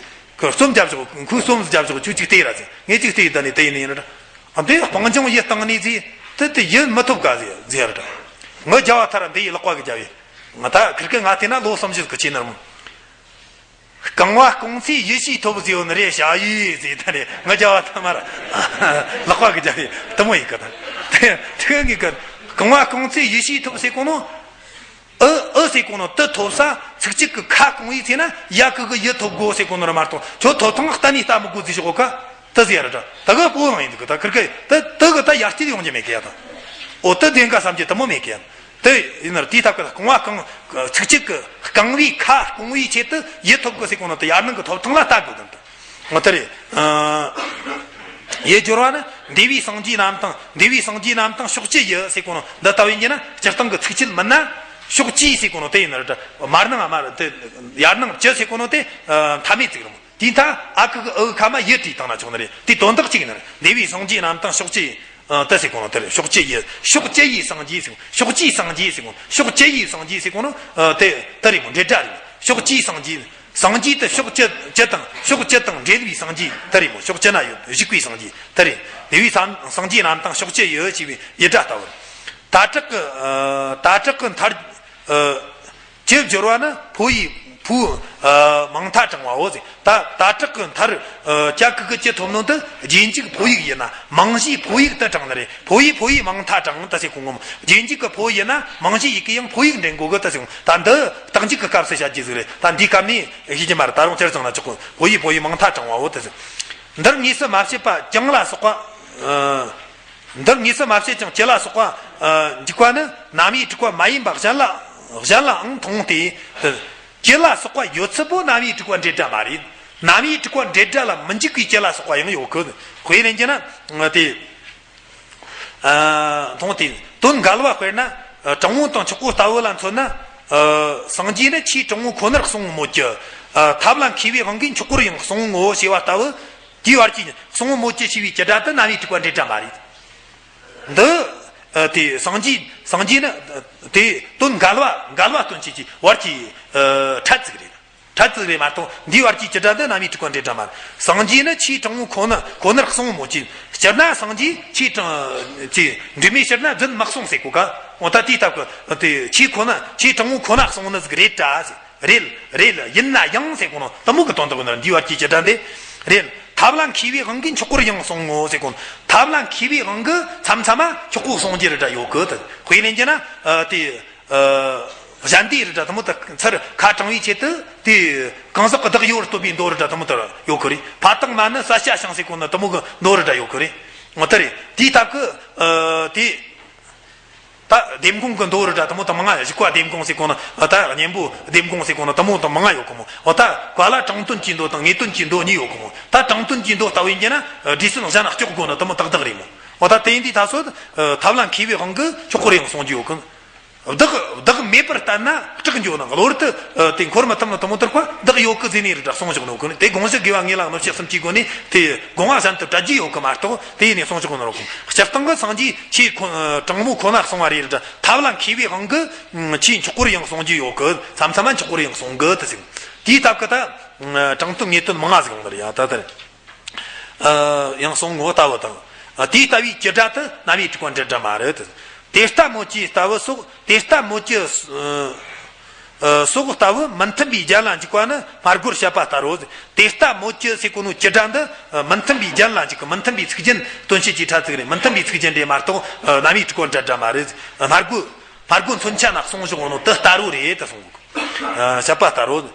ཁོས་རྩོམ་རྒྱབ་ཆོག་གོ། ཁོས་རྩོམ་རྒྱབ་ཆོག་གོ། ཁྱོད་གཅིག་བལྟས་ར་ཟེར། ངས་གཅིག་བལྟས་ད་ནི་དེ་ཡིན་ནི་ཡིན་ར། ཨ། དེ་སྤང་ལྗོངས་ཡིད་བཏང་ནས་ཟེར། དེ་དེ་ཡིད་མི་ཐུབ་ཀ་ཟེར་ཟེར་ར། ངའི་རྒྱབ་བ་ཐར་འདི་ཡི་ལག་པ་གི་རྒྱབ་ཡིན། ང་ད་ཁིར་ཁིར་ང་བལྟས་ན་ལོ་གསུམ་བཞི་གི་ཆེ་ནི་ར་མོ། རྐང་བ་རྐང་ཚད་ཡིད་ཆེས་ཐོབ་ཟེར་ཡོད་ནི་རེད་བྱ་ཡིས་ཟེར། ད་ནི་ང་རྒྱབ་བ་ཐར་མར་ལག་པ་གི་རྒྱབ་ཡིན། དེ་མོ་ཡིན་ཀ། ད་དེ་དེ་ངས་ཀ། རྐང་བ་རྐང་ཚད་ཡིད་ཆེས་ཐོབ་ཟེར་གོ་ནོ། ཨུ་ཨུ་ཟེར་གོ་ནོ་དེ་ཐོབ་ས་ཚིགས་གཅིག་གི་ཁ་རྐང་བའི་ཚེ་ན་ཡ་ཁུ་གི་ཡུ་ཐོབ་དགོས་ཟེར་གོ་ནོ་ར་མ་གཏོགས། ཁྱོད་ཐོབ་ཐང་གཏན་ནས་ལྟ་མི་དགོས་ཟེར་ཞོག་ག། དེ་ཟེར་ར་དྲ། ད་གི་སྤོ་ཡང་ཡིན་འདུག་གི། ད་ཁིར་ཁིར་དེ་དེ་གི་ད་ཡར་སྐྱེད་ཡོང་རྒྱུ་མེད་གི་ཡ། ད་འོ་དེ་བདེན་ག་བསམ་རྒྱུ་དེ་མོ་མེད་གི་ཡ། དེ་ཡིན་ན་ར་དེའི་སྟབས་ཀྱིས་རྐང་བ་རྐང་། ཚིགས་གཅིག་གི་རྐང་བའི་ཁ་རྐང་བའི་ཆེད་དུ་ཡུ་ཐོབ་དགོས་ཟེར་གོ་ནོ་དེ་ཡར་ནང་གི་ཐོབ་ཐང་ལ་ལྟ་དགོས་དོན་དུ། འོ་དེ་རེད། ཨ། ཡུལ་སྦྱོར་བ་ནི། འདས་པའི་སངས་རྒྱས་རྣམས་དང་། འདས་པའི་སངས་རྒྱས་རྣམས་དང་ཕྱོགས་བཅུའི་ཡུལ་ཟེར་གོ་ནོ་འདི་ལྟ་བུ་ཡིན་གྱི་ན་སྤྱིར་བཏང་གི་ཚིགས་བཅད་མིན་ན། ཕྱོགས་བཅུའི་ཟེར་གོ་ནོ་དེ་ཡིན་ན་ར་དྲ། མར་ནང་མར་དེ། ཡར་ནང་བཅུ་ཟེར་གོ་ནོ་དེ། ཨ། མཐའ་མེད་ཚིག་རེད་མོ། དེའི་མཐའ་ཨ་ཁུ་གི་ཨུ་ཁ་མ་ཡུ་བྲིས་བཏང་ན་ཆོག་ནི་རེད། དེ་དོན་དག་གཅིག་ཡིན་ན་ར། འདས་པའི་སངས་རྒྱས་རྣམས་དང་ཕྱོགས་བཅུའི། ཨ། དེ་ཟེར་གོ་ནོ་དེ་རེད། ཕྱོགས་བཅུ་ཡི། ཕྱོགས་བཅུ་ཡི་སངས་རྒྱས་ཟེར་གོ། ཕྱོགས་བཅུའི་སངས་རྒྱས་ཟེར་གོ། ཕྱོགས་བཅུ་ཡི་སངས་རྒྱས་ཟེར་གོ་ནོ། ཨ། དེ་དེ་རེད་མོ། འབྲེལ་སྒྲ་རེད། ཕྱོགས་བཅུའི་སངས་རྒྱས། སངས་རྒྱས་དེ་ཕྱོགས་བཅུ་བཅུ་དང་ཕྱོགས་བཅུ་དང་འབྲེལ་བའི་སངས་རྒྱས་དེ་རེད་མོ། ཕྱོགས་བཅུ་ན་ཡོད་བཞུགས་པའི་སངས་རྒྱས་དེ་རེད། འདས་པའི་སངས་རྒྱས་རྣམས་དང་ཕྱོགས་བཅུའི་ཡུལ་ཞེས་པའི་ཡུལ་སྒྲ་ལྟ་བུར། དྭ་ཕྲུག་གི། ཨ། དྭ་ཕྲུག་གི་མཐར། ཨ། གྱི་སྦྱོར་བ་ནི་ཕོ་ཡི་ཕོ། ཨ། མིང་མཐའ་དྲངས་པའོ་ཟེར། ད་དྭ་ཕྲུག་གི་མཐར། ཨ། ཀྱ་གི་གུ་གྱི་ཐོབ་ནོ་འདི་རྗེས་འཇུག་ཕོ་ཡིག་ཡིན་ན་མིང་གཞིའི་ཕོ་ཡིག་ཏུ་དྲངས་ནི་རེད། ཕོ་ཡི་ཕོ་ཡི་མིང་མཐའ་དྲངས་ད་ཟེར་གོ་ངོམ། རྗེས་འཇུག་གི་ཕོ་ཡིན་ན་མིང་གཞི་ཡི་གེ་ཡང་ཕོ་ཡིག་འདྲེན་དགོས་གི་ད་ཟེར་གོ། ད་འདི་རྟགས་འཇུག་གི་སྐབས་སུ་བྱ་རྒྱུ་ཟིག་རེད། ད་འདིའི་སྐབས་ནས་ཤེས་ཀྱི་མ་རེད། ད་རུང་སྤྱིར་བཏང་ན་ཆོག་གི། ཕོ་ཡི་ཕོ་ཡི་མིང་མཐའ་དྲངས་པའོ་ད་ཟེར། འདིར་དངོས་སུ་མ་བྱས་པ་ཀྱང་ལ་སོགས་པ། ཨ། འདིར་དངོས་སུ་མ་བྱས་ཀྱང་ཀྱི་ལ་སོགས་པ། ཨ། འཇུག་པ་ནི་རྣམ་དབྱེ་དྲུག་པ་མ་ཡིན་པ་གཞན་ལ། གཞན་ལའང་མཐོང་སྟེ། ཀྱི་ལ་སོགས་པ་ཡོད་ཚད་པོ་རྣམ་དབྱེ་དྲུག་པ་འབྲེལ་སྒྲ་མ་རེད། རྣམ་དབྱེ་དྲུག་པ་འབྲེལ་སྒྲ་ལ་མི་འཇུག་པའི་ཀྱི་ལ་སོགས་པ་ཡང་ཡོད་གི། དཔེ་ལེན་རྒྱུ་ན་དེ། ཨ། མཐོང་སྟེ་དོན་འགལ་བ་དཔེར་ན། ཨ། དྲང་བོ་དང་འཁྱོག་པོ་ལྟ་བུ་ལ་མཚོན་ན། ཨ། སངས་རྒྱས་ནི་ཆོས་དྲང་བོ་ཁོ་ནར་གསུངས་མོད་ཀྱི། ཨ། ཐབས་ལ་མཁས་པའི་དབང་གིས་འཁྱོག་པོར་ཡང་གསུངས་ངོ་ཞེས་པ་ལྟ་བུ། དེའི་བར་གྱི་གསུངས་མོད་ཀྱི་ཞེས་པའི་ཀྱི་སྒྲ་དེ་རྣམ་དབྱེ་དྲུག་པ་འབྲེལ་སྒྲ་མ་རེད། འདི། ཨ། དེ་སངས་རྒྱས། སངས་རྒྱས་ནི། དེ་དོན་འགལ་བ་འགལ་བ་སྟོན་བྱེད་ཀྱི་བར་གྱི། ཨ། ཕྲད་ཅིག་རེད། ཕྲད་ཙིག་རེད་མ་གཏོགས། འདིའི་བར་གྱི་བཅུ་སྒྲ་འདི་རྣམ་དབྱེ་དྲུག་པ་འབྲེལ་སྒྲ་མ་རེད། སངས་རྒྱས་ནི་ཆོས་དྲང་མོ་ཁོ་ན་ཁོ་ནར་གསུངས་མོད་ཀྱི། སྤྱིར་ན་སངས་རྒྱས་ཆོས་དྲང་ཆོས་འབྲེལ་མེད་ཕྱིར་ན་རྫུན་མ་གསུངས་ཟེར་གོ་ཀ། འོ་ད་དེའི་སྟབས་ཀྱིས་དེ་ཆོས་ཁོ་ན་ཆོས་དྲང་མོ་ཁོ་ན་གསུངས་ནི་ཟིག་རེད་དྲ་ཟེར། རེད། རེད། ཡིན་ན་ཡང་ཟེར་གོ་ནོ་དེ་མོ་གི་དོན་དག་ཡིན་ན། འདིའི་བར་གྱི་བཅུ་སྒྲ་འདི་རེད། ཐབས་ལ་མཁས་པའི་དབང་གིས་འཁྱོག་པོར་ཡང་གསུང་ངོ་ཟེར་གོ་ནོ། ཐབས་ལ་མཁས་པའི་དབང་གིས་མཚམས་མཚམས་མ་འཁྱོག་པོ་གསུང་རྒྱུ་རེ་འདྲ་ཡོད་གི། དེ་དཔེ་ལེན་རྒྱུ་ན་ཨ་དེ་ཨ་གཞན་སྡེ་རེ་འདྲ་དེ་མོ་དེ་ཚུར་ཁ་དྲང་བའི་ཆེད་དུ་དེ་གང་ཟག་གི་བདག་ཡོད་པར་རྟོགས་པའི་མདོ་རེ་འདྲ་དེ་མོ་དེ་ཡོད་གི་རེད། ཕ་དང་མ་ནི་ས་ཞ་ཞིང་ཟེར་གོ་ནོ་དེ་མོ་གི་མདོ་རེ་འདྲ་ཡོད་གི་རེད། འོ་དེ་རེད། དེའི་སྟབས་ཀྱིས་ཨ་དེ། ད་ལྡེམ་དགོངས་ཀྱི་མདོ་རུ་འདྲ་དེ་མོ་དང་མང་ང་ཡོད། བཞུགས་པ་ལྡེམ་དགོངས་ཟེར་གོ་ནོ། ད་གཉེན་པོ་ལྡེམ་དགོངས་ཟེར་གོ་ནོ་དེ་མོ་དང་མང་ང་ཡོད་གི་མོ། འོ་ད་ག་ལ་དྲང་དོན་གྱི་མདོ་དང་ངེས་དོན་གྱི་མདོ་གཉིས་ཡོད་གི་མོ། ད་དྲང་དོན་གྱི་མདོ་ལྟ་བུ་ཡིན་རྒྱུ་ན་རྗེས་སུ་གཞན་སྐྱོག་དགོས་ནོ་དེ་མོ་ཏག་ཏག་རེད་མོ། འོ་ད་དེ་ཡིན་དུས་ད་སོ་ཐབས་ལ་མཁས་པའི་དབང་གིས་འཁྱོག་པོར་ཡང་གསུང་རྒྱུ་ཡོད་གི། བདག་བདག་མེད་པར་བསྟན་ན་སྐྲག་འགྱོ་ན། གློ་བུར་དུ་དེ་འཁོར་མི་ཐུབ་ནོ་དེ་མོ་དེར་ཀ་བདག་ཡོད་གི་ཟེར་ནས་རེ་འདྲ་གསུང་བཞག་ནོ་གི། དེ་དགོངས་གཞི་དགེ་བ་ངེས་ལ་གནོད་བྱེད་གསུམ་གྱི་སྒོ་ནས་དེ་དགོངས་པ་གཞན་དུ་བྲལ་རྒྱུ་ཡོད་གི་མ་གཏོགས། དེ་ཡིན་ནས་གསུང་ཆོག་གི་ནོ་རོགས། སྤྱིར་བཏང་གི་སངས་རྒྱས་ཆོས་ཁོ་དྲང་མོ་ཁོ་ན་གསུང་བ་རེ་རེ་འདྲ་ཐབས་ལ་མཁས་པའི་དབང་གིས་ཆོས་འཁྱོག་པོར་ཡང་གསུང་རྒྱུ་ཡོད་གི། མཚམས་མཚམས་མ་འཁྱོག་པོར་ཡང་གསུང་གི་དེ་ཟེར། དེའི་སྟབས་ཀྱིས་ད་དྲང་དོན་ངེས་དོན་མང་ང་ཟིག་ཡོང་ནི་རེད་ཡ། ད་ལྟར། ཨ་ཡང་གསུང་ངོ་ལྟ་བུ་དང་། ཨ་དེ་ལྟ་བུའི་བཅུ་སྒྲ་དེ་རྣམ་དབྱེ་དྲུག་པ་འབྲེལ་སྒྲ་མ་རེད། དེ་ལྟ་མོད་ཀྱི་ལྟ་བུ་སོགས། དེ་ལྟ་མོད་ཀྱི་ཨ་སོགས་ལྟ་བུ་མི་མཐུན་པའི་རྒྱན་ལ་འཇུག་པ་ནི་སྨྲ་སྒོར་བཤད་པ་ལྟར་རོ། དེ་ལྟ་མོད་ཀྱི་ཟེར་གོ་ནོ་བཅུ་སྒྲ་འདི་ཨ་མི་མཐུན་པའི་རྒྱན་ལ་འཇུག་གི། མི་མཐུན་པའི་ཚིག་རྒྱན་དོན་བྱེད་ཀྱི་ཕྲད་ཙིག་རེད། མི་མཐུན་པའི་ཚིག་རྒྱན་རེད་མ་གཏོགས་ཨ་རྣམ་དབྱེ་དྲུག་པ་འབྲེལ་སྒྲ་མ་རེད། སྨྲ་སྒོ་སྨྲ་སྒོ་མཚོན་ཆ་ན་གསུངས་བཞག་ནོ་དེ་ལྟར་རོ་རེད་དེ་གསུང་གི། ཨ་བཤད་པ་ལྟར་རོ།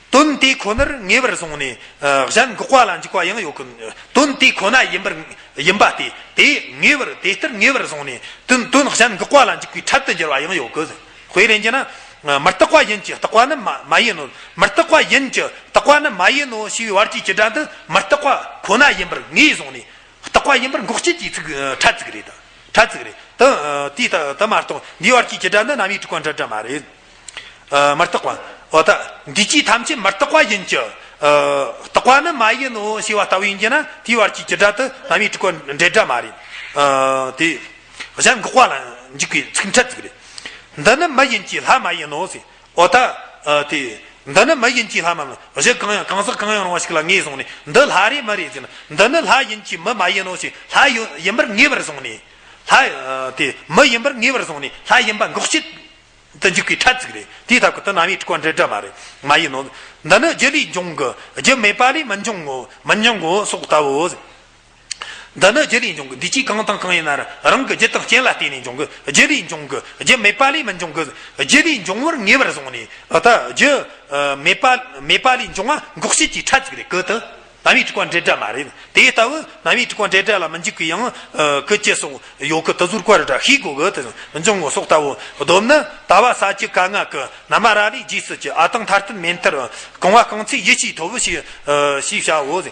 དོན་དེ་ཁོ་ནར་ངེས་པར་བཟུང་ནས་ཨ་གཞན་འགོག་པ་ལ་འཇུག་པ་ཡང་ཡོད་གི། དོན་དེ་ཁོ་ན་ཡིན་པར་ཡིན་པ་སྟེ། དེ་ངེས་པར་དེ་ལྟར་ངེས་པར་བཟུང་ནས་དོན་དོན་གཞན་འགོག་པ་ལ་འཇུག་པའི་ཕྲད་དུ་འགྱུར་བ་ཡང་ཡོད་གི། དཔེ་ལེན་རྒྱུ་ན། མི་རྟག་པ་ཡིན་གྱི་རྟག་པ་ནི་མ་མ་ཡིན་ནོ། མི་རྟག་པ་ཡིན་གྱི་རྟག་པ་ནི་མ་ཡིན་ནོ་ཞེས་པའི་བར་གྱི་བཅུ་སྒྲ་འདི་མི་རྟག་པ་ཁོ་ན་ཡིན་པར་ངེས་བཟུང་ནས། རྟག་པ་ཡིན་པར་འགོག་བྱེད་ཀྱི་ཚིག་ཨ་ཕྲད་ཚིག་རེད། ད་ཕྲད་ཚིག་རེད། ད་ཨ་དེ་ད་ད་མ་གཏོགས་འདིའི་བར་གྱི་བཅུ་སྒྲ་འདི་རྣམ་དབྱེ་དྲུག་པ་འབྲེལ་སྒྲ་མ་རེད། ཨ་མི་རྟག་པ། འོ་ད་འདུས་བྱས་ཐམས་ཅད་མི་རྟག་པ་ཡིན་གྱི། ཨ་རྟག་པ་ནི་མ་ཡིན་ནོ་ཞེས་པ་ལྟ་བུ་ཡིན་གྱི་ན་དེའི་བར་གྱི་བཅུ་སྒྲ་དེ་རྣམ་དབྱེ་དྲུག་པ་འབྲེལ་སྒྲ་མ་རེད། ཨ་དེ་གཞན་འགོག་པ་ལ་འཇུག་པའི་ཚིག་ཕྲད་ཚིག་རེད། འདི་ནི་མི་ཡིན་གྱི་ལྷ་མ་ཡིན་ནོ་ཟེར། འོ་ད། ཨ་དེ། འདི་ནི་མི་ཡིན་གྱི་ལྷ་མ་ཡིན་ནོ། གཞི་གང་ཡང་གང་ཟག་གང་ཡང་རུང་བ་ཞིག་ལ་ངེས་བཟུང་ནས་འདི་ལྷ་རེད་མི་རེད་ཟེར་ན། འདི་ནི་ལྷ་ཡིན་གྱི་མི་མ་ཡིན་ནོ་ཞེས་ལྷ་ཡོད་ཡིན་པར་ངེས་པར་བཟུང་ནས། ལྷ་ཨ་དེ་མི་ཡིན་པར་ངེས་པར་བཟུང་ནས་ལྷ་ཡིན་པ་འགོག་བྱེད་དུ་འཇུག་པའི་ཕྲད་ཚིག་རེད། དེའི་སྟབས་ཀྱིས་དེ་རྣམ་དབྱེ་དྲུག་པ་འབྲེལ་སྒྲ་མ་རེད། མ་ཡིན་ནོ། འདི་ནི་རྒྱུ་ལས་འབྱུང་གི། རྒྱུ་མེད་པ་ལས་མི་འབྱུང་ངོ་། མི་འབྱུང་ངོ་སོགས་ལྟ་བུའོ། འདི་ནི་རྒྱུ་ལས་འབྱུང་གི། འདུས་བྱས་གང་དང་གང་ཡིན་ན་རང་གི་རྒྱུ་དང་རྐྱེན་ལ་བརྟེན་ནས་འབྱུང་གི། རྒྱུ་ལས་འབྱུང་གི། རྒྱུ་མེད་པ་ལས་མི་འབྱུང་གི། རྒྱུ་ལས་འབྱུང་བར་ངེས་པར་བཟུང་ནས། ཨ་ད་རྒྱུ་ཨ་མེད་པ་མེད་པ་ལས་འབྱུང་བ་འགོག་བྱེད་ཀྱི་ཕྲད་ཚིག་རེད་གི། དེ་རྣམ་དབྱེ་དྲུག་པ་འབྲེལ་སྒྲ་མ་རེད། དེ་ལྟ་བུ་རྣམ་དབྱེ་དྲུག་པ་འབྲེལ་སྒྲ་ལ་མི་འཇུག་གི་ཡང་ཨ་གི་ཅི་སོགས་ཡོད་གི། དེ་ཟུར་བཀར་ར་ཤེས་དགོས་གི། དེ་མི་འབྱུང་ངོ་སོགས་ལྟ་བུ། སྡོམ་ནི་ད་བ་ས་བཅུ་ག་ང་གི། ན་མ་ར་ལས་རྗེས་སུ་ཅི། འ་དང་མཐའ་རྟེན་མེ་མཐར་འོང་། རྐང་བ་རྐང་ཚེག་ཡིད་ཀྱིས་ཐོབ་ཞེས་ཨ་ཞེས་བྱའོ། ད་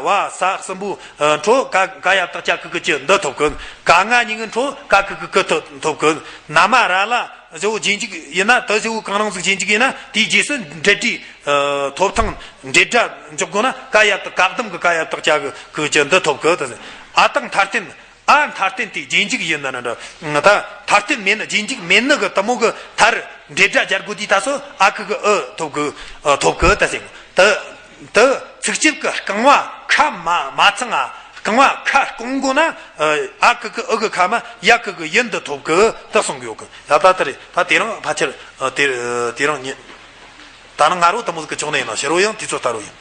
བ་ས་གསུམ་པོ་ཨ་འཕྲོ་ཀ་ཀ་ཡ་བཏགས་ཀྱ་གི་གུ་ཀྱི་འདི་ཐོབ་གི། ག་ང་གཉིས་ཀྱི་འཕྲོ་ཀ་གི་གུ་གི་ཐོབ་ཐོབ་གི། ན་མ་ར་ལ་བཞི་བོ་རྗེས་འཇུག་ཡིན་ན། ད་བཞི་བོ་གང་རུང་ཟིག་རྗེས་འཇུག་ཡིན་ན་དེའི་རྗེས་སུ་འབྲེལ་སྒྲའི་ཨ་ཐོབ་ཐང་འབྲེལ་སྒྲ་འཇོག་དགོས་ན། ཀ་ཡ་བཏགས་ཀ་སྡོམ་གི་ཀ་ཡ་བཏགས་ཀྱ་གི་གུ་ཀྱི་འདི་ཐོབ་གི། ད་འ་དང་མཐའ་རྟེན། འ་མཐའ་རྟེན་དེ་རྗེས་འཇུག་ཡིན་ན་འདྲ། ད་མཐའ་རྟེན་མེད་ནི། རྗེས་འཇུག་མེད་ནི་གི་དེ་མོ་གི་མཐར་འབྲེལ་སྒྲ་སྦྱར་དགོས་དུས་ད་སོ་འ་གི་གུ་འུ་ཐོབ་གི། ཨ་ཐོབ་གི་ད་ཟེར། ད་ད་ཚིགས་བཅད་གི་རྐང་བ་ཁ་མ་མ་ཚང་ང་། རྐང་བ་ཁ་སྐོང་དགོས་ན་ཨ་འ་གི་གུ་འུ་གི་ཁ་མ་ཡ་གི་གུ་ཡི་འདི་ཐོབ་གི་ད་གསུང་གི་ཡོད་གི། ཡ་ད་དེ་རེད། ད་དེ་རིང་ཕལ་ཆེར་ཨ་དེ་དེ་རིང་ཉིན་ད་ནངས་ང་རོ་དེ་མོ་ཟིག་གི་ཆོག་ནི་ཡིན་ན། ཕྱི་རོ་ཡང་དུས་ཚོད་ལྟར་རོ་ཡིན།